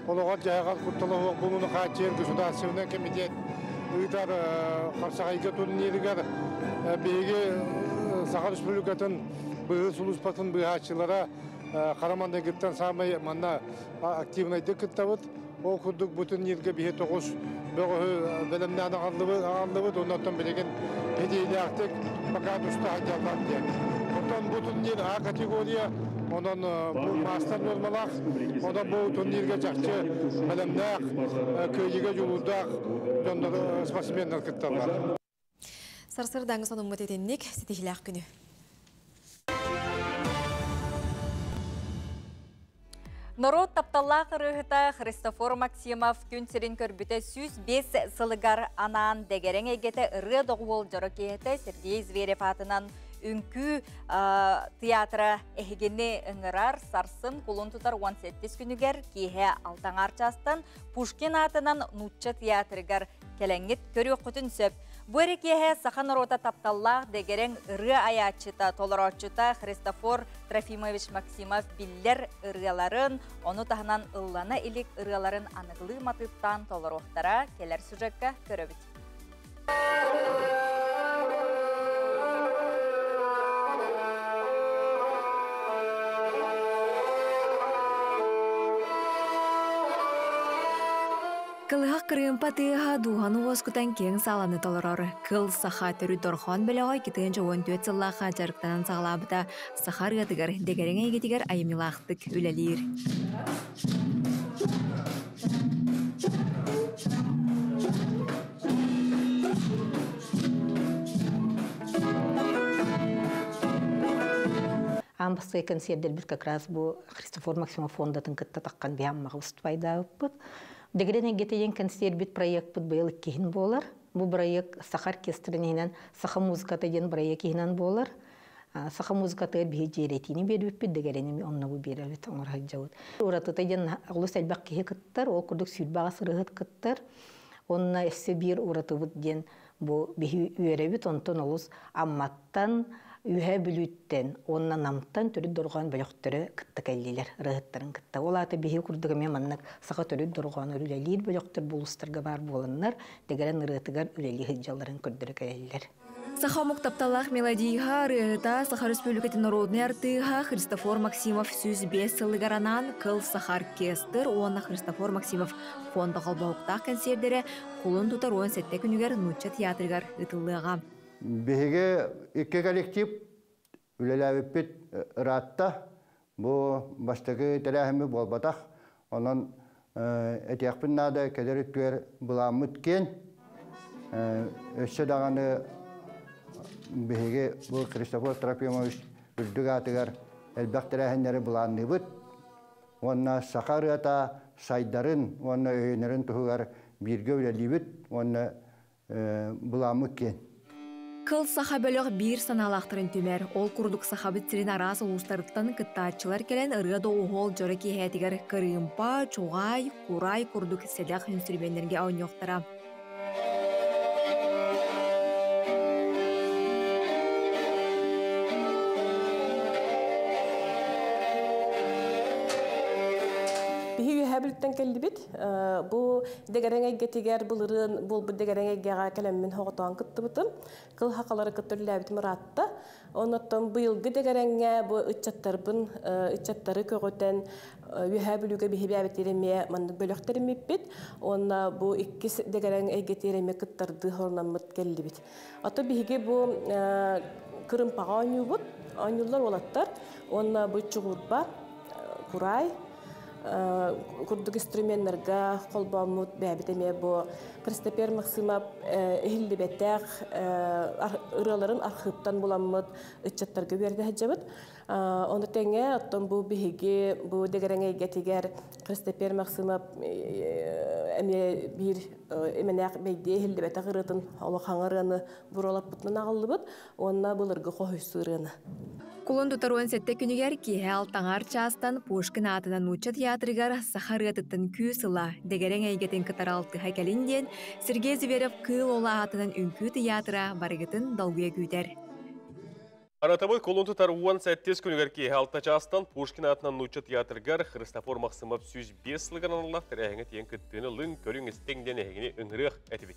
олоҕор-дьаһаҕар куттала суох буолууну хааччыйар государственнай комитет ыытар хапсаҕайга турнирыгар биһиги Саха Республикатын быыһыыр сулууспатын быыһааччылара хара маҥнайгыттан саамай манна активнайдык кыттабыт. Ол курдук бу турнирга биһи тоҕус бөҕөһү бэлэмнээн аҕаллыбыт, оннуттан билигин идиилээхтик пока туста сылдьаллар диэн. Оттон бу турнир А категория, онон бу маастар нуормалаах, онон бу турнирга чахчы бэлэмнээх, кыайыыга дьулуурдаах дьоннор спортсменнар кытталлар. Сарсыардааҥы сонуммут итинник ситиһилээх күнү. Норуот тапталлаах ырыаһыта Христофор Максимов күн сирин көрбүтэ 105 сылыгар анаан дэгэрэҥ эйгэтэ ырыа доҕуһуол дьоро киэһэтэ Сергей Зверев аатынан үҥкүү театра эһигини ыҥырар сарсын кулун тутар 17 күнүгэр киэһэ алтаҥаар чаастан Пушкин аатынан нуучча театрыгар кэлэҥҥит көрүөххүтүн сөп. Бу эрэ киэһэ саха норуота тапталлаах дэгэрэҥ ырыа айааччыта, толорооччута Христофор Трофимович Максимов биллэр ырыаларын, ону таһынан ыллана илик ырыаларын аныгылыы матыыптаан толоруохтара кэлэр сюжекка көрөбүт. Кылыһах кырыымпа тыаһа дууһаны уоскутан киэҥ сааланы толорор. Кыл саха төрүт дорҕоон бөлөҕө 2014 сыллаахха дьарыктанан саҕалаабыта саха ырыатыгар, дэгэрэҥ эйгэтигэр айымньылаахтык үлэлиир. Аан бастакы концердербит как раз бу Христофор Максимов фондатын кытта таххан биһаммаҕа уступайдаабыппыт. Дэгирэн эйгэтэ диэн кэнсиэрбит проекпыт быйыл иккиһин буолар. Бу проект саха оркестрын иһинэн саха музыката диэн проект иһинэн буолар. Саха музыкатыгар биһи дьиэрэтиини биэрбиппит, дэгэрэними онно бу биэрэбит, оҥоро сылдьабыт. Уратыта диэн олус элбэх киһи кыттар, ол курдук сүүрбэҕэ сырыһыт кыттар. Онно өссө биир уратыбыт диэн бу биһи үөрэбит, онтон олус Амматтан, Үөһээ Бүлүүттэн уонна Намтан төрүт дорҕоон бөлөхтөрө кытта кэллилэр, ырыаһыттарын кытта. Ол аата биһиги курдук эмиэ маннык саха төрүт дорҕоонугар үлэлиир бөлөхтөр булуустарга баар буоланнар, дэгэрэн ырыатыгар үлэлии сылдьалларын көрдөрө кэлэллэр. Саха омук тапталлаах мелодииһа, ырыаһыта, Саха Республикатын народнай артыыһа Христофор Максимов 105 сылыгар анаан Кыл Саха оркестр уонна Христофор Максимов фонда холбоһуктаах кэнсиэрдэрэ кулун тутар 17 күнүгэр Нуучча театрыгар ыытыллыаҕа. Биһиги икки коллектив үлэлээбиппит ыраатта. Бу бастакы тэрээһиммит буолбатах. Онон этиэхпин наада, кэлэр өттүгэр былааммыт киэн. Өссө даҕаны биһиги бу Христофор Трофимович үрдүк аатыгар элбэх тэрээһиннэри былаанныыбыт. Уонна саха ырыата сайдарын уонна өйөнөрүн туһугар бииргэ үлэлиибит уонна былааммыт киэн. Кыл саха бөлөх биир санаалаахтарын түмэр. Ол курдук Сахабыт сирин араас улуустарыттан кыттааччылар кэлэн ырыа доҕуһуол дьоро киэһээтигэр кырыымпа, чуҕаай, курай курдук сэдэх үнсүрүмүөннэргэ оонньуохтара. Биһи үөһэ бүлтэн кэллибит. Бу дэгэрэҥ эйгэтигэр былырыын буолбут дэгэрэҥ эйгэҕэ кэлэммин хоҕотоон кыттыбытым. Кыл хахалары кытта үлэлээбитим ыраатта. Оннуттан быйылгы дэгэрэҥҥэ бу ыччаттарбын ыччаттары көҕүтэн Үөһээ Бүлүүгэ биһибээбитигэр эмиэ маннык бөлөхтөриммиппит. Уонна бу иккис дэгэрэҥ эйгэтигэр эмиэ кыттардыы хорунаммыт кэллибит. Ото биһиги бу кырымпаҕа оонньуубут, оонньууллар уолаттар. Уонна бу чугурба, курай курдук инструменнарга холбооммут бэйэбит эмиэ бу Христопер Максимов иһиллибэтэх ырыаларын архыыптан буламмыт ыччаттарга үөрдэ сылдьабыт. Ону тэҥэ, оттон бу биһиги бу дэгэрэҥ эйгэтигэр Христопер Максимов эмиэ биир имэнээх бэйдиэ иһиллибэтэх ырыатын олох ырыаны буруолаппытынан аҕаллыбыт уонна былыргы хоһуйсуу ырыаны. Кулун тутар 17 күнүгэр киэһэ алтаҥар чаастан Пушкин аатынан нуучча театрыгар саха ырыатыттан күүс ыла, дэгэрэҥ эйгэтин кытары алтыһа кэлин диэн Сергей Зверев Кыыл Ола аатынан үҥкүү театра барыгытын долгуйа күүтэр. Аратабыт кулун тутар 18 күнүгэр киэһэ алта чаастан Пушкин аатынан нуучча театрыгар Христофор Махсымов 105 сылыгар аналлаах тэрээһиҥҥэ тиийэн кыттыыны ылыҥ, көрүҥ истиҥ диэн эһигини ыҥырыах этибит.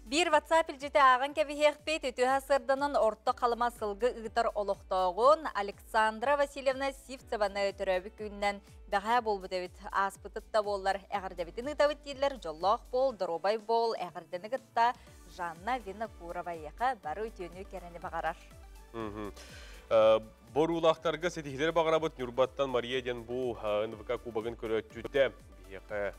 Биир WhatsApp илдьити ааҕан кэбиһиэхпит, үтүө сырданан Орто Халыма сылгы ыытар олохтооҕун Александра Васильевна Сивцеваны төрөөбүт күнүнэн бэҕэһээ буолбут эбит. Ааспытыт да буоллар эҕэрдэбитин ыытабыт дииллэр. Дьоллоох буол, доруобай буол, эҕэрдэни кытта Жанна Винокурова эйиэхэ бары үтүөнү кэрэни баҕарар. Боруулаахтарга ситиһиилэри баҕарабыт Ньурбаттан Мария диэн бу НВК кубогын көрөөччүтэ биһиэхэ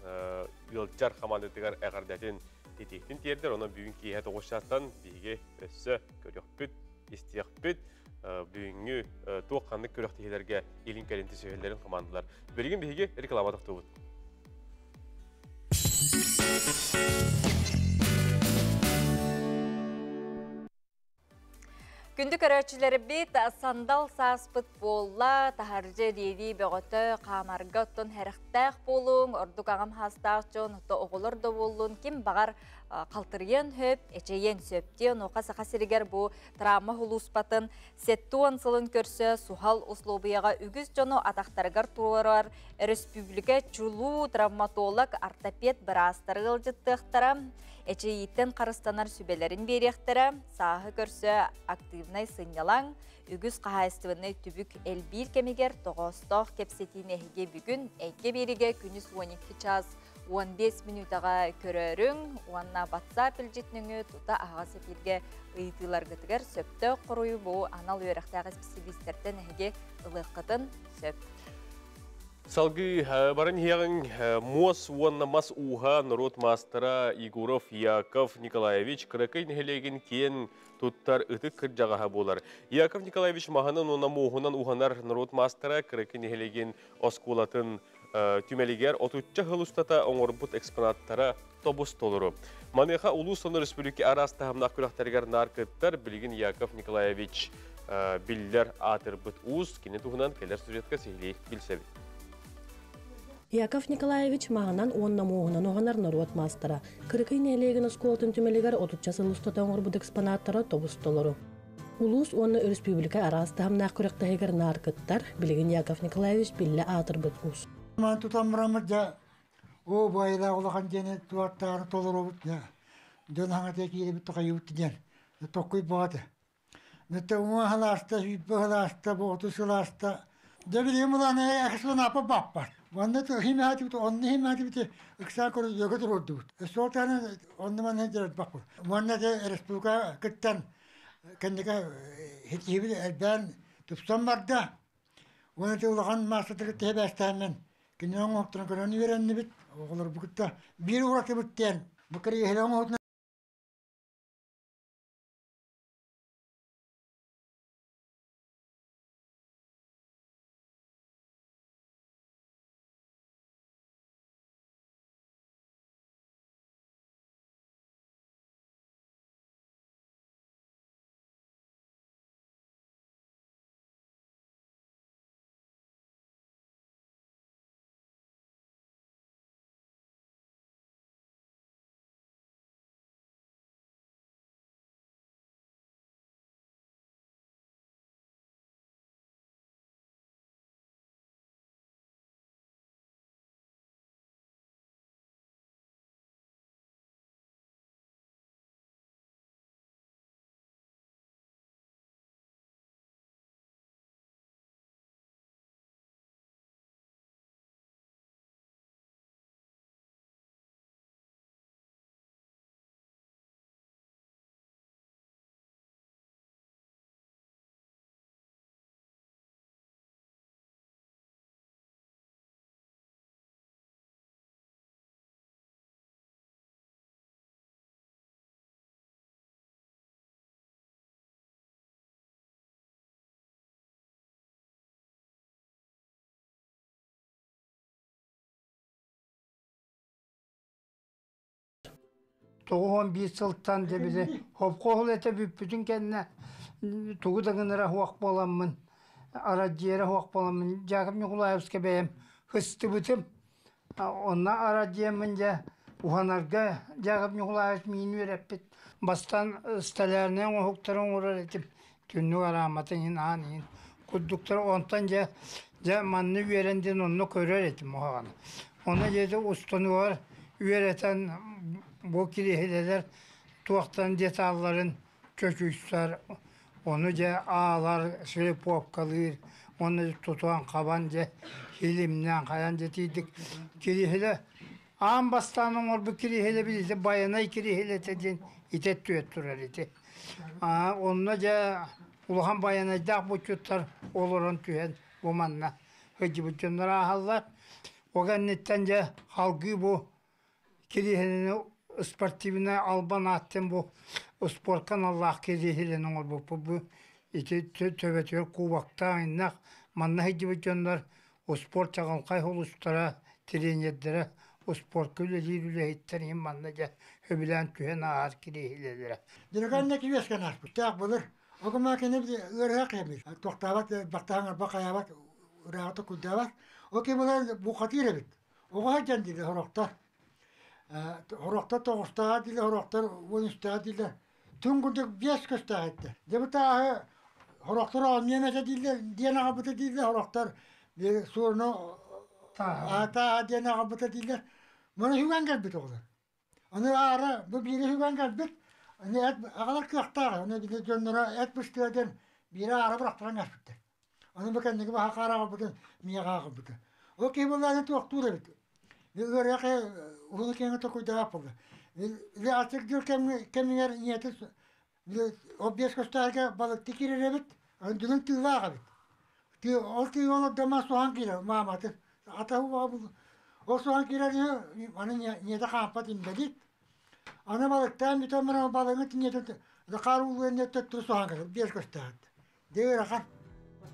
ыалдьар хамаандатыгар эҕэрдэтин титиһтин тиэрдэр. Онон бүгүн киэһэ тоҕус чаастан биһиги өссө көрүөхпүт, истиэхпит. Бүгүҥҥү туох ханнык күрэхтэһиилэргэ илин-кэлин түсүһэллэрин хамаандалар. Билигин биһиги реклама тохтуубут. Күндү көрөөччүлэрбит, сандал сааспыт буолла, таһырдьа диэдии бөҕөтө, хаамарга оттон хэрэхтээх буолуҥ, ордук аҕам хаастаах дьон, то оҕолор да буоллун, ким баҕар халтырыйан сөп, эчэйиэн сөп диэн, онуоха Саха сиригэр бу травма улууспатын 70 сылын көрсө суһал услуобуйаҕа үгүс дьону атахтарыгар туруорар өрөспүүбүлүкэ чулуу травматолог, ортопед быраастары ыалдьыттыахтара, эчэйииттэн харыстанар сүбэлэрин биэриэхтэрэ, сааһы көрсө активнай сынньалаҥ, үгүс хаһаайыстыбаннай түбүк элбиир кэмигэр тоҕоостоох кэпсэтиини эһиги бүгүн Эйгэ биэригэ күнүс 12 час 15 мүнүүтэҕэ көрөөрүҥ уонна WhatsApp илдьит нөҥүө тута аһаҕас эфиргэ ыйытыыларгытыгар сөптөөх хоруйу бу анал үөрэхтээх исписэлиистэртэн эһиги ылыаххытын сөп. Салгыы баран иһиэҕиҥ муос уонна мас ууһа норуот маастара Егоров Яков Николаевич Кыракый нэһилиэгин киэн туттар ытык кырдьаҕаһа буолар. Яков Николаевич маһынан уонна муоһунан уһанар норуот маастара Кыракый нэһилиэгин оскуолатын түмэлигэр отучча сыл устата оҥорбут экспонаттара тобус толору. Маныаха улуус уонна өрөспүүбүлүкэ араас таһымнаах күрэхтэригэр наар кыттар билигин Яков Николаевич биллэр аатырбыт уус кини туһунан кэлэр сюжетка сиһилии билсэбит. Яков Николаевич маһынан уонна муоһунан уһанар норуот маастара. Кырыкый нэһилиэгин оскуолатын түмэлигэр отучча сыл устата оҥорбут экспонаттара тобус толору. Улуус уонна өрөспүүбүлүкэ араас таһымнаах күрэхтэһигэр наар кыттар, билигин Яков Николаевич биллэ аатырбыт уус. Ман тутан бараммыт дьэ оо бу улахан диэни туортааны толоробут дьэ дьон хаҥатыа киирэбит тохайыбыт диэн токкуй боҕаты Нэтэ уҥа сылааста, сүүрбэ сылааста, боҕуту сылааста. Дьэ билигин булан экспон апа баппат. Онно химээтибит, онно химээтибит ыксаа көрүдүөкө туруордубут. Суолтаны онно манна дьарытбаппыт. Уонна де республика кыттан кэнники хитиһибит элбээн тупсан барда. Уонна те улахан маастатыгы тэһэбээстээммин кинини оҥоһуктарын көрөн үөрэннибит. Оҕолорбут кытта биир уратыбыт диэн бу кириэһилэ оҥоһутун 91 сылтан дьэ били хопхоһул этэ бүппүтүн кэннэ тугу да гынара суох буоламмын, арадьыйара суох буоламмын Дьаакып Ньукулаевска бэйэм ыстыбытым. Онно арадьыйаммын дьэ уһанарга Дьаакып Ньукулаевич миин үөрэппит. Бастаан столярнай оҥоһуктары оҥорор этим. Түннүк арааматын иһин, аан иһин курдуктар. Онтон дьэ, дьэ манна үөрэн диэн онно көрөр этим уһаҕаны. Онно дьэ устунугар үөрэтэн бу кириэһилэлэр туохтан деталларын чочуйсар, ону дьэ аалар, шлифовкалыыр, уонна тутуан хабан дьэ илимнээн хайан дьэ тиийдик кириэһилэ аан бастаан оҥорбут кириэһилэ билите байанай кириэһилэтэ диэн итэ түөт турар ити. Онно дьэ улахан байанайдаах булчуттар олорон түһэн бу манна сылдьыбыт дьоннор ааһаллар. Ол кэнниттэн дьэ салгыы бу кириэһилэни спортивнай албан ааттан бу спортка аналлаах кириэһилэни оҥорбуппут. Бу ити төбөтүгэр кубоктаах иннэх манна сылдьыбыт дьоннор успуорт чаҕылхай сулустара, тренердэрэ, успуортка үлэлиир үлэһиттэр иһин манна дьэ сөбүлээн түһэн ааһар кириэһилэлэрэ. Директорна кириэскэн ааспыттаах былыр. Огума кини ыарыһах кэмир. Тохтаабат, баттаһан арба хайаабат, ырааҕы курдаабат. Ол ким былыр бухатыыр эбит. Оҕо сылдьан дииллэр сорохтор. Сорохтор тоҕустааҕа дииллэр, сорохтор 13-тааҕа дииллэр. Түҥ курдук биэс көстөөх этэ. Дьэ бу тааһы сорохтор оонньуом этэ дииллэр, диэн аҕалбыта дииллэр, сорохтор суоруна тааһа диэн аҕалбыта дииллэр. Маны сүгэн кэлбит оҕолор. Аны аара бу биири сүгэн кэлбит, аны эт аҕалар кыахтаах, аны били дьонноро эт быстыа диэн биири аара бырахтаран ааспыттар. Аны бу кэнники баһа хаара аҕалбытын миэхэ аҕалбыта. Ол киһи буоллаҕына туохтуур эбит. Ыарыһах уһун киэҥэ токуйдаах буолла. Или ачык дьыл кэмигэр ийэтэ ол биэс көстөөргө балыкты киирэр эбит, дүлүҥ тыылаах эбит. Ол тыы олордома суһан киирэр мааматын. Ата ол суһан киирэр аны ийэтэ хаампат инбэлиит. Аны балыктаан бүтэн баран балыгын тиҥиэтин хаар уулуон төттөрү суһан кэлэр биэс көстөөх. Дыырахан.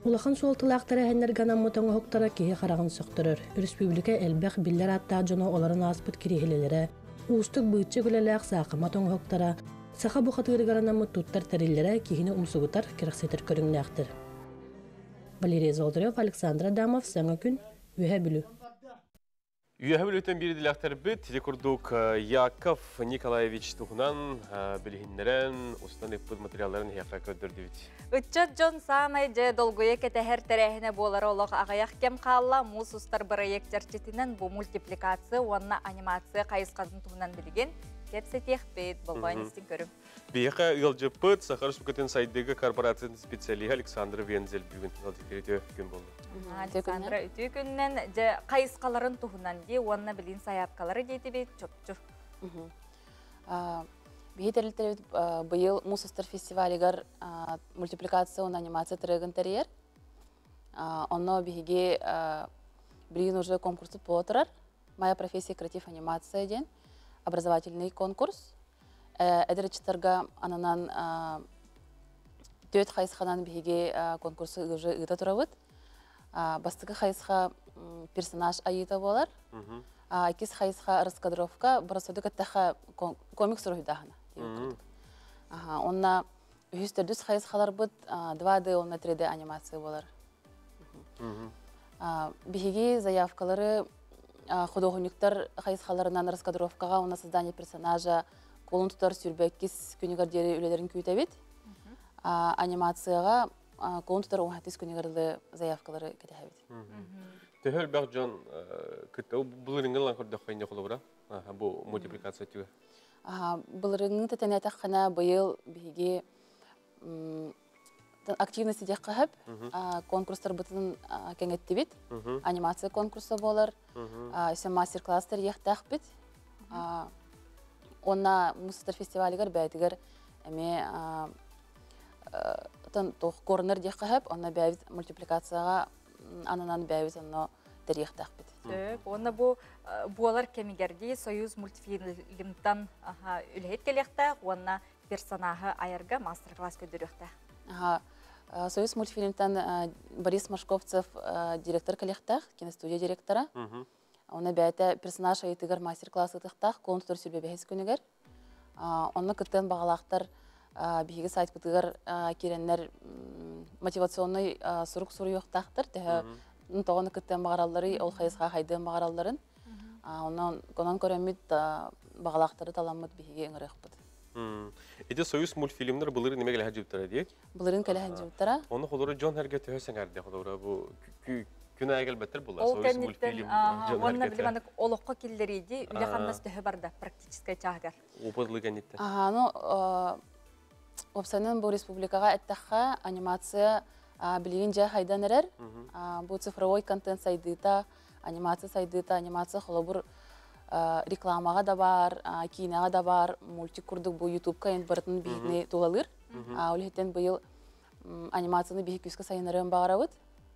Улахан суолталаах тэрээһиннэргэ анаммыт оҥоһуктара киһи хараҕын сөхтөрөр. Өрөспүүбүлүкэ элбэх биллэр ааттаах дьоно олорон ааспыт кириэһилэлэрэ, уустук быыччык үлэлээх саахымат оҥоһуктара, саха бухатыырыгар анаммыт туттар тэриллэрэ киһини умсугутар, кэрэхсэтэр көрүҥнээхтэр. Валерий Золотарев, Александр Адамов, Саҥа күн, Үөһээ Бүлүү. Үөһэ Бүлүүттэн биир идэлээхтэрбит ити курдук Яков Николаевич туһунан билиһиннэрэн, устан ыппыт материалларын эһиэхэ көрдөрдүбүт. Ыччат дьон саамай дьэ долгуйа кэтэһэр тэрээһинэ буолара олох аҕыйах кэм хаалла. Муус устар бырайыак чэрчитинэн бу мультипликация уонна анимация хайысхатын туһунан билигин кэпсэтиэхпит. Болҕойон истиҥ көрүҥ. Биһиэхэ ыалдьыппыт Саха Республикатын сайдыыга корпорациятын специалиһа Александра Вензель бүгүн ыалдьыттар үтүө күн буолла. Александра үтүө күнүнэн дьэ хайысхаларын туһунан дии уонна билин сайаапкалары диэтибит чопчу. Биһи тэрилтэрибит быйыл Муус устар фестивалигар мультипликация уонна анимация трегын тэрийэр. Онно биһиги билигин уже конкурсут буола турар. Моя профессия креатив анимация диэн образовательный конкурс. Эдэр ыччаттарга ананан түөрт хайысханан биһиги конкурсу уже ыыта турабыт. Бастакы хайысха персонаж айыыта буолар. Иккис хайысха раскадровка, бырасыды кэтэхэ комикс уруһуйдааһына. Онна үһүс төрдүс хайысхаларбыт 2D уонна 3D анимация буолар. Биһиги заявкалары художниктар хайысхаларынан раскадровкаҕа уонна создание персонажа кулун тутар 22 күнүгэр диэри үлэлэрин күүтэбит. Анимацияҕа кулун тутар 18 күнүгэр дылы заявкалары кэтэһэбит. Төһө элбэх дьон кытта былырыҥҥы ылан көрдөххө инне холобура бу мультипликация түгэ. Былырыҥҥы тэтэнэтэххинэ быйыл биһиги активность диэххэ сөп. Конкурстарбытын кэҥэттибит. Анимация конкурса буолар. Өссө мастер-класс тэрийиэхтээхпит. Уонна Муус фестивалыгар бэйэтигэр эмиэ туох корнер диэххэ сөп. Онно бэйэбит мультипликацияҕа ананан бэйэбит онно тэрийиэхтээхпит. Сөп. Уонна бу буолар кэмигэр дии Союз мультфильмтан үлэһит кэлиэхтээх уонна персонажы айарга мастер-класс көрдөрүөхтээх. Союз мультфильмтан Борис Машковцев директор кэлиэхтээх, киностудия директора. Онно бэйэтэ персонаж айытыгар мастер-класс ыытыахтаах, кулун тутар 25 күнүгэр. Онно кыттыан баҕалаахтар биһиги сайтпытыгар киирэннэр мотивационнай сурук суруйуохтаахтар. Төһө тоҕону кыттыан баҕаралларый, ол хайысха хайдыан баҕаралларын. Онон онон көрөммүт баҕалаахтары таламмыт биһиги ыҥырыахпыт. Ити Союз мультфильмнар былырын неме кэлэ сылдьыбыттара дии. Былырын кэлэ сылдьыбыттара. Ону холору дьон эргэ төһө сэҥээрдэ холорура бу күн аайы кэлбэттэр була Ол Союз мультфильм дьон уонна били маннык олоххо киллэрииди үлэ хамнас төһө барда практическай чааһыгар? Опытлы кэнниттэн. Аха, ну уопсайынан бу республикаҕа эттэххэ анимация билигин дьэ хайдан эрэр. Бу цифровой контент сайдыыта, анимация сайдыыта, анимация холобур рекламаҕа да баар, киинэҕэ да баар, мультик курдук бу ютубка барытын биһигини тулалыыр. Ол иһиттэн быйыл анимацияны биһи күүскэ сайыннарыан баҕарабыт.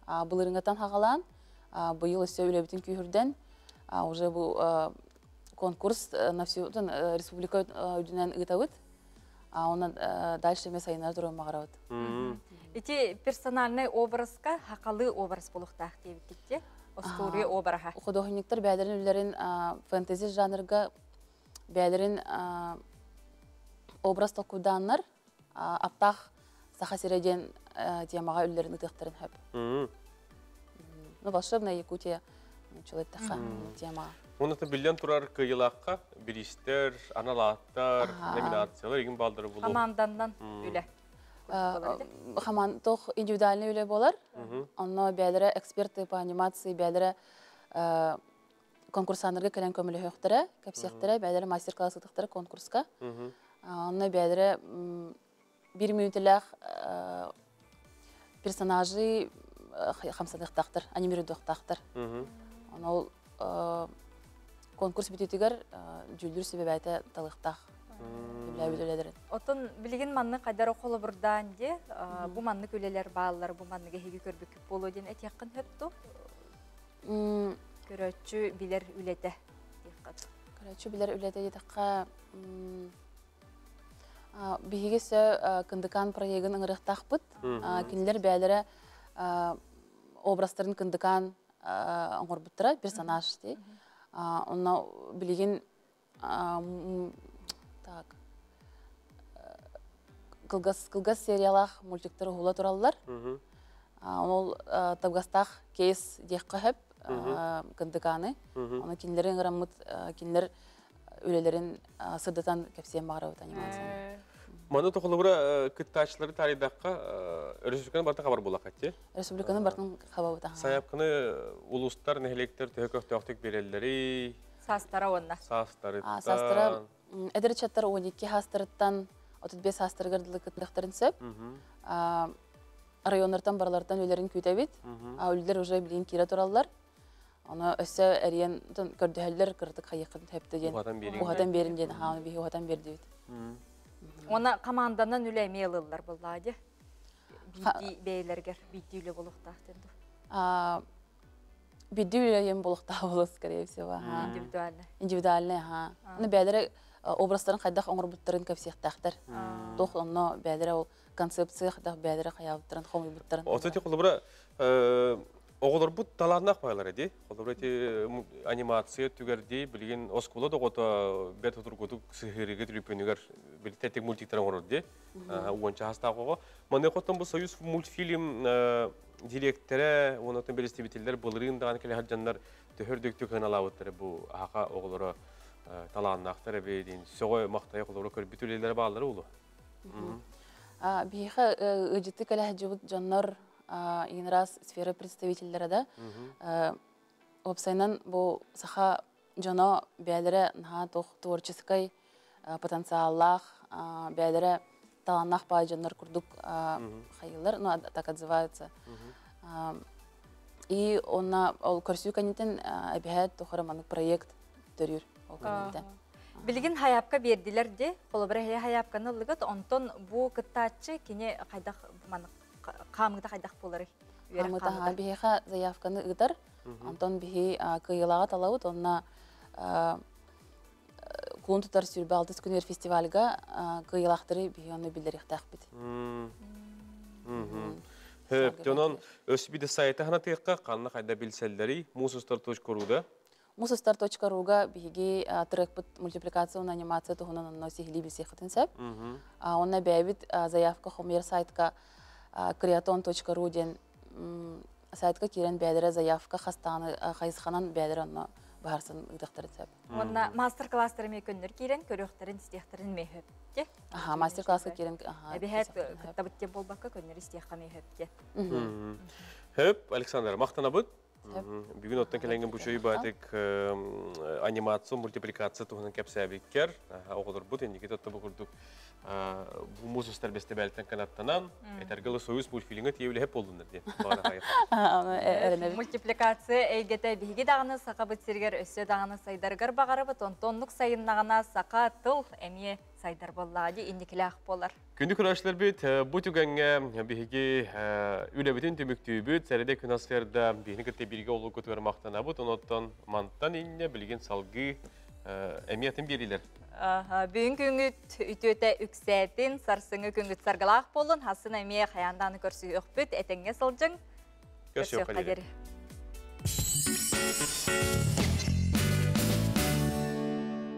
Былырыҥҥаттан хаҕалаан, быйыл өссө үлэбитин күүһүрдэн, уже бу конкурс на всю республика үрдүнэн ыытабыт. Онон дальше эмэ сайыннара туруон баҕарабыт. Ити персональный образка хакалы образ болуохтаах диэбиккитте. Остуоруйа обраһа. Художниктар бэйэлэрин үлэлэрин фэнтези жанрга бэйэлэрин образ толкуйдааннар аптаах Саха сирэ диэн темаҕа үлэлэрин ытыахтарын сөп. Ну, волшебная Якутия чулайтаха темаҕа. Онно биллэн турар кыйылаахха бириистэр, анал ааттар, номинациялар игин баалдары булу. Хамаанданнан үлэ. Хаман тох индивидуальный үлэ болар. Онно бэйэлэрэ эксперты по анимации, бэйэлэрэ конкурсаннарга кэлэн көмөлөһүөхтэрэ, кэпсиэхтэрэ, бэйэлэрэ мастер-класс ытыхтара конкурска. Онно бэйэлэрэ бир мүнүүтэлээх персонажи хамсаныахтаахтар, анимируйдуохтаахтар. Ол конкурс бүтүүтүгэр дьүүллүүр сүбэ бэйэтэ талыахтаах. Үлэлэрин. Отон билигин маннык хайдар холобурдаан де, бу маннык үлэлэр бааллар, бу маннык эһиги көрбүккүт буолуо диэн этиэххин сөп ту? Көрөөччү билэр үлэтэ диэххэ. Көрөөччү билэр үлэтэ диэтэххэ, биһиги сө Кындыкаан проегын ыҥырыахтаахпыт. Кинилэр бэйэлэрэ образтарын Кындыкаан оҥорбуттара, персонаж дии. Онно билигин так кылгас кылгас сериялаах мультиктар уһула тураллар. Ол табгастаах кейс диэххэ сөп Кындыкааны. Оны кинилэри ыҥыраммыт кинилэр үлэлэрин сырдатан кэпсиэн баҕарабыт анимацияны. Маны тохолобура кыттааччылары тарыйдахха республиканы барта хабар булахатти. Республиканы бартын хабабыт. Сайапканы улустар, нэһилиэктэр төһө көхтөөхтүк береллери. Саастара онна. Саастарыттан. Саастара эдэр ыччаттар 12 саастарыттан 35 саастарыгар дылы кыттыахтарын сөп. Районнартан баралартан үлэрин күүтэбит. Үлэлэр уже билин киирэ тураллар. Оны өссө эриэн көрдөһөллөр кыртык хайыкын хөптө диэн. Уһатан берин диэн хааны биһи уһатан бердибит. Она команданан үлэ эмиэ ылыллар буллаа дии. Биирдии бэйэлэргэр биирдии үлэ болуохтаах диэн ду. Биирдии үлэ диэн болуохтаах боло скорее всего. Индивидуально. Индивидуальный, аха. Аны бэйэлэрэ образтарын хайдах оҥорбуттарын кэпсиэхтээхтэр. Туох онно бэйэлэрэ ол концепция хайдах бэйэлэрэ хайаабыттарын, хомуйбуттарын. Оту ти холобура оҕолорбут талааннаах баалар ди. Холобура ити анимация түгэрди билигин оскуола доҕото бэрт утургутук сыһыырыга түрүпүнүгэр билитэтик мультиктар оҥорор ди. Уонча хастаах оҕо. Маны хотон бу Союз мультфильм директора уонна бэрэстэбиитэллэр былырыын даҕаны кэлэ сылдьаннар төһөр дөктүк сыаналаабыттара бу аха оҕолоро талааннаахтар эбии диэн сөҕө махтайа холобура көрбүт үлэлэрэ бааллара улу. Биһиэхэ ыдьыты кэлэ сылдьыбыт дьоннор иин раз сфера представителлэрэ да уопсайынан бу саха дьоно бэйэлэрэ наһаа туох творческай потенциаллаах бэйэлэрэ талааннаах баай дьоннор курдук хайылар, ну так отзываются. И онна ол көрсүү кэнниттэн эбэһээт тухары маннык проект төрүүр ол кэнниттэн. Билигин хайапка биэрдилэр де, холобура хэ хайапканы ыллыгыт, онтон бу кыттааччы кини хайдах маннык хаамыыта хайдах буоларый? Хаамыыта биһиэхэ заявканы ыытар, онтон биһи кыайыылааҕы талабыт, онно кулун тутар сүүрбэ алтыс күнүгэр фестивальга кыайыылаахтары биһи онно биллэриэхтээхпит. Хөп, онон өс биде сайта ханатыахха ханна хайда билсэллэри муус устар точка руда. Musostar.ru-га биһиги трекпыт мультипликация уонна анимация туһунан онно сиһилии билсиэххитин сөп. Онно бэйэбит заявка хомуйар сайтка creaton.ru диэн сайтка киирэн бэйэлэрэ заявка хастааны хайысханан бэйэлэрэ онно баһарсан ыытыахтарын сөп. Уонна мастер-класстар эмиэ көннөр киирэн көрүөхтэрин, истиэхтэрин эмиэ сөп. Аха, мастер-класска киирэн аха. Эбиһээт кыттабыт диэн буолбакка көннөр истиэххэ эмиэ сөп диэн. Хөп, Александр, махтанабыт. Бүгүн оттон кэлэҥҥин бу чөй баатык анимация, мультипликация туһунан кэпсээбиккэр оҕолорбут инники тотто бу курдук бу муус устар бэстибээлтэн канаттанан этэргэ Союз мультфильмҥа тиийэ боллуннар диэн. Мультипликация эйгэтэ биһиги даҕаны сахабыт сиригэр өссө даҕаны сайдарыгар баҕарабыт, онтон оннук сайыннаҕына саха тыл эмиэ сайдар буоллаҕа дии, инникилээх буолар. Күндү көрөөччүлэрбит, бу түгэҥҥэ биһиги үлэбитин түмүктүүбүт, сэрэдэ күн асферда биһини кытта бииргэ олугутугар махтанабыт, онуттан мантан инньэ билигин салгыы эмиэтин биэрилер. Бүгүн күнгүт үтүөтэ үксээтин, сарсыҥы күнгүт саргылаах болун, хасын эмиэ хаяндааны көрсүөхпүт, этэҥҥэ сылдьыҥ. Көрсүөххэ.